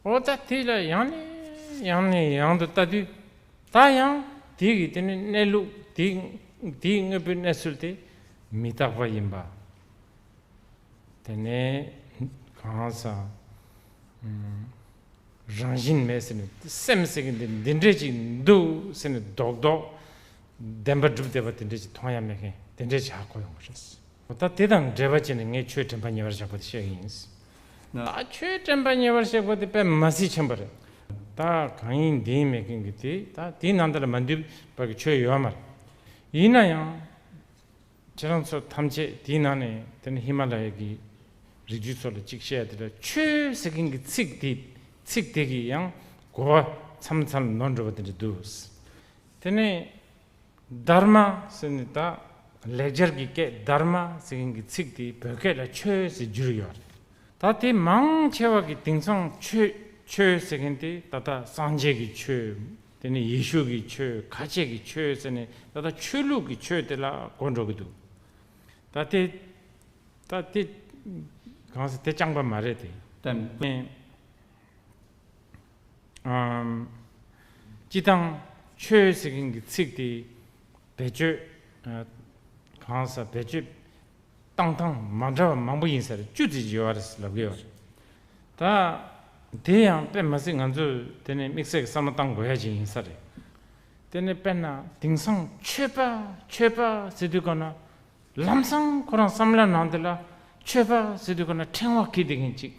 འོ་ད་དེ་ལ་ཡང་ནས་ཡང་ནས་ཡང་དུ་ལྟ་དུས་ད་ཡང་དེ་གི་དེ་ནི་གནས་ལུགས་དེ་དེའི་དངོས་པོའི་གནས་ཚུལ་དེ་མི་རྟག་པ་ཡིན་པ། དེ་ནས་གང་ཟག་རང་བཞིན་མེད་ཟེར་ནས་སེམས་ཟེར་གི་འདི་འདི་འདྲས་ཅིག་འདུག་ཟེར་ནས་རྡོག་རྡོག་བདེན་པ་སྒྲུབ་བསྡད་པ་དེ་འདྲས་ཅིག་མཐོང་ཡ་མེད་མཁན་དེ་འདྲས་ཅིག་ཧ་གོ་ཡོང་གི་རེད། ད་དེ་དང་འབྲེལ་བ་བྱས་ནས་ངས་ཆོས་དྲན་པ་ཉེ་བར་བཞག་པ་དེ་བཤད་གི་ཡིན། ད་ཆོས་དྲན་པ་ཉེ་བར་བཞག་པ་དེ་དཔེ་མ་སྲིད་ཆེན་པོ་རེད། ད་གང་ཡིན་འདི་ཡིན་མེད་མཁན་གྱི་དེ་ད་དེའི་ནང་དུ་ལ་མ་འདུས་པ་གི་ཆོས་ཡོད་མ་རེད། ཡིན་ན་ཡང་། ཁྱེད་རང་ཚོ་ཐམས་ཅད་དེའི་ནང་ནས་དེ་ནི་ཧི་མ་ལ་ཡ་གི་རི་རྒྱུད་ཚོ་ལ་གཅིག་བཤད་ཡ་དེ་ལ་ཆོས་ཟེར་མཁན་གྱི་ཚིག་དེ་ཚིག་དེ་གི་ཡང་གོ་བ་མཚམས་མཚམས་ནོར་འགྲོ་བ་དེ་འདྲ་འདུག་དེ་ནས་དྷརྨ་ཟེར་ནས་ད་ལེགས་སྦྱར་གྱི་སྐད་དྷརྨ་ཟེར་མཁན་གྱི་ཚིག་དེ་བོད་སྐད་ལ་ཆོས་ཟེར་བསྒྱུར་ཡོད་རེད། ད་དེ་མང་ཆེ་བ་གི་དེང་སང་ཆོས་ཆོས་ཟེར་མཁན་དེ་ད་ལྟ་སངས་རྒྱས་ཀྱི་ཆོས། དེ་ནས་ཡེ་ཤུ་གི་ཆོས། ཁ་ཆེ་གི་ཆོས་ཟེར་ནས་ད་ལྟ་ཆོས་ལུགས་ཀྱི་ཆོས་དེ་ལ་གོ་འགྲོ་གི་འདུག་ད་དེ་ད་དེ་གང་ཟེར་དེ་རྐྱང་པ་མ་རེད་དེ། དེ་ནས་ཨམ། སྤྱི་བཏང་ཆོས་ཟེར་མཁན་གྱི་ཚིག་དེ་བེད་སྤྱོད་ཨ། གང་ཟེར་བེད་སྤྱོད་བཏང་སྟངས་མ་འདྲ་བ་མང་པོ་ཡིན་ས་རེད། བཅུ་ཙམ་ཡོད་རེད་ལབ་གི་ཡོད་རེད། ད་དེ་ཡང་དཔེ་མ་སྲིད་ང་ཚོས་དེ་ནས་དམིགས་བསལ་གྱི་བསམ་བློ་བཏང་དགོས་ཡ་ཅིག་ཡིན་ས་རེད། དེ་ནས་དཔེར་ན་དེང་སང་ཆོས་པ་ཆོས་པ་ཟེར་དུས་ག་ན། ལམ་སང་ཁོ་རང་བསམ་བློ་ནང་དེ་ལ་ཆོས་པ་ཟེར་དུས་ག་ན་ཕྲེང་བ་འཁྱེར་བསྡད་མཁན་ཅིག་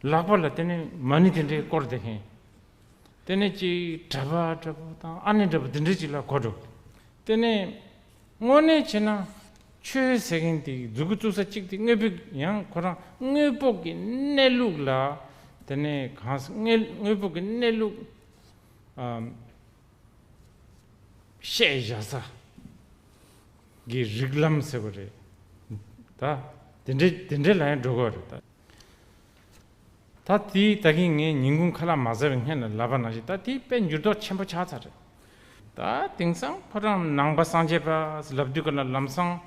ལག་པ་ལ་དེ་ནས་མ་ཎི་དེ་འདྲའི་བསྐོར་བསྡད་མཁན། དེ་ནས་ཅིག་གྲྭ་པ་འདྲ་པོ་དང་ཨ་ནེ་འདྲ་པོ་དེ་འདྲ་ཅིག་ལ་གོ་འགྲོ། དེ་ནས་དངོས་གནས་བྱས་ན་ཆོས་ཟེར་མཁན་དེ་མཛུབ་གུ་བཙུགས་ས་གཅིག་དེ་དངོས་པོའི་ཡང་ཁོ་རང་དངོས་པོ་གི་གནས་ལུགས་ལ་དེ་ནས་གང་ཟེར་དངོས་དངོས་པོ་གི་གནས་ལུགས་ཨམ། བཤད་བཞག་ས་གི་རིགས་ལམ་ཟེར་བ་རེད། ད་དེ་འདྲའི་དེ་འདྲའི་ལ་ཡང་འགྲོ་གི་རེད་ད། ད་དེའི་ད་གིན་ངས་ཉིན་གུང་ཁ་ལག་མ་ཟ་བའི་སྔོན་ལ་ལབ་པ་ནང་བཞིན་ད་དེའི་དཔེ་འགྱུར་ལྡོག་ཆེན་པོ་ཆགས་ཚར་རེད། ད་དེང་སང་ཁོ་རང་ནང་པ་སངས་རྒྱས་པ་ལབ་དུས་ག་ལ་ལམ་སང་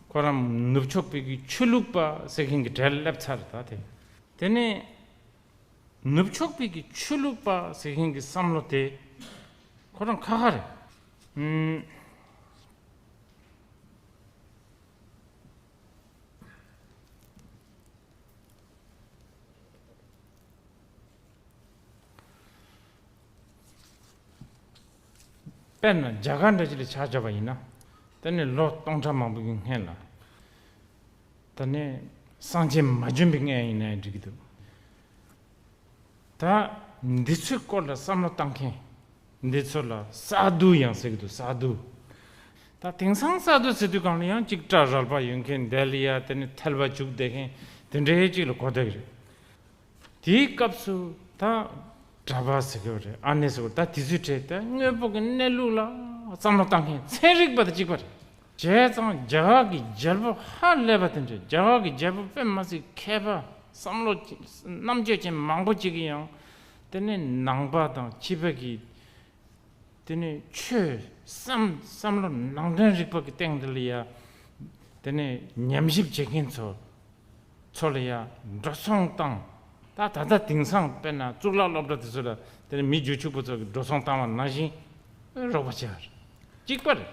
ཁོ་རང་ནུབ་ཕྱོགས་པའི་གི་ཆོས་ལུགས་པ་ཟེར་མཁན་གྱི་གྲལ་སླེབས་ཚར། ད་དེ་དེ་ནས་ནུབ་ཕྱོགས་པའི་གི་ཆོས་ལུགས་པ་ཟེར་མཁན་གྱི་བསམ་བློ་དེ་ཁོ་རང་ཁ་ཁ་རེད། ཨུམ། དཔེར་ན་རྒྱ་གར་འདྲ་ཅིག་ལ་ཆ་བཞག་པ་ཡིན་ན། དེ་ནས་ལོ་སྟོང་ཕྲག་མང་པོ་གི་སྔན་ལ། དེ་ནས་སངས་རྒྱས་མ་བྱོན་པའི་སྔན་ཡིན་ན་ཡང་འགྲིག་གི་འདུག་ད་འདི་ཚོའི་སྐོར་ལ་བསམ་བློ་བཏང་མཁན་འདི་ཚོ་ལ་ས་དྷུ་ཡང་ཟེར་གི་འདུག་ས་དྷུ། ད་དེང་སང་ས་དྷུ་ཟེར་དུས་གང་ལ་ཡང་ཅིག་སྐྲ་རལ་པ་ཡོད་མཁན། དེ་ལ་ཡ་དེ་ནི་ཐལ་བ་བྱུགས་བསྡད་མཁན་དེ་འདྲའི་ཅིག་ལ་གོ་བསྡད་ཀྱི་རེད། དེའི་སྐབས་སུ་ད་གྲྭ་པ་ཟེར་གི་རེད། ཨ་ནེ་ཟེར་གི་རེད། ད་དེ་ཚོའི་གྲས་ད་དངོས་པོ་གི་གནས་ལུགས་ལ་བསམ་བློ་བཏང་མཁན་ཚན་རིག་པ་དང་གཅིག་པ་རེད། བྱས་ཙང་རྒྱ་གར་གྱི་རྒྱལ་པོ་ཧ་ལས་པ་དེ་འདྲ། རྒྱ་གར་གྱི་རྒྱལ་པོ་དཔེ་མ་སྲིད་མཁས་པ། བསམ་བློ་ཅན། རྣམ་དཔྱོད་ཅན་མང་པོ་ཅིག་གིས་ཡང་དེ་ནས་ནང་པ་དང་ཕྱི་པ་གི་དེ་ནས་ཆོས་བསམ་བསམ་བློ་ནང་དོན་རིག་པ་གི་སྟེང་དེ་ལ་ཡ་དེ་ནས་ཉམས་ཞིབ་བྱེད་མཁན་ཚོ་ཚོ་ལ་ཡ་འགྲོ་སོང་བཏང་། ད་ད་ལྟ་དེང་སང་དཔེར་ན་གཙུག་ལག་སློབ་གྲྭ་དེ་ཚོ་ལ་དེ་ནས་མི་རྒྱུ་ཕྱུག་པོ་ཚོ་གི་འགྲོ་སོང་བཏང་བ་ནང་བཞིན་རོགས་པ་བྱས་པ་རེད། གཅིག་པ་རེད་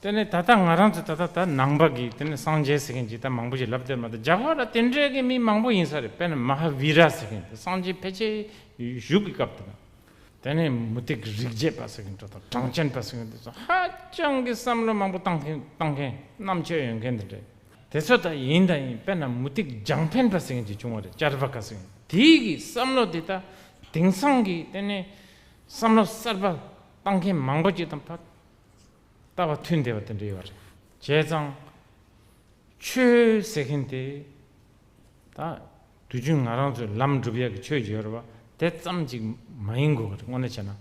དེ། དེ་ནས་ད་ལྟ་ང་རང་ཚོ་ད་ལྟ་ད་ནང་པ་གི་དེ་ནས་སངས་རྒྱས་ཟེར་མཁན་ཅིག་ད་མང་པོ་ཞིག་ལབ་བསྡད་མ་གཏོགས། རྒྱ་གར་ལ་དེ་འདྲའི་གི་མི་མང་པོ་ཡིན་ས་རེད། དཔེར་ན་མ་ཧཱ་བི་ར་ཟེར་མཁན་དེ་སངས་རྒྱས་ཕལ་ཆེར་བཞུགས་ཀྱི་སྐབས་དེ་ན། དེ་ནས་མུ་སྟེགས་རིག་བྱེད་པ་ཟེར་མཁན་དེ་དང་གྲངས་ཅན་པ་ཟེར་མཁན་དེ་ཚོ་ཧ་ཅང་གི་བསམ་བློ་མང་པོ་བཏང་མཁན་བཏང་མཁན་རྣམ་དཔྱོད་ཡོད་མཁན་དེ་འདྲ། དེ་ཚོ་ད་ཡིན་ད་ཡིན། དཔེར་ན་མུ་སྟེགས་རྒྱང་འཕེན་པ་ཟེར་མཁན་ཅིག་བྱུང་བ་རེད། ཅར་བ་ཀ་ཟེར་མཁན་དེའི་གི་བསམ་བློ་དེ་ད་དེང་སང་གི་དེ་ནས་བསམ་བློ་གསར་པ་བཏང་མཁན་མང་པོ་ཅིག་དང་ཕར་ལྟ་བ་མཐུན་བསྡད་པ་དེ་འདྲ་ཡོད་རེད། བྱས་ཙང་ཆོས་ཟེར་མཁན་དེ་ད་དུས་རྒྱུན་ང་རང་ཚོའི་ལམ་སྒྲུབ་ཡག་གི་ཆོས་ཡོད་རེད་བ། དེ་ཙམ་ཅིག་མ་ཡིན་དགོས་ཀྱི་རེད། དངོས་གནས་བྱས་ན།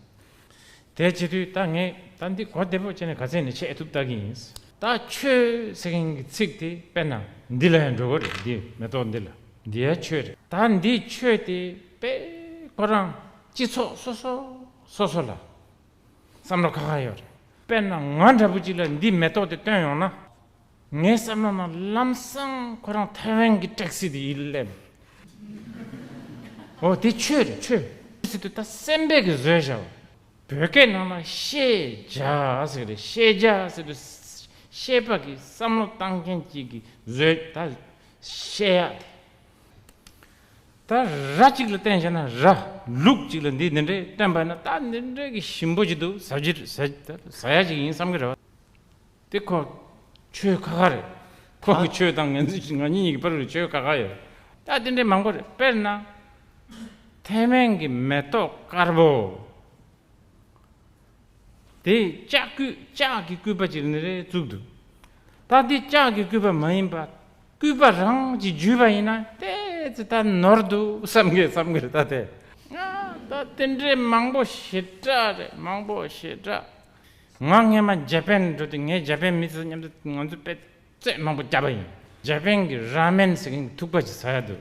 དེ་བྱེད་དུས་ད་ངས་ད་འདི་གོ་བདེ་པོ་བྱས་ནས་ག་ཚད་ནས་འཆད་ཐུབ་ལྟ་གི་ཡིན། ད་ཆོས་ཟེར་མཁན་གྱི་ཚིག་དེ་དཔེར་ན་འདི་ལ་ཡང་འགྲོ་གི་རེད། འདི་མེ་ཏོག་འདི་ལ། འདི་ཡང་ཆོས་རེད། ད་འདི་ཆོས་དེ་དཔེ་ཁོ་རང་སྤྱི་ཚོགས་སོ་སོ་སོ་སོ་ལ་བསམ་བློ་ཁ་ཁ་ཡོད་རེད། དཔེར་ན་ང་འདྲ་པོ་ཅིག་ལ་འདི་མེ་ཏོག་དེ་སྟོན་ཡོང་ན། ངའི་བསམ་བློ་ནང་ལམ་སང་ཁོ་རང་ཐའེ་ཝན་གྱི་ཊེག་སི་དེ་ཡིད་སླེབས། འོ་དེ་ཆོས་རེད། ཆོས་ཟེར་དུས་ད་སེམས་པས་ཀྱི་བཟོས་བཞག་བོད་སྐད་ནང་ལ་ཤེས་བྱ་ཟེར་གི་རེད། ཤེས་བྱ་ཟེར་དུས་ཤེས་པ་གི་བསམ་བློ་བཏང་མཁན་གཅིག་གིས་བཟོས། ད་ཤེས་ཡག་དེ། ད་ར་གཅིག་ལ་བསྟན་བྱས་ན། ར་ལུག་གཅིག་ལ་འདི་འདི་འདྲའི་བསྟན་པ་ན། ད་འདི་འདྲའི་གི་ཞིམ་པོ་ཅིག་འདུག་ཟ་རྒྱུ་ཟ་ཟ་ཡ་ཅིག་ཡིན་བསམ་གི་རེད་བ། དེ་ཁོ་ཆོས་ཁ་ཁ་རེད། ཁོ་གི་ཆོས་དང་ང་ཚོ་ང་གཉིས་ཀྱི་བར་ལ་ཆོས་ཁ་ཁ་ཡོད། ད་དེ་འདྲའི་མང་པོ་རེད། དཔེར་ན་ཐའེ་ཝན་གྱི་མེ་ཏོག་དཀར་པོ་དེ་ལྕགས་སྐུད། ལྕགས་ཀྱི་སྐུད་པ་ཅིག་ནི་རེ་བཙུགས་འདུག་ད་འདི་ལྕགས་ཀྱི་སྐུད་པ་མ་ཡིན་པ། སྐུད་པ་རང་གིས་བརྒྱུས་པ་ཡིན་ན་ཏོག་ཙམ་ད་ནོར་འདུག་བསམ་གི་བསམ་གི་རེད། ད་དེ་ང་ད་དེ་འདྲའི་མང་པོ་ཞེ་དྲག་རེད། མང་པོ་ཞེ་དྲག་ང་སྔས་མ་ཇ་པན་འགྲོ་དུས་ངས་ཇ་པན་མི་ཚོ་མཉམ་དུ་ང་ཚོ་དཔེ་རྩེད་མང་པོ་བརྒྱབ་པ་ཡིན། ཇ་པན་གྱི་ར་མེན་ཟེར་མཁན་གྱི་ཐུག་པ་ཅིག་ཟ་ཡ་འདུག་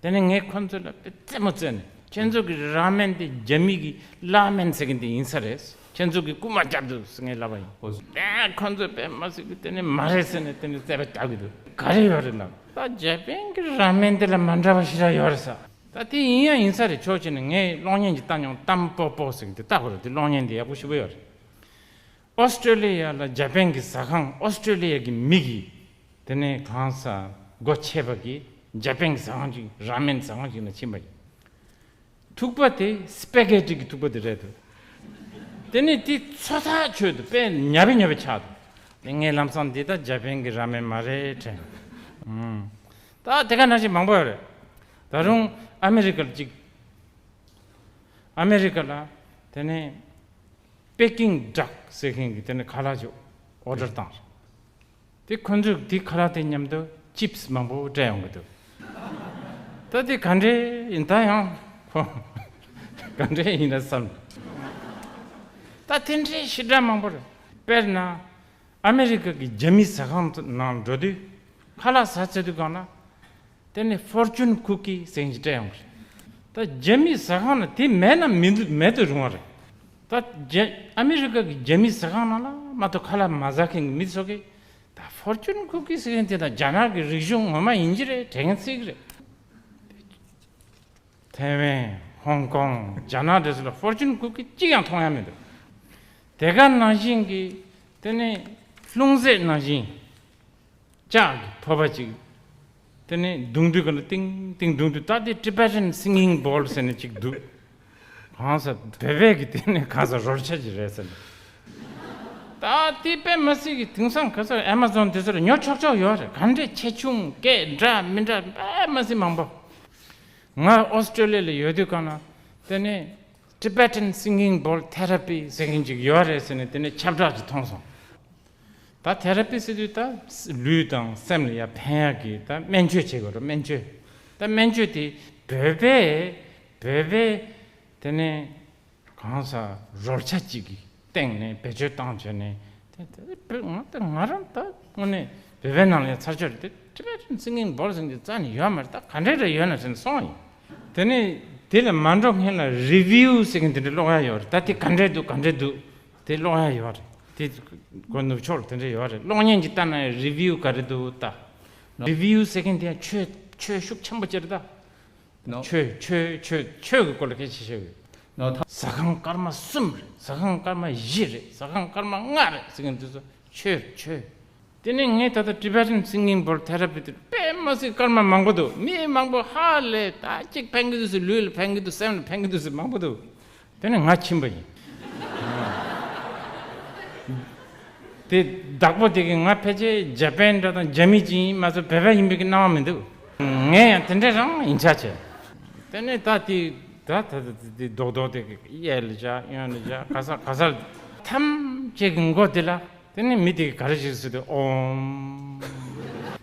དེ་ནས་ངས་ཁོ་ཚོ་ལ་དཔེ་རྩེད་མོ་རྩེ་ནས། ཁྱེད་ཚོ་གི་ར་མེན་དེ་རྒྱ་མི་གི་ལ་མེན་ཟེར་མཁན་དེ་ཡིན་ས་རེད། ཁྱེད་ཚོ་གི་རྐུ་མ་བརྒྱབ་འདུག་ཟེར་ངས་ལབ་པ་ཡིན། ཨོ། དེ་ཁོ་ཚོ་དཔེ་མ་སྲིད་གི་དེ་ནས་མ་རེད་ཟེར་ནས་དེ་ནས་རྩེད་པ་རྒྱག་གི་འདུག་ག་རེ་ཡོད་རེད་ལབ། ད་ཇ་པན་གྱི་ར་མེན་དེ་ལ་མ་འདྲ་བ་ཞེ་དྲག་ཡོད་རེད་ས། ད་དེ་ཡིན་ཡང་ཡིན་ས་རེད། ཆོག་བྱས་ནས་ངས་གློག་བརྙན་ཅིག་བལྟ་མྱོང་། ཏམ་པོ་པོ་ཟེར་གི་དེ་ལྟ་དགོས་རེད། དེ་གློག་བརྙན་དེ་ཡག་པོ་ཞེ་པོ་ཡོད་རེད། ཨོ་སི་ཀྲོ་ལི་ཡ་ལ་ཇ་པན་གྱི་ཟ་ཁང་། ཨོ་སི་ཀྲོ་ལི་ཡ་གི་མི་གིས་དེ་ནས་གང་ཟག་སྒོ་ཕྱེ་བ་གི་ཇ་པན་གྱི་ཟ་ཁང་ཅིག་ར་མེན་ཟ་ཁང་ཅིག་ལ་ཕྱིན་པ་ཡིན། ཐུག་པ་དེ་སི་པེ་གེ་ཊི་གི་ཐུག་པ་དེ་རེད་འདུག་དེ་ནས་དེ་ཚོ་ཐག་ཆོད་འདུག་དཔེ་ཉབ་པའི་ཉབ་པའི་ཆགས་འདུག་དེ་ངས་ལམ་སང་འདི་ད་ཇ་པན་གྱི་ར་མེན་མ་རེད་དྲན། ཨུམ། ད་དེ་ག་ནང་བཞིན་མང་པོ་ཡོད་རེད། ད་རུང་ཨ་མེ་རི་ཀ་ལ་ཅིག་ཨ་མེ་རི་ཀ་ལ་དེ་ནས་པེ་ཀིང་ཌག་ཟེར་མཁན་གྱི་དེ་ནས་ཁ་ལག་ཅིག་ཨོ་ཌར་བཏང་རེད། དེ་ཁོ་ཚོས་དེ་ཁ་ལག་དེ་མཉམ་དུ་ཅིབ་སི་མང་པོ་སྤྲད་ཡོང་གི་འདུག་ད་དེ་ག་འདྲས་ཡིན། ད་ཡང་ཁོ་ག་འདྲས་ཡིན་ན་བསམ། ད་དེ་འདྲས་ཞེ་དྲག་མང་པོ་རེད། དཔེར་ན་ཨ་མེ་རི་ཀ་གི་རྒྱ་མི་ཟ་ཁང་ནང་འགྲོ་དུས་ཁ་ལག་ཟ་ཚར་དུས་སྒང་ལ། དེ་ནས་ཕོར་ཅུན་ཁུ་ཀི་ཟེར་མཁན་ཅིག་སྤྲད་ཡོང་གི་རེད། ད་རྒྱ་མི་ཟ་ཁང་ན་དེ་མེད་ན་མི་འདུག་མེད་དུ་རུང་བ་རེད། ད་རྒྱ་ཨ་མི་རི་ཀ་གི་རྒྱ་མི་ཟ་ཁང་ནང་ལ་མ་གཏོགས་ཁ་ལག་མ་ཟ་མཁན་གྱི་མི་ཚོ་གིས་ད་ཕོར་ཅུན་ཀུ་ཀི་ཟེར་མཁན་དེ་ད་རྒྱ་ནག་གི་རིག་གཞུང་ངོ་མ་ཡིན་གྱི་རེད། དྲན་སྲིད་ཀྱི་རེད། ཐའེ་ཝན། ཧོང་ཀོང་། རྒྱ་ནག་དེ་ཚོ་ལ་ཕོར་ཅུན་ཀུ་ཀི་གཅིག་ཀྱང་མཐོང་ཡ་མི་འདུག་དེ་ག་ནང་བཞིན་གྱི་དེ་ནས་ལྷུང་བཟེད་ནང་བཞིན་ལྕགས་ཀྱི་ཕོར་པ་ཅིག་དེ་ནས་བརྡུང་དུས་ག་ལ་ཏིང་ཏིང་བརྡུང་དུས། ད་དེ་Tibetan Singing Bowl ཟེར་ནས་ཅིག་འདུག་གང་ཟག་བོད་པས་ཀྱི་དེ་ནས་གང་ཟག་རོལ་ཆ་ཅིག་རེད་ཟེར་ནས། ད་དེ་དཔེ་མ་སྲིད་ཀྱི་དེང་སང་ག་ཚོད་ཨེ་མ་ཛོན་དེ་ཚོར་ཉོ་ཆོག་ཆོག་ཡོད་རེད། ག་འདྲས་ཆེ་ཆུང་སྐད་འདྲ་མི་འདྲ་དཔེ་མ་སྲིད་མང་པོ། ང་ཨོ་སི་ཀྲོ་ལི་ཡ་ལ་ཡོད་དུས་གང་ན་དེ་ནས་Tibetan Singing Bowl Therapy ཟེར་མཁན་ཅིག་ཡོད་རེད་ཟེར་ནས་དེ་ནས་ཁྱབ་བསྒྲགས་ཅིག་མཐོང་སོང་། ད་ཐེ་ར་པི་ཟེར་དུས་ད་ལུས་དང་སེམས་ལ་ཡ་ཕན་ཡག་གི་ད་སྨན་བཅོས་བྱེད་དགོས་རེད། སྨན་བཅོས། ད་སྨན་བཅོས་དེ་བོད་པས་བོད་པས་དེ་ནས་གང་ཟག་རོལ་ཆ་གཅིག་གི་སྟེང་ནས་བེད་སྤྱོད་བཏང་བྱས་ནས། དེ་དེ་བོད་ང་ད་ང་རང་ད་དངོས་གནས་བོད་པའི་ནང་ལ་ཡ་ཚར་གཅོད་རེད། དེ་Tibetan Singing Bowl ཟེར་གྱི་རྩ་ནས་ཡོད་མ་རེད། ད་ག་འདྲས་རེད་ཡོད་ན་ཟེར་ནས་སོང་ཡིན། དེ་ནས་དེ་ལ་མ་འགྲོ་སྔོན་ལ་review ཟེར་མཁན་དེ་འདྲ་ཀློག་ཡ་ཡོད་རེད། ད་དེ་ག་འདྲས་འདུག་ག་འདྲས་འདུག་དེ་ཀློག་ཡ་ཡོད་རེད། དེ་སྒོ་ནུབ་ཕྱོགས་ལ་དེ་འདྲས་ཡོད་རེད། གློག་བརྙན་གྱི་ལྟ་ན་review ག་རེ་འདུག་ལྟ། review ཟེར་མཁན་དེ་ཡང་ཆོས་ཆོས་ཤུགས་ཆེན་པོ་ཅིག་རེད་ད། ནོ། ཆོས་ཆོས་ཆོས་ཆོས་ཀྱི་སྐོར་ལ་སྐད་ཆ་བཤད་ཡོད། ནོ། ད་ཟ་ཁང་སྐར་མ་གསུམ་རེད། ཟ་ཁང་སྐར་མ་བཞི་རེད། ཟ་ཁང་སྐར་མ་ལྔ་རེད་ཟེར་མཁན་དེ་ཚོ་ཆོས་ཆོས། དེ་ནས་ངས་ད་ལྟ་Tibetan Singing Bowl Therapy དེ་དཔེ་མ་སྲིད་སྐར་མ་མང་པོ་འདུག་མི་མང་པོ་ཧ་ལས་ད་གཅིག་ཕན་གི་འདུག་ཟེར། ལུས་ལ་ཕན་གི་འདུག་སེམས་ལ་ཕན་གི་འདུག་ཟེར་མང་པོ་འདུག་དེ་ནས་ང་ཕྱིན་པ་ཡིན། དེ་བདག་པོ་དེ་གིས་ང་ཕལ་ཆེར་ཇ་པན་འདྲ་དང་རྒྱ་མི་ཅིག་ཡིན་མ་གཏོགས་བོད་པ་ཡིན་པའི་གི་སྣང་བ་མི་འདུག་ངས་ཡང་དེ་འདྲ་རང་ཡིན་ཆ་བྱས། དེ་ནས་ད་དེ་ད་ད་ད་དེ་རྡོག་རྡོག་དེ་གི་གཡས་ལ་བཞག་གཡོན་ལ་བཞག་ག་ས་ག་ས་ལ་ཐམས་ཅད་ཀྱི་མགོ་དེ་ལ། དེ་ནས་མི་དེ་གིས་ག་རེ་ཞིག་ཟེར་དུས་ཨོམ།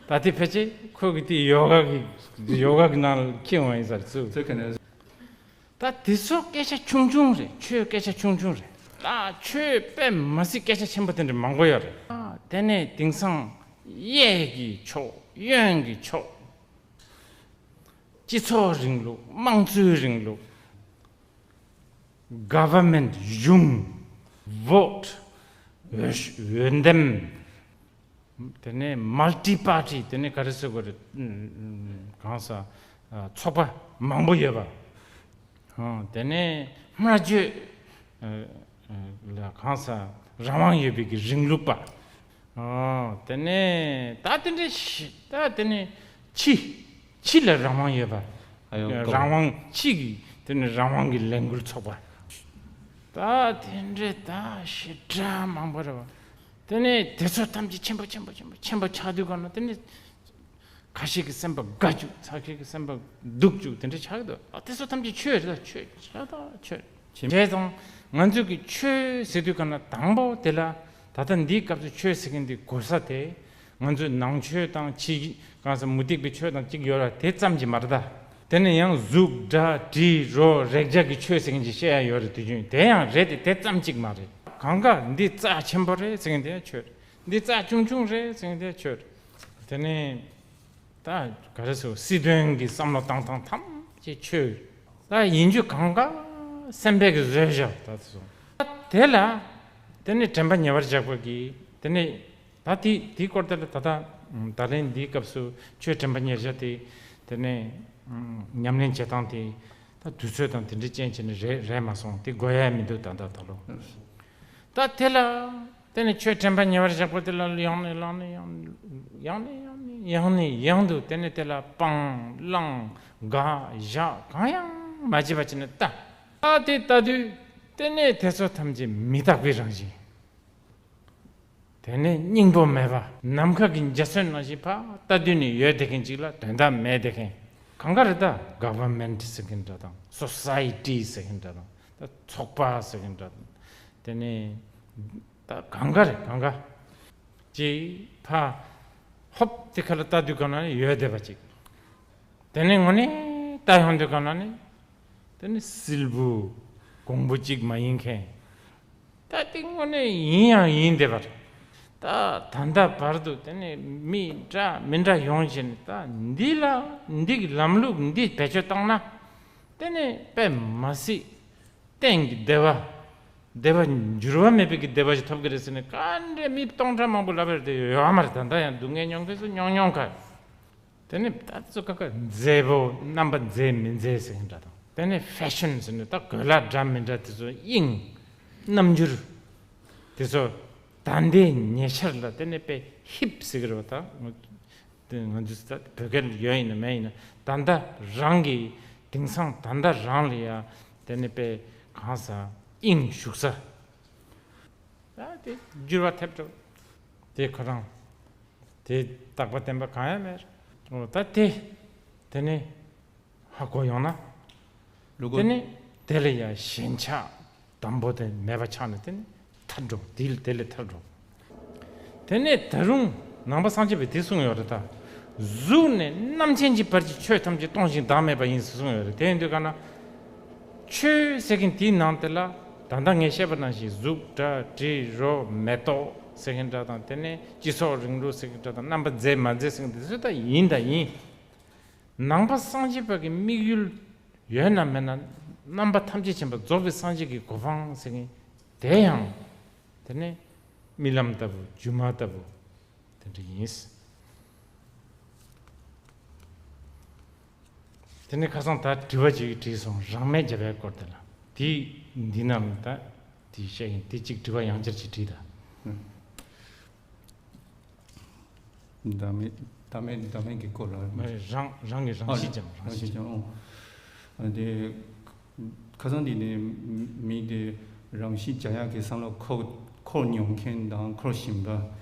ད་དེ་ཕལ་ཆེར་ཁོ་གི་དེ་ཡོ་ག་གི་ཡོ་ག་གི་ནང་ལ་འཁྱེར་འོང་ཡིན་ས་རེད་ཚུལ། ཚུལ་ག་ནས། ད་དེ་ཚོ་སྐད་ཆ་ཆུང་ཆུང་རེད། ཆོས་སྐད་ཆ་ཆུང་ཆུང་རེད། ད་ཆོས་དཔེ་མ་སྲིད་སྐད་ཆ་ཆེན་པོ་དེ་འདྲ་མང་པོ་ཡོད་རེད། ཨ། དེ་ནས་དེང་སང་གཡས་ཀྱི་ཕྱོགས་གཡོན་གྱི་ཕྱོགས། སྤྱི་ཚོགས་རིང་ལུགས། དམངས་གཙོའི་རིང་ལུགས། Government གཞུང་། Vote འོས་འོས་འདེམས། དེ་ནས་Multi Party དེ་ནས་ག་རེ་ཟེར་དགོས་རེད། ཨུམ། གང་ཟག་ཨ། ཚོགས་པ་མང་པོ་ཡོད་པ། ཨ། དེ་ནས་སྨྲ་བརྗོད་ཨ། ཨ། ལ་གང་ཟག་རང་དབང་ཡོད་པའི་གི་རིང་ལུགས་པ། ཨ། དེ་ནས་ད་དེ་འདྲ་ཞིག་ད་དེ་ནས་ཕྱི་ཕྱི་ལ་རང་དབང་ཡོད་པ། ཨ། ཡོང་གི་རང་དབང་ཕྱི་གི་དེ་ནས་རང་དབང་གི་ལས་འགུལ་ཚོགས་པ། ད་དེ་འདྲ་ད་ཞེ་དྲག་མང་པོ་རེད་པ། དེ་ནས་དེ་ཚོ་ཐམས་ཅད་ཆེན་པོ་ཆེན་པོ་ཆེན་པོ་ཆེན་པོ་ཆགས་དུས་ག་ན། དེ་ནས་ཁ་ཤས་ཀྱི་སེམས་པ་དགའ་བཅུག་ཁ་ཤས་ཀྱི་སེམས་པ་སྡུག་བཅུག་དེ་འདྲ་ཆགས་ཀྱི་འདུག་ཨ། དེ་ཚོ་ཐམས་ཅད་ཆོས་རེད། ཆོས་ཆགས་ད་ཆོས། བྱས་ཙང་ང་ཚོས་ཀྱི་ཆོས་ཟེར་དུས་ག་ན་དང་པོ་དེ་ལ་ད་ལྟ་འདིའི་སྐབས་སུ་ཆོས་ཟེར་མཁན་འདི་གོ་ས་དེ། ང་ཚོའི་ནང་ཆོས་དང་ཕྱི་གང་ཟེར་མུ་སྟེགས་པའི་ཆོས་དང་གཅིག་ཡོད་ར། དེ་ཙམ་གྱིས་མ་རེད་ད། དེ་ནས་ཡང་གཟུགས་སྒྲ་དྲི་རོ་རེག་བྱ་གི་ཆོས་ཟེར་མཁན་ཅིག་བཤད་ཡ་ཡོད་རེད། དུས་རྒྱུན་དེ་ཡང་རེད་དེ། དེ་ཙམ་གཅིག་མ་རེད། གང་ག་འདི་རྩ་ཆེན་པོ་རེད་ཟེར་མཁན་དེ་ཡང་ཆོས་རེད། འདི་རྩ་ཆུང་ཆུང་རེད་ཟེར་མཁན་དེ་ཡང་ཆོས་རེད། དེ་ནས་ད་ག་རེ་ཟེར། སྲིད་དོན་གྱི་བསམ་བློ་བཏང་སྟངས་ཐམས་ཅད་ཆོས་རེད། ད་ཡིན་རྒྱུ་གང་ག་སེམས་པས་ཀྱི་བཟོས་བཞག་ད་དེ་ཚོ། དེ་ལ་དེ་ནས་དྲན་པ་ཉེ་བར་བཞག་པ་གི་དེ་ནས། ད་དེ་དེའི་སྐོར་དེ་ལ་ད་ལྟ་ད་ལན་འདིའི་སྐབས་སུ་ཆོས་དྲན་པ་ཉེར་བཞག་དེ། དེ་ནས་ཉམས་ལེན་བྱེད་སྟངས་དེ་ད་དུས་ཚོད་དང་དེ་འདྲའི་རྐྱེན་བྱས་ནས་རེད་རེད་མ་སོང་། དེ་དགོས་ཡ་མི་འདུག་ད་ལྟ་ད་ལོ། ད་དེ་ལ་དེ་ནས་ཆོས་དྲན་པ་ཉེ་བར་བཞག་པ་དེ་ལ་ཡང་ནས་ཡང་ནས་ཡང་ནས་ཡང་ནས་ཡང་ནས་ཡང་ནས་ཡང་དུ་དེ་ནས་དེ་ལ་སྤང་བླང་དགག་བཞག་གང་ཡང་མ་བྱས་པ་བྱས་ནས་ལྟ། ད་དེ་ལྟ་དུས་དེ་ནས་དེ་ཚོ་ཐམས་ཅད་མི་རྟག་པའི་རང་བཞིན། དེ་ནས་སྙིང་པོ་མེད་པ། ནམ་མཁའ་གི་འཇའ་ཚོན་ནང་བཞིན་ཕར་ལྟ་དུས་ནས་ཡོད་བསྡད་མཁན་ཅིག་ལ་དོན་དག་མེད་བསྡད་མཁན། གང་ག་རེད་ད། Government ཟེར་མཁན་འདྲ་དང་། Society ཟེར་མཁན་འདྲ་དང་། ད་ཚོགས་པ་ཟེར་མཁན་འདྲ་དང་། དེ་ནས་ད་གང་ག་རེད་གང་ག་ཅིག་ཕར་ཧོབ་དེ་ཁ་ལ་ལྟ་དུས་ག་ན་ཡོད་བསྡད་པ་ཅིག་དེ་ནས་དངོས་གནས་ལྟ་ཡོང་དུས་ག་ན་ནི། དེ་ནི་སིལ་བུ་གོང་བུ་གཅིག་མ་ཡིན་མཁན། ད་དེ་དངོས་གནས་ཡིན་ཡང་ཡིན་བསྡད་པ་རེད། ད་ད་ལྟ་བར་དུ་དེ་ནས་མི་འདྲ་མི་འདྲ་ཡོང་བཞིན། ད་འདི་ལ་འདི་གི་ལམ་ལུགས་འདི་བེད་སྤྱོད་བཏང་ན། དེ་ནས་དཔེ་མ་སྲིད་གཏན་གྱི་བདེ་བ། བདེ་བ་འགྱུར་བ་མེད་པའི་གི་བདེ་བ་ཞིག་ཐོབ་ཀྱི་རེད་ཟེར་ནས་ག་འདྲས་མི་སྟོང་ཕྲག་མང་པོ་ལབ་པ་རེད་དེ་ཡོད་མ་རེད། ད་ལྟ་ཡང་སྡུག་བསྔལ་མྱོང་མཁན་ཚོ་མྱོང་མྱོང་ག་དེ་ནས་ད་ཚོ་ཀ་ཀ་མཛེས་པོ་རྣམ་པ་མཛེས་མི་མཛེས་ཟེར་མཁན་འདྲ་དང་། དེ་ནས་ཕེ་ཤན་ཟེར་ནས་ད་གོས་ལྭ་འདྲ་མི་འདྲ་དེ་ཚོ་དབྱིངས་རྣམ་འགྱུར་དེ་ཚོ་ད་ལྟའི་ཉེ་ཆར་ལ་དེ་ནས་དཔེ་ཧིབ་ཟེར་གི་རེད་བ། ད་དེ་ང་ཚོ་ད་བོད་སྐད་ཡོད་ཡིན་ན་མེད་ཡིན་ན་ད་ལྟ་རང་གི་དེང་སང་ད་ལྟ་རང་ལ་ཡ་དེ་ནས་དཔེ་གང་ཟག་དབྱིངས་ཞུགས་ས། ད་དེ་འགྱུར་བ་ཐེབས་འགྲོ། དེ་ཁོ་རང་དེ་རྟག་པ་བརྟན་པ་གང་ཡང་མེད། འོ་ད་དེ་དེ་ནས་ཧ་གོ་ཡོང་ན། ལུ་གུ། དེ་ནས་དེ་ལ་ཡང་ཞེན་ཆགས་དང་པོ་དེ་མེད་པ་ཆགས་ནས་དེ་ནས་ཐར་འགྲོ། དེ་ལ་དེ་ལས་ཐར་འགྲོ། དེ་ནས་ད་རུང་ནང་པ་སངས་རྒྱས་པས་དེ་གསུངས་ཡོད་རེད་ད། གཟུགས་ནས་རྣམ་མཁྱེན་གྱི་བར་གྱི་ཆོས་ཐམས་ཅད་སྟོང་ཞིང་བདག་མེད་པ་ཡིན་ཟེར་གསུངས་ཡོད་རེད། དེ་ཡིན་དུས་ག་ན། ཆོས་ཟེར་མཁན་དེའི་ནང་དེ་ལ་ད་ལྟ་ངས་བཤད་པ་ནང་བཞིན་གཟུགས་སྒྲ་དྲི་རོ་མེ་ཏོག་ཟེར་མཁན་འདྲ་དང་། དེ་ནས་སྤྱི་ཚོགས་རིང་ལུགས་ཟེར་མཁན་འདྲ་དང་། རྣམ་པ་མཛེས་མ་མཛེས་ཟེར་མཁན་དེ་ཚོ་ད་ཡིན་ད་ཡིན། ནང་པ་སངས་རྒྱས་པ་གི་དམིགས་ཡུལ་ཡོད་ན་མེད་ན། རྣམ་པ་ཐམས་ཅད་མཁྱེན་པ་རྫོགས་པའི་སངས་རྒྱས་ཀྱི་གོ་འཕང་ཟེར་མཁན་དེ་ཡང་དེ་ནས་རྨི་ལམ་ལྟ་བུ་སྒྱུ་མ་ལྟ་བུ་དེ་འདྲ་ཡིན། དེ་ནས་ཁ་སང་ད་དྲི་བ་ཅིག་དྲིས་སོང་། རང་མེད་བརྒྱ་པའི་སྐོར་དེ་ལ། དེ་འདི་ནང་ད་དེ་བཤད་ཡིན། དེ་གཅིག་དྲི་བ་ཡང་བསྐྱར་ཅིག་དྲིས་ད། ཨུ། བདག་མེད་བདག་མེད་བདག་མེད་ཀྱི་སྐོར་ལ། མ་རེད། རང་རང་གི་རང་ཨ་གཤིས་འཇམ། རང་གཤིས་འཇམ། ཨོ། ཨ་དེ། ཁ་སང་འདི་ནས་མི་དེ་རང་གཤིས་འཇམ་ཡག་གི་བསམ་བློ་འཁོར་འཁོར་མྱོང་མཁན་དང་འཁོར་བཞིན་པ་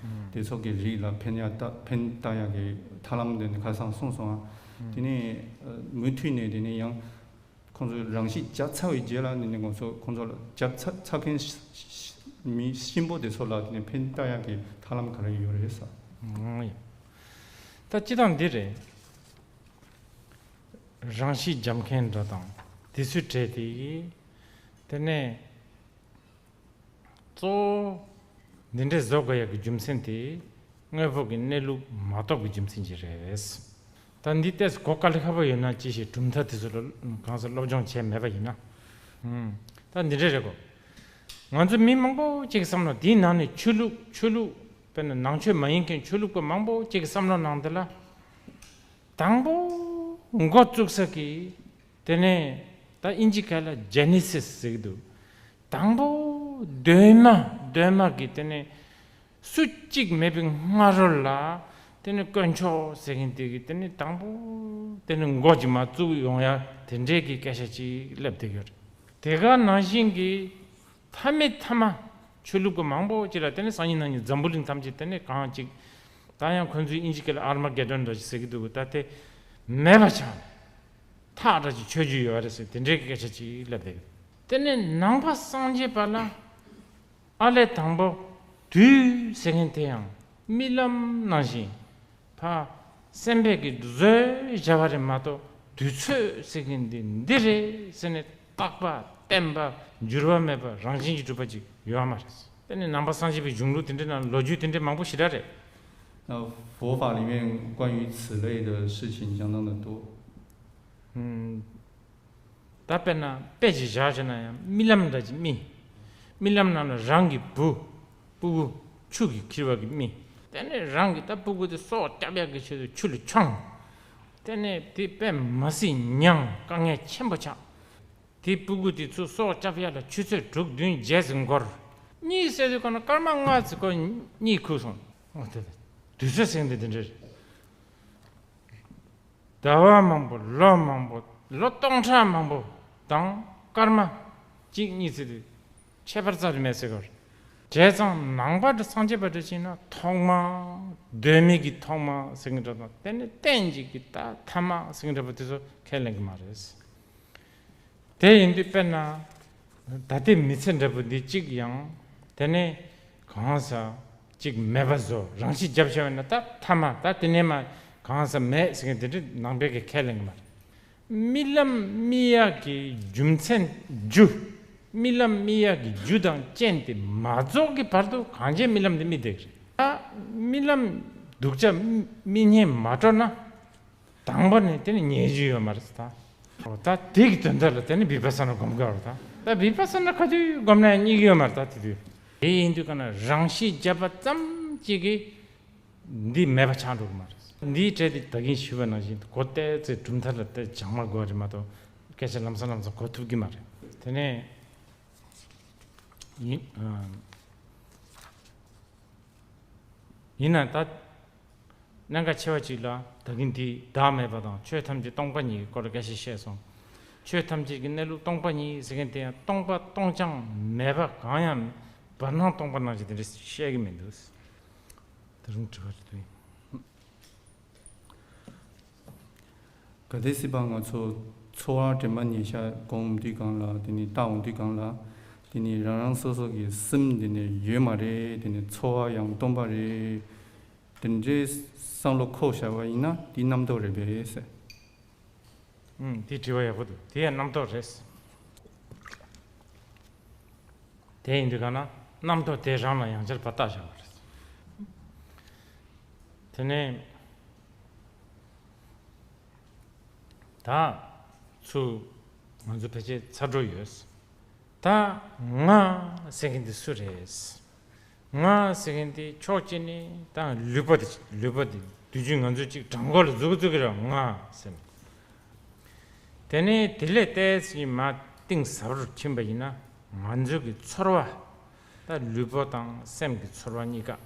དེ་ཚོ་གི་རིགས་ལ་ཕན་ཡག་ལྟ་ཕན་བཏགས་ཡག་གི་ཐབས་ལམ་དེ་ནི་ཁ་སང་གསུངས་སོང་ཨ། དེ་ནས་མུ་མཐུད་ནས་དེ་ནས་ཡང་ཁོང་ཚོ་རང་གཤིས་འཇགས་ཚར་བའི་རྗེས་ལ་ནི་ནི་ཁོང་ཚོ་ཁོང་ཚོ་ལ་འཇགས་ཚར་ཚར་མཁན་མི་གཤིན་པོ་དེ་ཚོ་ལ་དེ་ནས་ཕན་བཏགས་ཡག་གི་ཐབས་ལམ་ག་རེ་ཡོད་རེད་ས། ད་སྤྱི་བཏང་འདི་རེད། རང་གཤིས་འཇམ་མཁན་འདྲ་དང་དེ་ཚོའི་གྲས་དེ་གི་དེ་ནས་གཙོ་བོ་འདི་འདྲའི་བཟོ་དགོས་ཡག་གི་རྒྱུ་མཚན་དེ་དངོས་པོ་གི་གནས་ལུགས་མ་རྟོགས་པའི་རྒྱུ་མཚན་གྱིས་རེད། ད་འདི་ཏོག་ཙམ་གོ་དཀའ་ལས་ཁག་པོ་ཡོད་ན་ཅི་ཞིག་གྲུབ་མཐའ་དེ་ཚོ་ལ་གང་ཟག་སློབ་སྦྱོང་བྱས་མེད་པ་ཡིན་ན། ད་འདི་འདྲ་རེད་གོ། ང་ཚོ་མི་མང་པོ་ཅིག་གི་བསམ་བློ་འདིའི་ནང་ནས་ཆོས་ལུགས་ཆོས་ལུགས་དཔེར་ན་ནང་ཆོས་མ་ཡིན་མཁན་ཆོས་ལུགས་པ་མང་པོ་ཅིག་གི་བསམ་བློ་ནང་དེ་ལ། དང་པོ་འགོ་བཙུགས་ས་གི་དེ་ནས་ད་ཨིན་ཇི་སྐད་ལ་ཇེ་ནེ་སིས་ཟེར་གི་འདུག་དང་པོ་གདོད་མ་གདོད་མ་གི་དེ་ནས་སུ་གཅིག་མེད་པའི་སྔ་རོལ་ལ་དེ་ནས་དཀོན་མཆོག་ཟེར་མཁན་དེ་གི་དེ་ནས་དང་པོ་དེ་ནས་འགོ་ཅིག་མར་བཙུགས་ཡོང་ཡ་དེ་འདྲའི་གི་སྐད་ཆ་ཅིག་སླེབས་བསྡད་ཡོད་རེད། དེ་ག་ནང་བཞིན་གི་མཐའ་མའི་མཐའ་མ་ཆོས་ལུགས་པ་མང་པོ་ཅིག་ལ་དེ་ནས་སང་ཉིན་གནངས་ཉིན་འཛམ་བུ་གླིང་ཐམས་ཅད་དེ་ནས་གང་ཅིག་ད་ཡང་ཁོ་ཚོས་ཨིན་ཇི་སྐད་ལ་ཨར་མ་གེ་ཌོན་འདྲ་ཞིག་ཟེར་གི་འདུག་ད་དེ་མེད་པ་ཆགས། ཐག་འདྲ་ཅིག་ཆོད་རྒྱུ་ཡོད་རེད་ཟེར་དེ་འདྲའི་སྐད་ཆ་ཅིག་སླེབས་བསྡད་ཡོད། དེ་ནས་ནང་པ་སངས་རྒྱས་པ་ལ་ཨ་ལས་དང་པོ་དུས་ཟེར་མཁན་དེ་ཡང་རྨི་ལམ་ནང་བཞིན་ཕ་སེམས་པས་ཀྱིས་བཟོས་བཞག་པ་རེད་མ་གཏོགས་དུས་ཚོད་ཟེར་མཁན་འདི་འདི་རེད་ཟེར་ནས་རྟག་པ་བརྟན་པ་འགྱུར་བ་མེད་པ་རང་བཞིན་གྱིས་གྲུབ་པ་ཅིག་ཡོད་མ་རེད། དེ་ནས་ནང་པ་སངས་རྒྱས་པའི་གཞུང་ལུགས་དེ་འདྲའི་ནང་ལོ་རྒྱུས་དེ་འདྲའི་མང་པོ་ཞེ་དྲག་རེད། 那佛法里面关于此类的事情相当的多。 ད་དཔེར་ན་དཔེ་ཅིག་བཞག་བྱས་ན་ཡང་རྨི་ལམ་འདྲ་ཅིག་རྨི། རྨི་ལམ་ནང་ལ་རང་གི་བུ་སྤུ་གུ་ཆུ་གིས་འཁྱེར་བ་གི་རྨི། དེ་ནས་རང་གི་ད་སྤུ་གུ་དེ་སྲོག་སྐྱོབ་ཡག་གི་ཆེད་དུ་ཆུ་ལ་མཆོངས། དེ་ནས་དེ་དཔེ་མ་སྲིད་མྱངས་དཀའ་ངལ་ཆེན་པོ་ཆགས། དེ་སྤུ་གུ་དེ་ཚོ་སྲོག་སྐྱོབ་ཡག་ལ་ཆུ་ཚོད་དྲུག་བདུན་བརྒྱད་ཙམ་འགོར། གཉིད་སད་དུས་གང་ན་སྐར་མ་ལྔ་ཙམ་ཁོ་གཉིད་ཁུག་སོང་། འོ་དེ་དུས་ཚོད་ཟེར་མཁན་དེ་འདྲ་རེད། ཟླ་བ་མང་པོ་ལོ་མང་པོ་ལོ་སྟོང་ཕྲག་མང་པོ་དང་སྐར་མ་གཅིག་གཉིས་ཚེ་དེ་ཁྱད་པར་རྩ་ལས་མེད་ཟེར་གི་རེད། བྱས་ཙང་ནང་པ་འདྲ་སངས་རྒྱས་པ་འདྲ་ཕྱིན་ན་ཐོག་མ་གདོད་མའི་གི་ཐོག་མ་ཟེར་གི་འདྲ་དང་དེ་ནས་གཏན་གྱི་གི་ད་ཐ་མ་ཟེར་གི་འདྲ་པོ་དེ་ཚོ་ཁས་ལེན་གི་མ་རེད། དེ་ཡིན་དུས་དཔེར་ན་ད་ལྟའི་མི་ཚེ་འདྲ་པོ་འདི་གཅིག་ཡང་དེ་ནས་གང་ཟག་གཅིག་མེད་པ་བཟོ་རང་ཤི་རྒྱབ་བྱས་པ་ན་ད་ཐ་མ་ད་དེ་ནས་མ་གང་ཟག་མེད་ཟེར་མཁན་དེ་འདྲ་ནང་པའི་གི་ཁས་ལེན་གི་མ་རེད། རྨི་ལམ་རྨི་ཡག་གི་རྒྱུ་མཚན་རྒྱུ། རྨི་ལམ་རྨི་ཡག་གི་རྒྱུ་དང་རྐྱེན་དེ་མ་རྫོགས་ཀྱི་བར་དུ་གང་བྱས་རྨི་ལམ་དེ་རྨི་བསྡད་ཀྱི་རེད། ད་རྨི་ལམ་སྡུག་ཅག་རྨི་སྙིང་མ་བྲོ་ན། དང་པོ་ནས་དེ་ནི་ཉལ་རྒྱུ་ཡོད་མ་རེད་ད། ད་དེ་གི་དོན་དག་ལ་དེ་ནི་བི་པ་ས་ན་སྒོམ་དགོས་རེད་ད། ད་བི་པ་ས་ན་ག་དུས་སྒོམ་ན་ཡང་རྙེད་ཀྱི་ཡོད་མ་རེད། ད་དེ་དུས་དེ་ཡིན་དུས་ག་ན་རང་ཤི་བརྒྱབ་པ་ཙམ་གཅིག་གིས་འདི་མེད་པ་ཆགས་འགྲོ་གི་མ་རེད། འདིའི་གྲས་དེ་ད་གིན་ཞུས་པ་ནང་བཞིན་གོ་བལྟས་ཚེ་གྲུབ་མཐའ་ལ་བལྟས་སྦྱང་མ་དགོས་རེད་མ་གཏོགས་སྐད་ཆ་ལམ་སང་ལམ་སང་གོ་ཐུབ་ཀྱི་མ་རེད། དེ་ནས་ཡིན། ཡིན་ན་ད་གནད་འགག་ཆེ་བ་ཅིག་ལ་ད་གིན་འདི་བདག་མེད་པ་དང་ཆོས་ཐམས་ཅད་སྟོང་པ་ཉིད་ཀྱི་སྐོར་ལ་སྐད་ཆ་བཤད་སོང་། ཆོས་ཐམས་ཅད་ཀྱི་གནས་ལུགས་སྟོང་པ་ཉིད་ཟེར་མཁན་དེ་ཡང་སྟོང་པ་སྟོང་རྐྱང་མེད་པ་གང་ཡང་མེད། བར་སྣང་སྟོང་པ་ནང་བཞིན་དེ་འདྲ་བཤད་ཀྱི་མི་འདུག། དེ་རིང་དྲི་བ་རེད་འདུག། གལ་ཏེ་སྲིད་པ་ང་ཚོ་ཚོར་བ་དྲན་པ་ཉེར་བཞག་སྒོམ་དུས་སྒང་ལ། དེ་ནས་ལྟ་འོང་དུས་སྒང་ལ། དེ་ནས་རང་རང་སོ་སོ་གི་སེམས་དེ་ནས་ཡོད་མ་རེད། དེ་ནས་ཚོར་བ་ཡང་སྟོང་པ་རེད། དེ་འདྲའི་བསམ་བློ་འཁོར་བཞག་པ་ཡིན་ན་དེ་རྣམ་རྟོག་རེད་པས་ཟེར། ཨུམ། དེ་དྲི་བ་ཡག་པོ་འདུག། དེ་ཡང་རྣམ་རྟོག་རེད། དེ་ཡིན་དུས་ག་ན་རྣམ་རྟོག་དེ་རང་ལ་ཡང་བསྐྱར་ཕར་བལྟ་བཞག་པ་རེད། དེ་ནས་ད་ཚུར་ང་ཚོ་ཕལ་ཆེར་ཚར་འགྲོ་ཡོད། ད་ང་ཟེར་མཁན་དེ་སུ་རེད། ང་ཟེར་མཁན་དེ་ཕྱོགས་གཅིག་ནས་ད་ལུས་པོ་དེ། ལུས་པོ་དེ་དུས་རྒྱུན་ང་ཚོས་ཅིག་བྲང་ཁོག་ལ་འཛུགས་འཛུགས་ཀྱི་རེད། ང་ཟེར་ནས། དེ་ནས་དེ་ལས་ཏོག་ཙམ་མར་གཏིང་ཟབ་རུ་ཕྱིན་པ་ཡིན་ན་ང་ཚོའི་གི་ཚོར་བ། ད་ལུས་པོ་དང་སེམས་ཀྱི་ཚོར་བ་གཉིས་ཀ།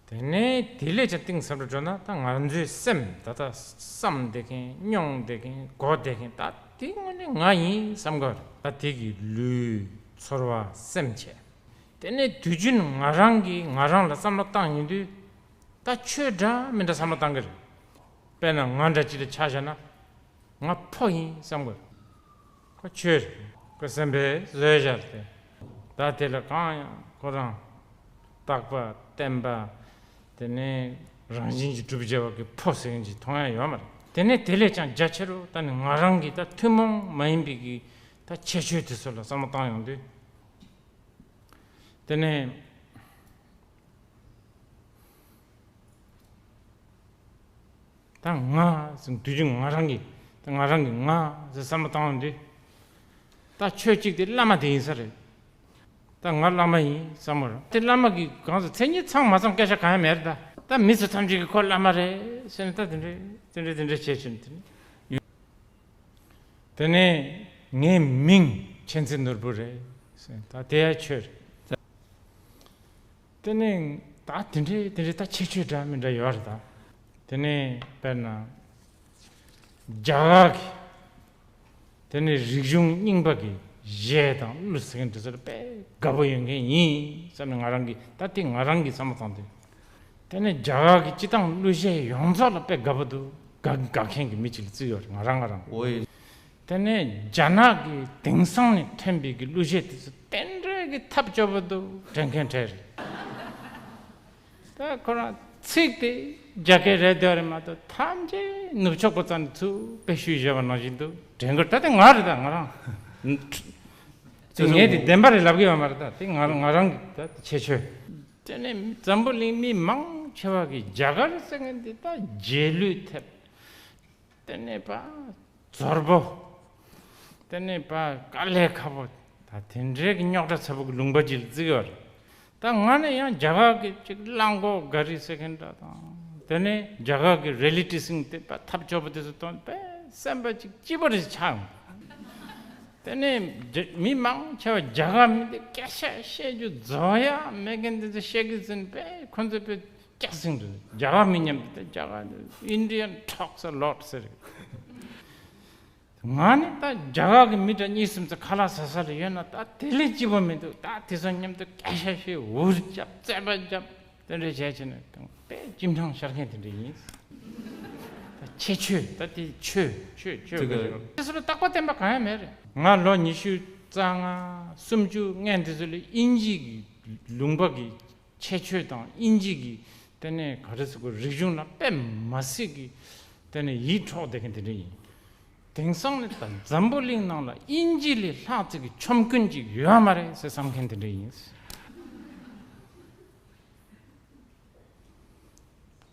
དེ་ནས་དེ་ལས་ཀྱང་གཏིང་ཟབ་རུ་འགྲོ་ན་ད་ང་ཚོའི་སེམས། ད་ལྟ་བསམ་བསྡད་མཁན། མྱོང་བསྡད་མཁན། གོ་བསྡད་མཁན། ད་དེ་དངོས་གནས་ང་ཡིན་བསམ་གྱི་ཡོད་རེད། ད་དེ་གི་ལུས། ཚོར་བ། སེམས་བྱས། དེ་ནས་དུས་རྒྱུན་ང་རང་གིས་ང་རང་ལ་བསམ་བློ་བཏང་ཡོང་དུས་ད་ཆོས་འདྲ་མི་འདྲ་བསམ་བློ་བཏང་གི་རེད། དཔེར་ན་ང་འདྲ་ཅིག་ལ་ཆ་བཞག་ན། ང་ཕོ་ཡིན་བསམ་གྱི་ཡོད་རེད། ཁོ་ཆོས་རེད། ཁོ་སེམས་པས་བཟོས་བཞག་རེད། ད་དེ་ལ་གང་ཡང་ཁོ་རང་རྟག་པ་བརྟན་པ། དེ་ནས་རང་བཞིན་གྱིས་གྲུབ་བྱ་བ་གི་ཕོ་ཟེར་མཁན་ཅིག་མཐོང་ཡ་ཡོད་མ་རེད། དེ་ནས་དེ་ལས་ཀྱང་རྒྱ་ཆེ་རུ་ད་ནི་ང་རང་གི་ད་ཐུན་མོང་མ་ཡིན་པའི་གི་ད་ཁྱད་ཆོས་དེ་ཚོ་ལ་བསམ་བློ་བཏང་ཡོང་དུས། དེ་ནས་ད་ང་ཟེར་དུས་རྒྱུན་ང་རང་གིས། ད་ང་རང་གིས་ང་ཟེར་བསམ་བློ་བཏང་ཡོང་དུས། ད་ཆོས་གཅིག་དེ་བླ་མ་དེ་ཡིན་ས་རེད། ད་ང་བླ་མ་ཡིན་བསམ་གྱི་ཡོད་རེད། དེ་བླ་མ་གི་གང་ཟེར། མཚན་ཉིད་ཚང་མ་ཚང་སྐད་ཆ་གང་ཡང་མེད་རེད། ད་ད་མི་ཚོ་ཐམས་ཅད་ཀྱིས་ཁོ་བླ་མ་རེད་ཟེར་ནས་ད་དེ་འདྲས་དེ་འདྲས་དེ་འདྲས་བྱས་བྱུང་། དེ་ནས། དེ་ནས་ངའི་མིང་མཁྱེན་བརྩེ་ནོར་བུ་རེད་ཟེར། ད་དེ་ཡང་ཆོས་རེད། དེ་ནས་ད་དེ་འདྲའི་དེ་འདྲའི་ད་ཁྱད་ཆོས་འདྲ་མི་འདྲ་ཡོད་རེད་ད། དེ་ནས་དཔེར་ན་རྒྱ་གར་གྱི། དེ་ནས་རིག་གཞུང་རྙིང་པ་གི་གཞས་དང་གླུ་ཟེར་མཁན་དེ་ཚོར་དཔེ་དགའ་པོ་ཡོད་མཁན་ཡིན་བསམ་ནས་ང་རང་གིས། ད་དེ་ང་རང་གིས་བསམ་བློ་བཏང་དུས། དེ་ནས་རྒྱ་གར་གྱི་སྤྱི་བཏང་གླུ་གཞས་ཡོངས་རྫོགས་ལ་དཔེ་དགའ་པོ་འདུག། དགའ་དགའ་མཁན་གྱི་མི་ཅིག་ལ་བརྩི་ཡོད་རེད་ང་རང་ང་རང་། འོ་ཡེ། དེ་ནས་རྒྱ་ནག་གི་དེང་སང་ནས་ཐོན་པའི་གི་གླུ་གཞས་དེ་ཚོ་དེ་འདྲའི་གི་ཐབས་སྐྱོ་པོ་འདུག། དྲན་མཁན་གྲས་རེད། ད་ཁོ་རང་ཚིག་དེ་རྒྱ་སྐད་རེད་འདོད་རེད་མ་གཏོགས་ཐམས་ཅད་ནུབ་ཕྱོགས་པ་ཙམ་ནས་ཚུར་དཔེ་བཤུས་བཞག་པ་ནང་བཞིན་དུ་དྲན་གྱི་རེད། ད་དེ་ང་རེད། ད་ང་རང་། དེ་ངས་དེ་བདེན་པ་རེད་ལབ་ཀྱི་ཡོད་མ་རེད། ད་དེ་ང་ང་རང་གི་ད་ཁྱད་ཆོས། དེ་ནས་འཛམ་བུ་གླིང་མི་མང་ཆེ་བ་གིས་རྒྱ་གར་ཟེར་མཁན་འདི་ད་རྗེས་ལུས་ཐེབས། དེ་ནས་པ་ཛོར་པོ། དེ་ནས་པ་དཀའ་ལས་ཁག་པོ། ད་དེ་འདྲའི་གི་རྙོག་དྲ་ཚ་པོ་གི་ལུང་པ་ཅིག་ལ་བརྩི་གི་ཡོད་རེད། ད་ང་ནི་ཡང་རྒྱ་གར་གི་ཅིག་གླང་གོག་ག་རི་ཟེར་མཁན་འདྲ་དང་། དེ་ནས་རྒྱ་གར་གི་རི་ལི་ཊི་སིང་དེ་པ་ཐབས་སྐྱོ་པོ་དེ་ཚོ་མཐོང་དུས་སེམས་པ་ཅིག་སྐྱིད་པོ་རེ་ཆགས་ཡོང་། དེ་ནས་རྒྱ་མི་མང་ཆེ་བ་རྒྱ་གར་མི་དེ་སྐད་ཆ་བཤད་རྒྱུ་རྫོགས་ཡ་མེད་མཁན་དེ་ཚོ་བཤད་གི་ཟིན་པས་ཁོ་ཚོ་དཔེ་སྐྱག་ཟིན་འགྲོ། རྒྱ་གར་མི་མཉམ་དུ་དེ་རྒྱ་གར་Indian talks a lot ཟེར། ང་ནི་ད་རྒྱ་གར་གི་མི་འདྲ་གཉིས་གསུམ་ཚོ་ཁ་ལག་ཟ་ས་ལ་ཡོད་ན་ད་དེ་ལས་སྐྱིད་པོ་མི་འདུག། ད་དེ་ཚོ་མཉམ་དུ་སྐད་ཆ་བཤད། འུར་རྒྱབ། རྩེད་པ་རྒྱབ། དེ་འདྲ་བྱས་བྱས་ནས་དཔེ་ཅིམ་ཐང་ཤར་མཁན་དེ་འདྲ་ཡིན། ད་ཁྱད་ཆོས། ད་དེ་ཆོས་ཆོས་ཆོས་དེ་ག་ག་དེ་ཚོ་ལ་རྟག་པ་བརྟན་པ་གང་ཡང་མེད་རེད། ང་ལོ་ཉི་ཤུ་རྩ་ལྔ་སུམ་ཅུ་སྔོན་དེ་ཚོ་ལ་དབྱིན་ཇི་གི་ལུང་པ་གི་ཁྱད་ཆོས་དང་དབྱིན་ཇི་གི་དེ་ནས་ག་རེ་ཟེར་དགོས། རིག་གཞུང་ལ་དཔེ་མ་སྲིད་ཀྱི་དེ་ནས་ཡིད་འཕྲོག་བསྡད་མཁན་དེ་འདྲ་ཡིན། དེང་སང་ནི་ད་འཛམ་བུ་གླིང་ནང་ལ་དབྱིན་ཇི་ལས་ལྷག་ཅིག་གི་ཆོམ་རྐུན་ཅིག་ཡོད་མ་རེད་ཟེར་བསམ་མཁན་དེ་འདྲ་ཡིན།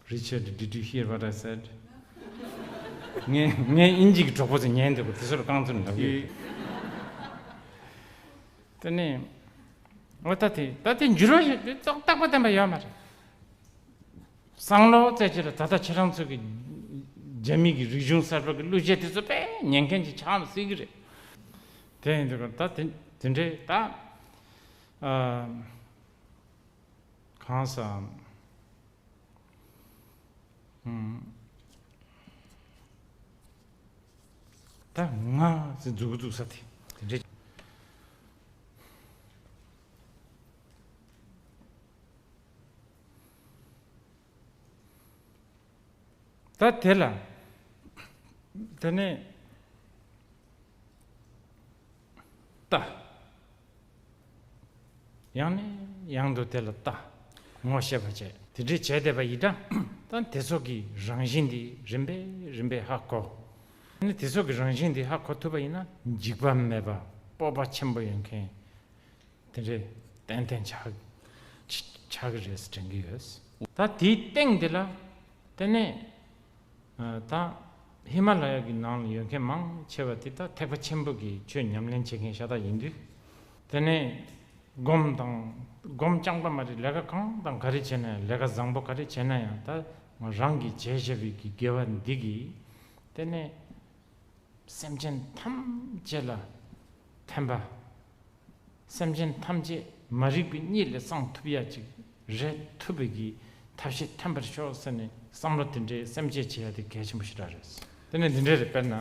Richard, did you hear what I said? ངས་ངས་དབྱིན་ཇི་གི་གྲོགས་པོ་ཚོ་ཉན་འདུག་གོ། དེ་ཚོར་རྐང་ཚུར་འདྲ་གི། དེ་ནས་འོ་ད་དེ་ད་དེ་འགྱུར་བ་ཞིག་རྟག་པ་བརྟན་པ་ཡོད་མ་རེད། བསམ་བློ་རྩེ་གཅིག་ལ་ད་ལྟ་ཁྱེད་རང་ཚོ་གི་རྒྱ་མི་གི་རིག་གཞུང་གསར་པ་གི་གླུ་གཞས་དེ་ཚོ་དཔེ་ཉན་མཁན་ཅིག་ཆགས་མི་སྲིད་གི་རེད། དེ་ཡིན་དུས་ད་དེ་དེ་འདྲའི་ད་ཨ་གང་ཟག་ཨུམ། ད་ང་ཟེར་འཛུགས་འཛུགས་ས་དེ་དེ་འདྲ། ད་དེ་ལ་དེ་ནས་ལྟ། ཡང་ནས་ཡང་དུ་དེ་ལ་ལྟ། ངོ་ཤེས་པ་བྱས། དེ་འདྲའི་བྱས་བསྡད་པ་ཡིན་ད། ད་དེ་ཚོ་གི་རང་བཞིན་འདི་རིམ་པས་རིམ་པས་ཧ་གོ། ཨ་ནི་དེ་ཚོ་གི་རང་བཞིན་འདི་ཧ་གོ་ཐུབ་པ་ཡིན་ན་འཇིགས་པ་མེད་པ་སྤོབས་པ་ཆེན་པོ་ཡོད་མཁན་དེ་འདྲའི་ཏན་ཏན་ཆགས་ཆགས་ཀྱི་རེད་ཟེར་དྲན་གྱི་ཡོད། ད་དེའི་སྟེང་དེ་ལ་དེ་ནས་ད་ཧི་མ་ལ་ཡ་གི་ནང་ལ་ཡོད་མཁན་མང་ཆེ་བ་དེ་ད་ཐེག་པ་ཆེན་པོ་གི་ཆོས་ཉམས་ལེན་བྱེད་མཁན་ཤ་སྟག་ཡིན་དུས། དེ་ནས་སྒོམ་དང་སྒོམ་རྐྱང་པ་མ་རེད། ལས་ཀ་གང་དང་ག་རེ་བྱས་ན་ཡང་། ལས་ཀ་བཟང་པོ་ག་རེ་བྱས་ན་ཡང་། ད་རང་གིས་བྱས་བཞག་པའི་གི་དགེ་བ་འདི་གིས་དེ་ནས་སེམས་ཅན་ཐམས་ཅད་ལ་ཕན་པ། སེམས་ཅན་ཐམས་ཅད་མ་རིག་པའི་གཉིད་ལས་སངས་ཐུབ་ཡ་ཅིག་རེད། ཐུབ་པའི་གི་ཐབས་ཤེས་ཐོན་པར་ཤོག་ཟེར་ནས་བསམ་བློ་དེ་འདྲའི་སེམས་བསྐྱེད་བྱེད་ཡ་དེ་གལ་ཆེན་པོ་ཞེ་དྲག་རེད། དེ་ནས་འདི་འདྲ་རེད། དཔེར་ན་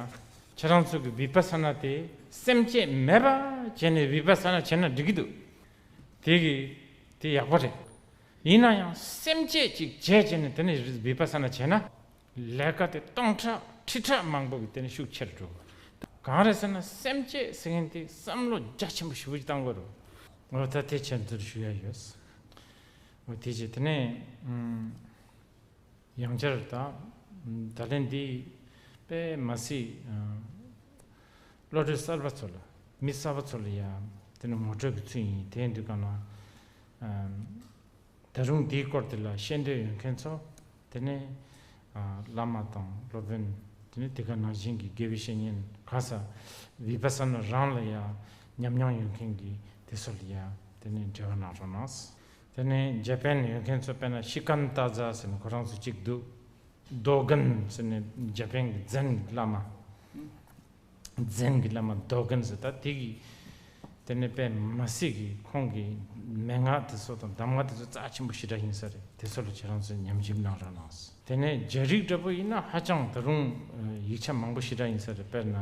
ཁྱེད་རང་ཚོ་གི་བི་པ་ས་ན་དེ་སེམས་བསྐྱེད་མེད་པ་བྱས་ནས་བི་པ་ས་ན་བྱས་ན་འགྲིག་གི་འདུག་དེ་གི་དེ་ཡག་པོ་རེད། ཡིན་ན་ཡང་སེམས་བསྐྱེད་ཅིག་བྱས་བྱས་ནས་དེ་ནས་བི་པ་ས་ན་བྱས་ན། ལས་ཀ་དེ་སྟོང་ཕྲག་ཁྲི་ཕྲག་མང་པོ་གི་དེ་ནས་ཤུགས་ཆེར་འགྲོ་གི། གང་རེད་ཟེར་ན་སེམས་བསྐྱེད་ཟེར་མཁན་དེ་བསམ་བློ་རྒྱ་ཆེན་པོ་ཞེ་པོ་ཞིག་བཏང་དགོས་རེད། འོ་ད་དེ་ཁྱེད་ཚོར་ཞུ་ཡ་ཡོད། འོ་དེ་རྗེས་དེ་ནས་ཨུམ། ཡང་བསྐྱར་ད་ད་ལན་འདི་དཔེ་མ་སྲིད་ཨ་བློ་གྲོས་གསར་པ་ཚོ་ལ། མི་གསར་པ་ཚོ་ལ་ཡ་དེ་ནས་ངོ་སྤྲོད་ཀྱི་ཚུལ་ཡིན། དེ་ཡིན་དུས་གང་ན་ཨ། ད་རུང་འདིའི་སྐོར་དེ་ལ་ཤེས་འདོད་ཡོད་མཁན་ཚོ། དེ་ནས་ཨ་བླ་མ་དང་སློབ་དཔོན། དེ་ནས་དེ་ག་ནང་བཞིན་གྱི་དགེ་བའི་བཤེས་གཉེན། ག་ས་བི་པ་ས་ན་རང་ལ་ཡང་ཉམས་མྱོང་ཡོད་མཁན་གྱི་དེ་ཚོ་ལ་ཡང་དེ་ནས་འབྲེལ་བ་གནང་རོགས་གནང་། དེ་ནས་འཇར་པན་ཡོད་མཁན་ཚོ། དཔེར་ན་ཤི་ཀན་ཏཱ་ཛ་ཟེར་ནས་ཁོ་རང་ཚོ་གཅིག་འདུག་དོ་གན་ཟེར་ནས་འཇར་པན་གྱི་ཛེན་བླ་མ། ཛེན་གྱི་བླ་མ་དོ་གན་ཟེར། ད་དེ་གི་དེ་ནས་དཔེ་མ་སྲིད་ཀྱི་ཁོང་གི་མན་ངག་དེ་ཚོ་དང་གདམས་ངག་དེ་ཚོ་རྩ་ཆེན་པོ་ཞེ་དྲག་ཡིན་ས་རེད། དེ་ཚོ་ལ་ཁྱེད་རང་ཚོས་ཉམས་ཞིབ་གནང་རོགས་གནང་། དེ་ནས་རྒྱ་རིགས་འདྲ་པོ་ཡིན་ན་ཧ་ཅང་ད་རུང་ཡིག་ཆ་མང་པོ་ཞེ་དྲག་ཡིན་ས་རེད། དཔེར་ན་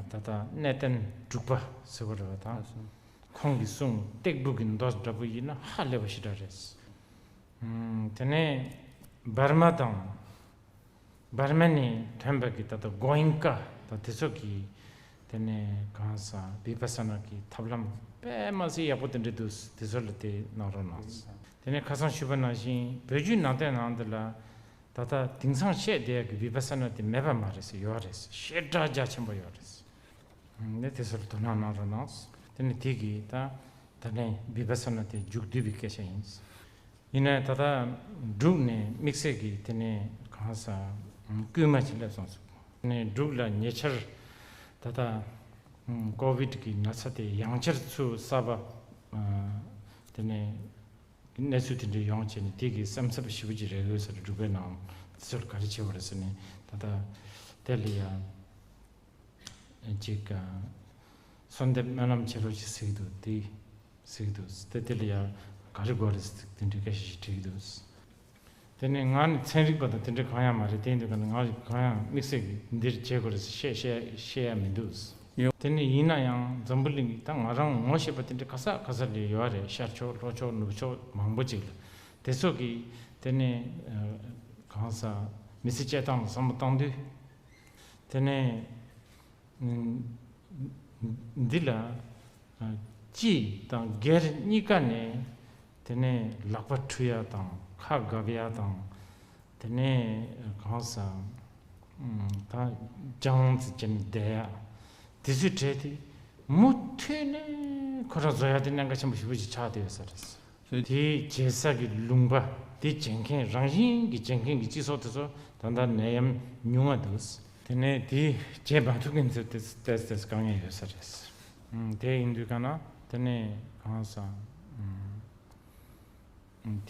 ད་ལྟ་གནས་བརྟན་འབྲུག་པ་ཟེར་བ་རེད་པ། ད་ཁོང་གི་གསུང་སྟེགས་བུ་གི་མདོ་འདྲ་པོ་ཡིན་ན་ཧ་ལས་པ་ཞེ་དྲག་རེད། ཨུམ། དེ་ནས་འབར་མ་དང་། འབར་མ་ནས་ཐོན་པ་གི་ད་ལྟ་གོ་ཨིན་ཀ་དང་དེ་ཚོ་གི། དེ་ནས་གང་ཟག་བི་པ་ས་ན་གི་ཐབས་ལམ་དཔེ་མ་སྲིད་ཡག་པོ་དེ་འདྲ་འདུག་དེ་ཚོ་ལ་དེ་གནང་རོགས་གནང་། དེ་ནས་ཁ་སང་ཞུས་པ་ནང་བཞིན་བོད་བརྒྱུད་ནང་བསྟན་ནང་འདི་ལ་ད་ལྟ་དེང་སང་བཤད་བསྡད་ཡག་གི་བི་པ་ས་ན་དེ་མེད་པ་མ་རེད་ཟེར། ཡོད་རེད་ཟེར། ཞེ་དྲག་རྒྱ་ཆེན་པོ་ཡོད་རེད་ཟེར། ནས་དེ་ཚོར་དོ་སྣང་གནང་རོགས་གནང་། དེ་ནས་དེ་གི་ད་ད་ལན་བི་པ་ས་ན་དེ་མཇུག་བསྡུས་པའི་སྐད་ཆ་ཡིན། ཡིན་ནའི་ད་ལྟ་འབྲུག་ནས་དམིགས་བསལ་གྱི་དེ་ནས་གང་ཟག་སྐུལ་མ་ཅིག་སླེབས་སོང་ཟེར། དེ་ནས་འབྲུག་ལ་ཉེ་ཆར་ད་ལྟ་ཀོ་བིད་ཀྱི་ན་ཚ་དེ་ཡང་བསྐྱར་ཚུར་གསར་པ་དེ་ནས་གནས་ཚུལ་དེ་འདྲ་ཡོང་བྱས་ནས་དེ་གི་སེམས་འཚབ་ཞེ་པོ་ཅིག་རེད་འོས་ཟེར། འབྲུག་པའི་ནང་དེ་ཚོར་ག་རེ་བྱེད་པ་རེད་ཟེར་ནས་ད་ལྟ་དེ་ལ་ཡང་ཅིག་གསོལ་འདེབས་སྨོན་ལམ་བྱེད་རོགས་ཅིག་ཟེར་གྱི་འདུག་དེ་ཟེར་གྱི་འདུག་དེ་དེ་ལ་ཡང་ག་རེ་དགོས་རེད་ཟེར་དེ་འདྲའི་སྐད་ཆ་ཞིག་དྲིས་ཀྱི་འདུག་དེ་ནས་ང་ནི་ཚན་རིག་པ་དང་དེ་འདྲ་གང་ཡང་མ་རེད། དེ་ཡིན་དུས་ཀ་ནས་ང་གང་ཡང་དམིགས་བསལ་གྱིས་འདིར་བྱེད་དགོས་རེད་ཟེར་བཤད་བཤད་བཤད་ཡ་མི་འདུག་ཡོད། དེ་ནས་ཡིན་ན་ཡང་འཛམ་བུ་གླིང་གི་ད་ང་རང་ངོ་ཤེས་པ་དེ་འདྲ་ག་ས་ག་ས་ལ་ཡོད་རེད། ཤར་ཕྱོགས་ལྷོ་ཕྱོགས་ནུབ་ཕྱོགས་མང་པོ་ཅིག་ལ། དེ་ཚོ་གིས་དེ་ནས་གང་ཟག་མི་ཚེ་སྐྱེལ་སྟངས་ལ་བསམ་བློ་བཏང་དུས། དེ་ནས་འདི་ལ་སྤྱི་དང་སྒེར་གཉིས་ཀ་ནས་དེ་ནས་ལག་པ་འཁྲུ་ཡ་དང་ཁ་འགབ་ཡ་དང་། དེ་ནས་གང་ཟག་ད་སྦྱང་ཙི་ཅན་བསྡད་ཡ་དེ་ཚོའི་གྲས་དེ་མུ་མཐུད་ནས་ཁོ་རང་བཟོ་ཡ་དེ་གནད་འགག་ཆེན་པོ་ཞེ་པོ་ཅིག་ཆགས་བསྡད་ཡོད་ས་རེད། དེའི་བྱེད་ས་གི་ལུང་པ་དེ་བྱེད་མཁན་རང་བཞིན་གྱི་བྱེད་མཁན་གྱི་སྤྱི་ཚོགས་དེ་ཚོ་ད་ལྟ་ནད་ཡམས་ཉུང་ང་འདུག་དེ་ནས་དེ་བྱེད་མ་ཐུབ་མཁན་ཚོ་དེ་ཏོག་ཙམ་དཀའ་ངལ་ཡོད་ས་རེད། དེ་ཡིན་དུས་ག་ན་ དེ་ནས་གང་ཟག་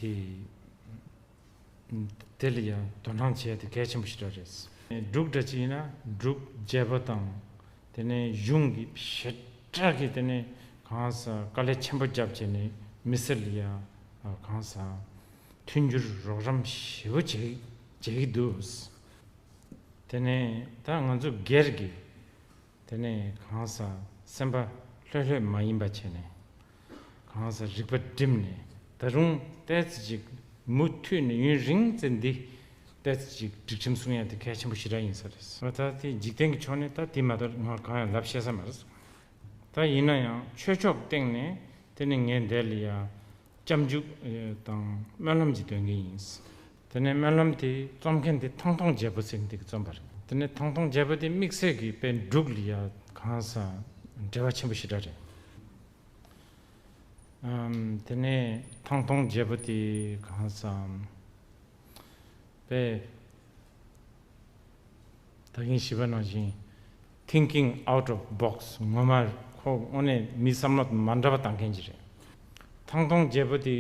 དེ་དེ་ལ་ཡང་དོ་སྣང་བྱས་ཏེ་གལ་ཆེན་པོ་ཞིག་རེད། འབྲུག་འདྲ་ཅིག་ཡིན་ན་འབྲུག་རྒྱལ་པོ་དང་དེ་ནས་གཞུང་གི་ཞེ་དྲག་གི་དེ་ནས་གང་ཟག་དཀའ་ལས་ཆེན་པོ་བརྒྱབ་བྱས་ནས་མི་སེར་ལ་ཡང་གང་ཟག་མཐུན་འགྱུར་རོགས་རམ་ཞེ་པོ་བྱེད་བྱེད་ཀྱི་འདུག་དེ་ནས་ད་ང་ཚོ་སྒེར་གྱི་དེ་ནས་གང་ཟག་སེམས་པ་ལྷོད་ལྷོད་མ་ཡིན་པ་བྱས་ནས་གང་ཟག་རིག་པ་བསྒྲིམས་ནས་ད་རུང་ཏོག་ཙམ་ཅིག་མུ་མཐུད་ནས་ཡུན་རིང་ཙམ་འདི་ཏོག་ཙམ་ཅིག་སྒྲིག་ཁྲིམས་སྲུང་ཡ་དེ་གལ་ཆེན་པོ་ཞེ་དྲག་ཡིན་ས་རེད། ད་དེ་འཇིག་རྟེན་གྱི་ཕྱོགས་ནས་ད་དེ་མ་གཏོགས་ང་གང་ཡང་ལབ་ཤེས་ས་མ་རེད། ད་ཡིན་ན་ཡང་ཆོས་ཕྱོགས་སྟེང་ནས་དེ་ནི་ངས་འདི་ལ་ཡ་སྐྱབས་འཇུག་དང་སྨོན་ལམ་གྱི་དོན་གྱི་ཡིན། དེ་ནས་སྨོན་ལམ་དེ་རྩོམ་མཁན་དེ་ཐང་སྟོང་རྒྱལ་པོ་ཟེར་མཁན་དེ་གིས་རྩོམ་པ་རེད། དེ་ནས་ཐང་སྟོང་རྒྱལ་པོ་དེ་དམིགས་བསལ་གྱི་དཔེ་འབྲུག་ལ་ཡ་གང་ཟག་འབྲེལ་བ་ཆེན་པོ་ཞེ་དྲག་རེད། ཨམ། དེ་ནས་ཐང་སྟོང་རྒྱལ་པོ་དེ་གང་ཟག་དཔེ་ད་གིན་ཞུས་པ་ནང་བཞིན་thinking out of box ངོ་མ་ཁོ་དངོས་གནས་མི་བསམ་བློ་མ་འདྲ་བ་བཏང་མཁན་ཅིག་རེད། ཐང་སྟོང་རྒྱལ་པོ་དེ་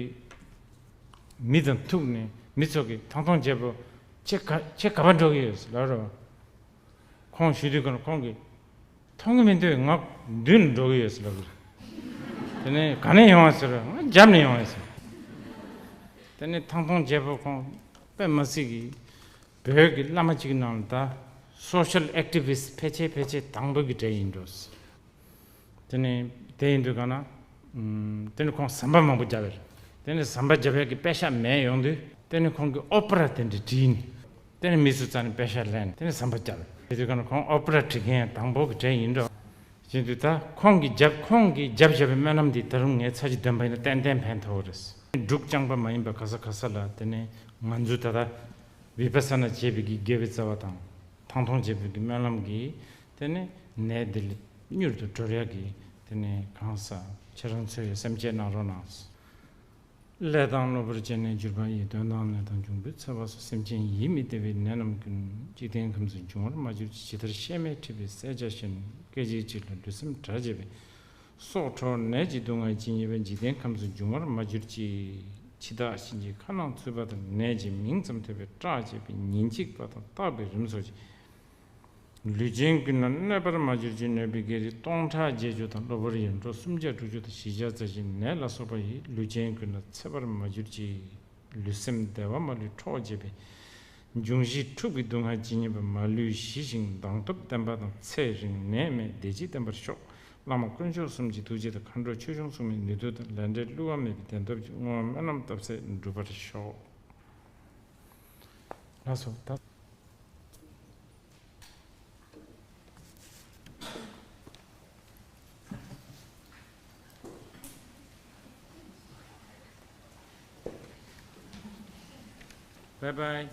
མི་དང་ཐུག་ནས་མི་ཚོ་གིས་ཐང་སྟོང་རྒྱལ་པོ་ཁྱེད་ག་ཁྱེད་ག་པར་འགྲོ་གི་ཡོད་ལབ་རོགས། ཁོང་ཞུ་དུས་ཀྱང་ཁོང་གིས་མཐོང་གི་མི་འདུག་ང་མདུན་ལ་འགྲོ་གི་ཡོད་ལབ་གི་རེད། དེ་ནས་ག་ནས་ཡོང་བ་ཟེར་ང་རྒྱབ་ནས་ཡོང་བ་ཟེར། དེ་ནས་ཐང་སྟོང་རྒྱལ་པོ་ཁོང་དཔེ་མ་སྲིད་ཀྱི་བོད་ཀྱི་བླ་མ་གཅིག་ནང་ལ་ད་social activist ཕལ་ཆེར་ཕལ་ཆེར་དང་པོ་གི་གྲས་ཡིན་འགྲོ། དེ་ནས་དེ་ཡིན་དུས་ག་ན། ཨམ། དེ་ནས་ཁོང་ཟམ་པ་མང་པོ་བརྒྱབ་པ་རེད། དེ་ནས་ཟམ་པ་བརྒྱབ་ཡག་གི་པེ་ཤག་མེད་ཡོང་དུས་དེ་ནས་ཁོང་གིས་ཨོ་པ་ར་དེ་འདྲ་བྲིས་ནས་དེ་ནས་མི་ཚོ་རྩ་ནས་པེ་ཤག་ལེན་དེ་ནས་ཟམ་པ་བརྒྱབ་པ་རེད། དེ་དུས་ག་ན་ཁོང་ཨོ་པ་ར་བྲིས་མཁན་དང་པོ་གི་གྲས་ཡིན་འགྲོ། བྱེད་དུས་ད་ཁོང་གིས་བརྒྱབ་ཁོང་གིས་བརྒྱབ་བཞག་པའི་སྨོན་ལམ་འདི་ད་རུང་ངས་ཚར་གཅིག་འདོན་པ་ཡིན་ན་ཏན་ཏན་ཕན་ཐོགས་རེད། འབྲུག་རྐྱང་པ་མ་ཡིན་པ་ག་ས་ག་ས་ལ་དེ་ནས་ང་ཚོས་ད་ལྟ་བི་པ་ས་ན་བྱས་པའི་གི་དགེ་བའི་རྩ་བ་དང་ཐང་སྟོང་བྱས་པའི་གི་སྨོན་ལམ་གྱིས་དེ་ནས་ནད་འདི་མྱུར་དུ་གྲོལ་ཡག་གི་དེ་ནས་གང་ཟག་ཁྱེད་རང་ཚོས་སེམས་བསྐྱེད་གནང་རོགས་གནང་། ལས་དང་གློ་བུར་བཅས་ནས་གྱུར་པ་ཡི། དོན་དང་ལས་དང་འབྱུང་པོའི་ཚེ་བ་སོགས། སེམས་ཅན་ཡིད་མི་བདེ་བའི་ནད་རྣམས་ཀུན། འཇིག་རྟེན་ཁམས་སུ་འབྱུང་བར་མ་གྱུར་ཅིག། ཇི་ལྟར་གཤེད་མས་འཁྲིད་པའི་བསད་བྱ་བཞིན། སྐད་ཅིག་གཅིག་ལ་ལུས་སེམས་འབྲལ་བྱེད་པའི། སྲོག་འཕྲོག་ནད་ཀྱི་སྡུག་བསྔལ་ཇི་སྙེད་པ། འཇིག་རྟེན་ཁམས་སུ་འབྱུང་བར་མ་གྱུར་ཅིག། འཆི་བདག་གཤིན་རྗེའི་ཁ་ནང་ཚུད་པ་དང་། ནད་ཀྱི་མིང་ཙམ་ཐོས་པས་སྐྲག་བྱེད་པའི། ཉིན་གཅིག་པ་དང་རྟག་པའི་རིམས་སོགས་ཀྱིས། ལུས་ཅན་ཀུན་ལ་གནོད་པར་མ་གྱུར་ཅིག། གནོད་པའི་བགེགས་རིགས་སྟོང་ཕྲག་བརྒྱད་ཅུ་དང་། གློ་བུར་ཡེ་འདྲོག་སུམ་བརྒྱ་དྲུག་ཅུ་དང་། བཞི་བརྒྱ་རྩ་བཞིའི་ནད་ལ་སོགས་པ་ཡིས། ལུས་ཅན་ཀུན་ལ་འཚེ་བར་མ་གྱུར་ཅིག། ལུས་སེམས་བདེ་བ་མ་ལུས་འཕྲོག་བྱེད་པའི། འབྱུང་བཞི་འཁྲུགས་པའི་སྡུག་བསྔལ་ཇི་སྙེད་པ། མ་ལུས་ཞི་ཞིང་མདངས་སྟོབས་ལྡན་པ་དང་། ཚེ་རིང་ནད་མེད་བདེ་སྐྱིད་ལྡན་པར་ཤོག། བླ་མ་དཀོན་མཆོག་གསུམ་གྱི་ཐུགས་རྗེ་དང་། མཁའ་འགྲོ་ཆོས་སྐྱོང་སྲུང་མའི་ནུས་མཐུ་དང་། ལས་འབྲས་བསླུ་བ་མེད་པའི་བདེན་སྟོབས་ཀྱིས། བསྔོ་བ་སྨོན་ལམ་བཏབ་ཚད་འགྲུབ་པར་ཤོག། ལགས་སོ། ད། Bye bye.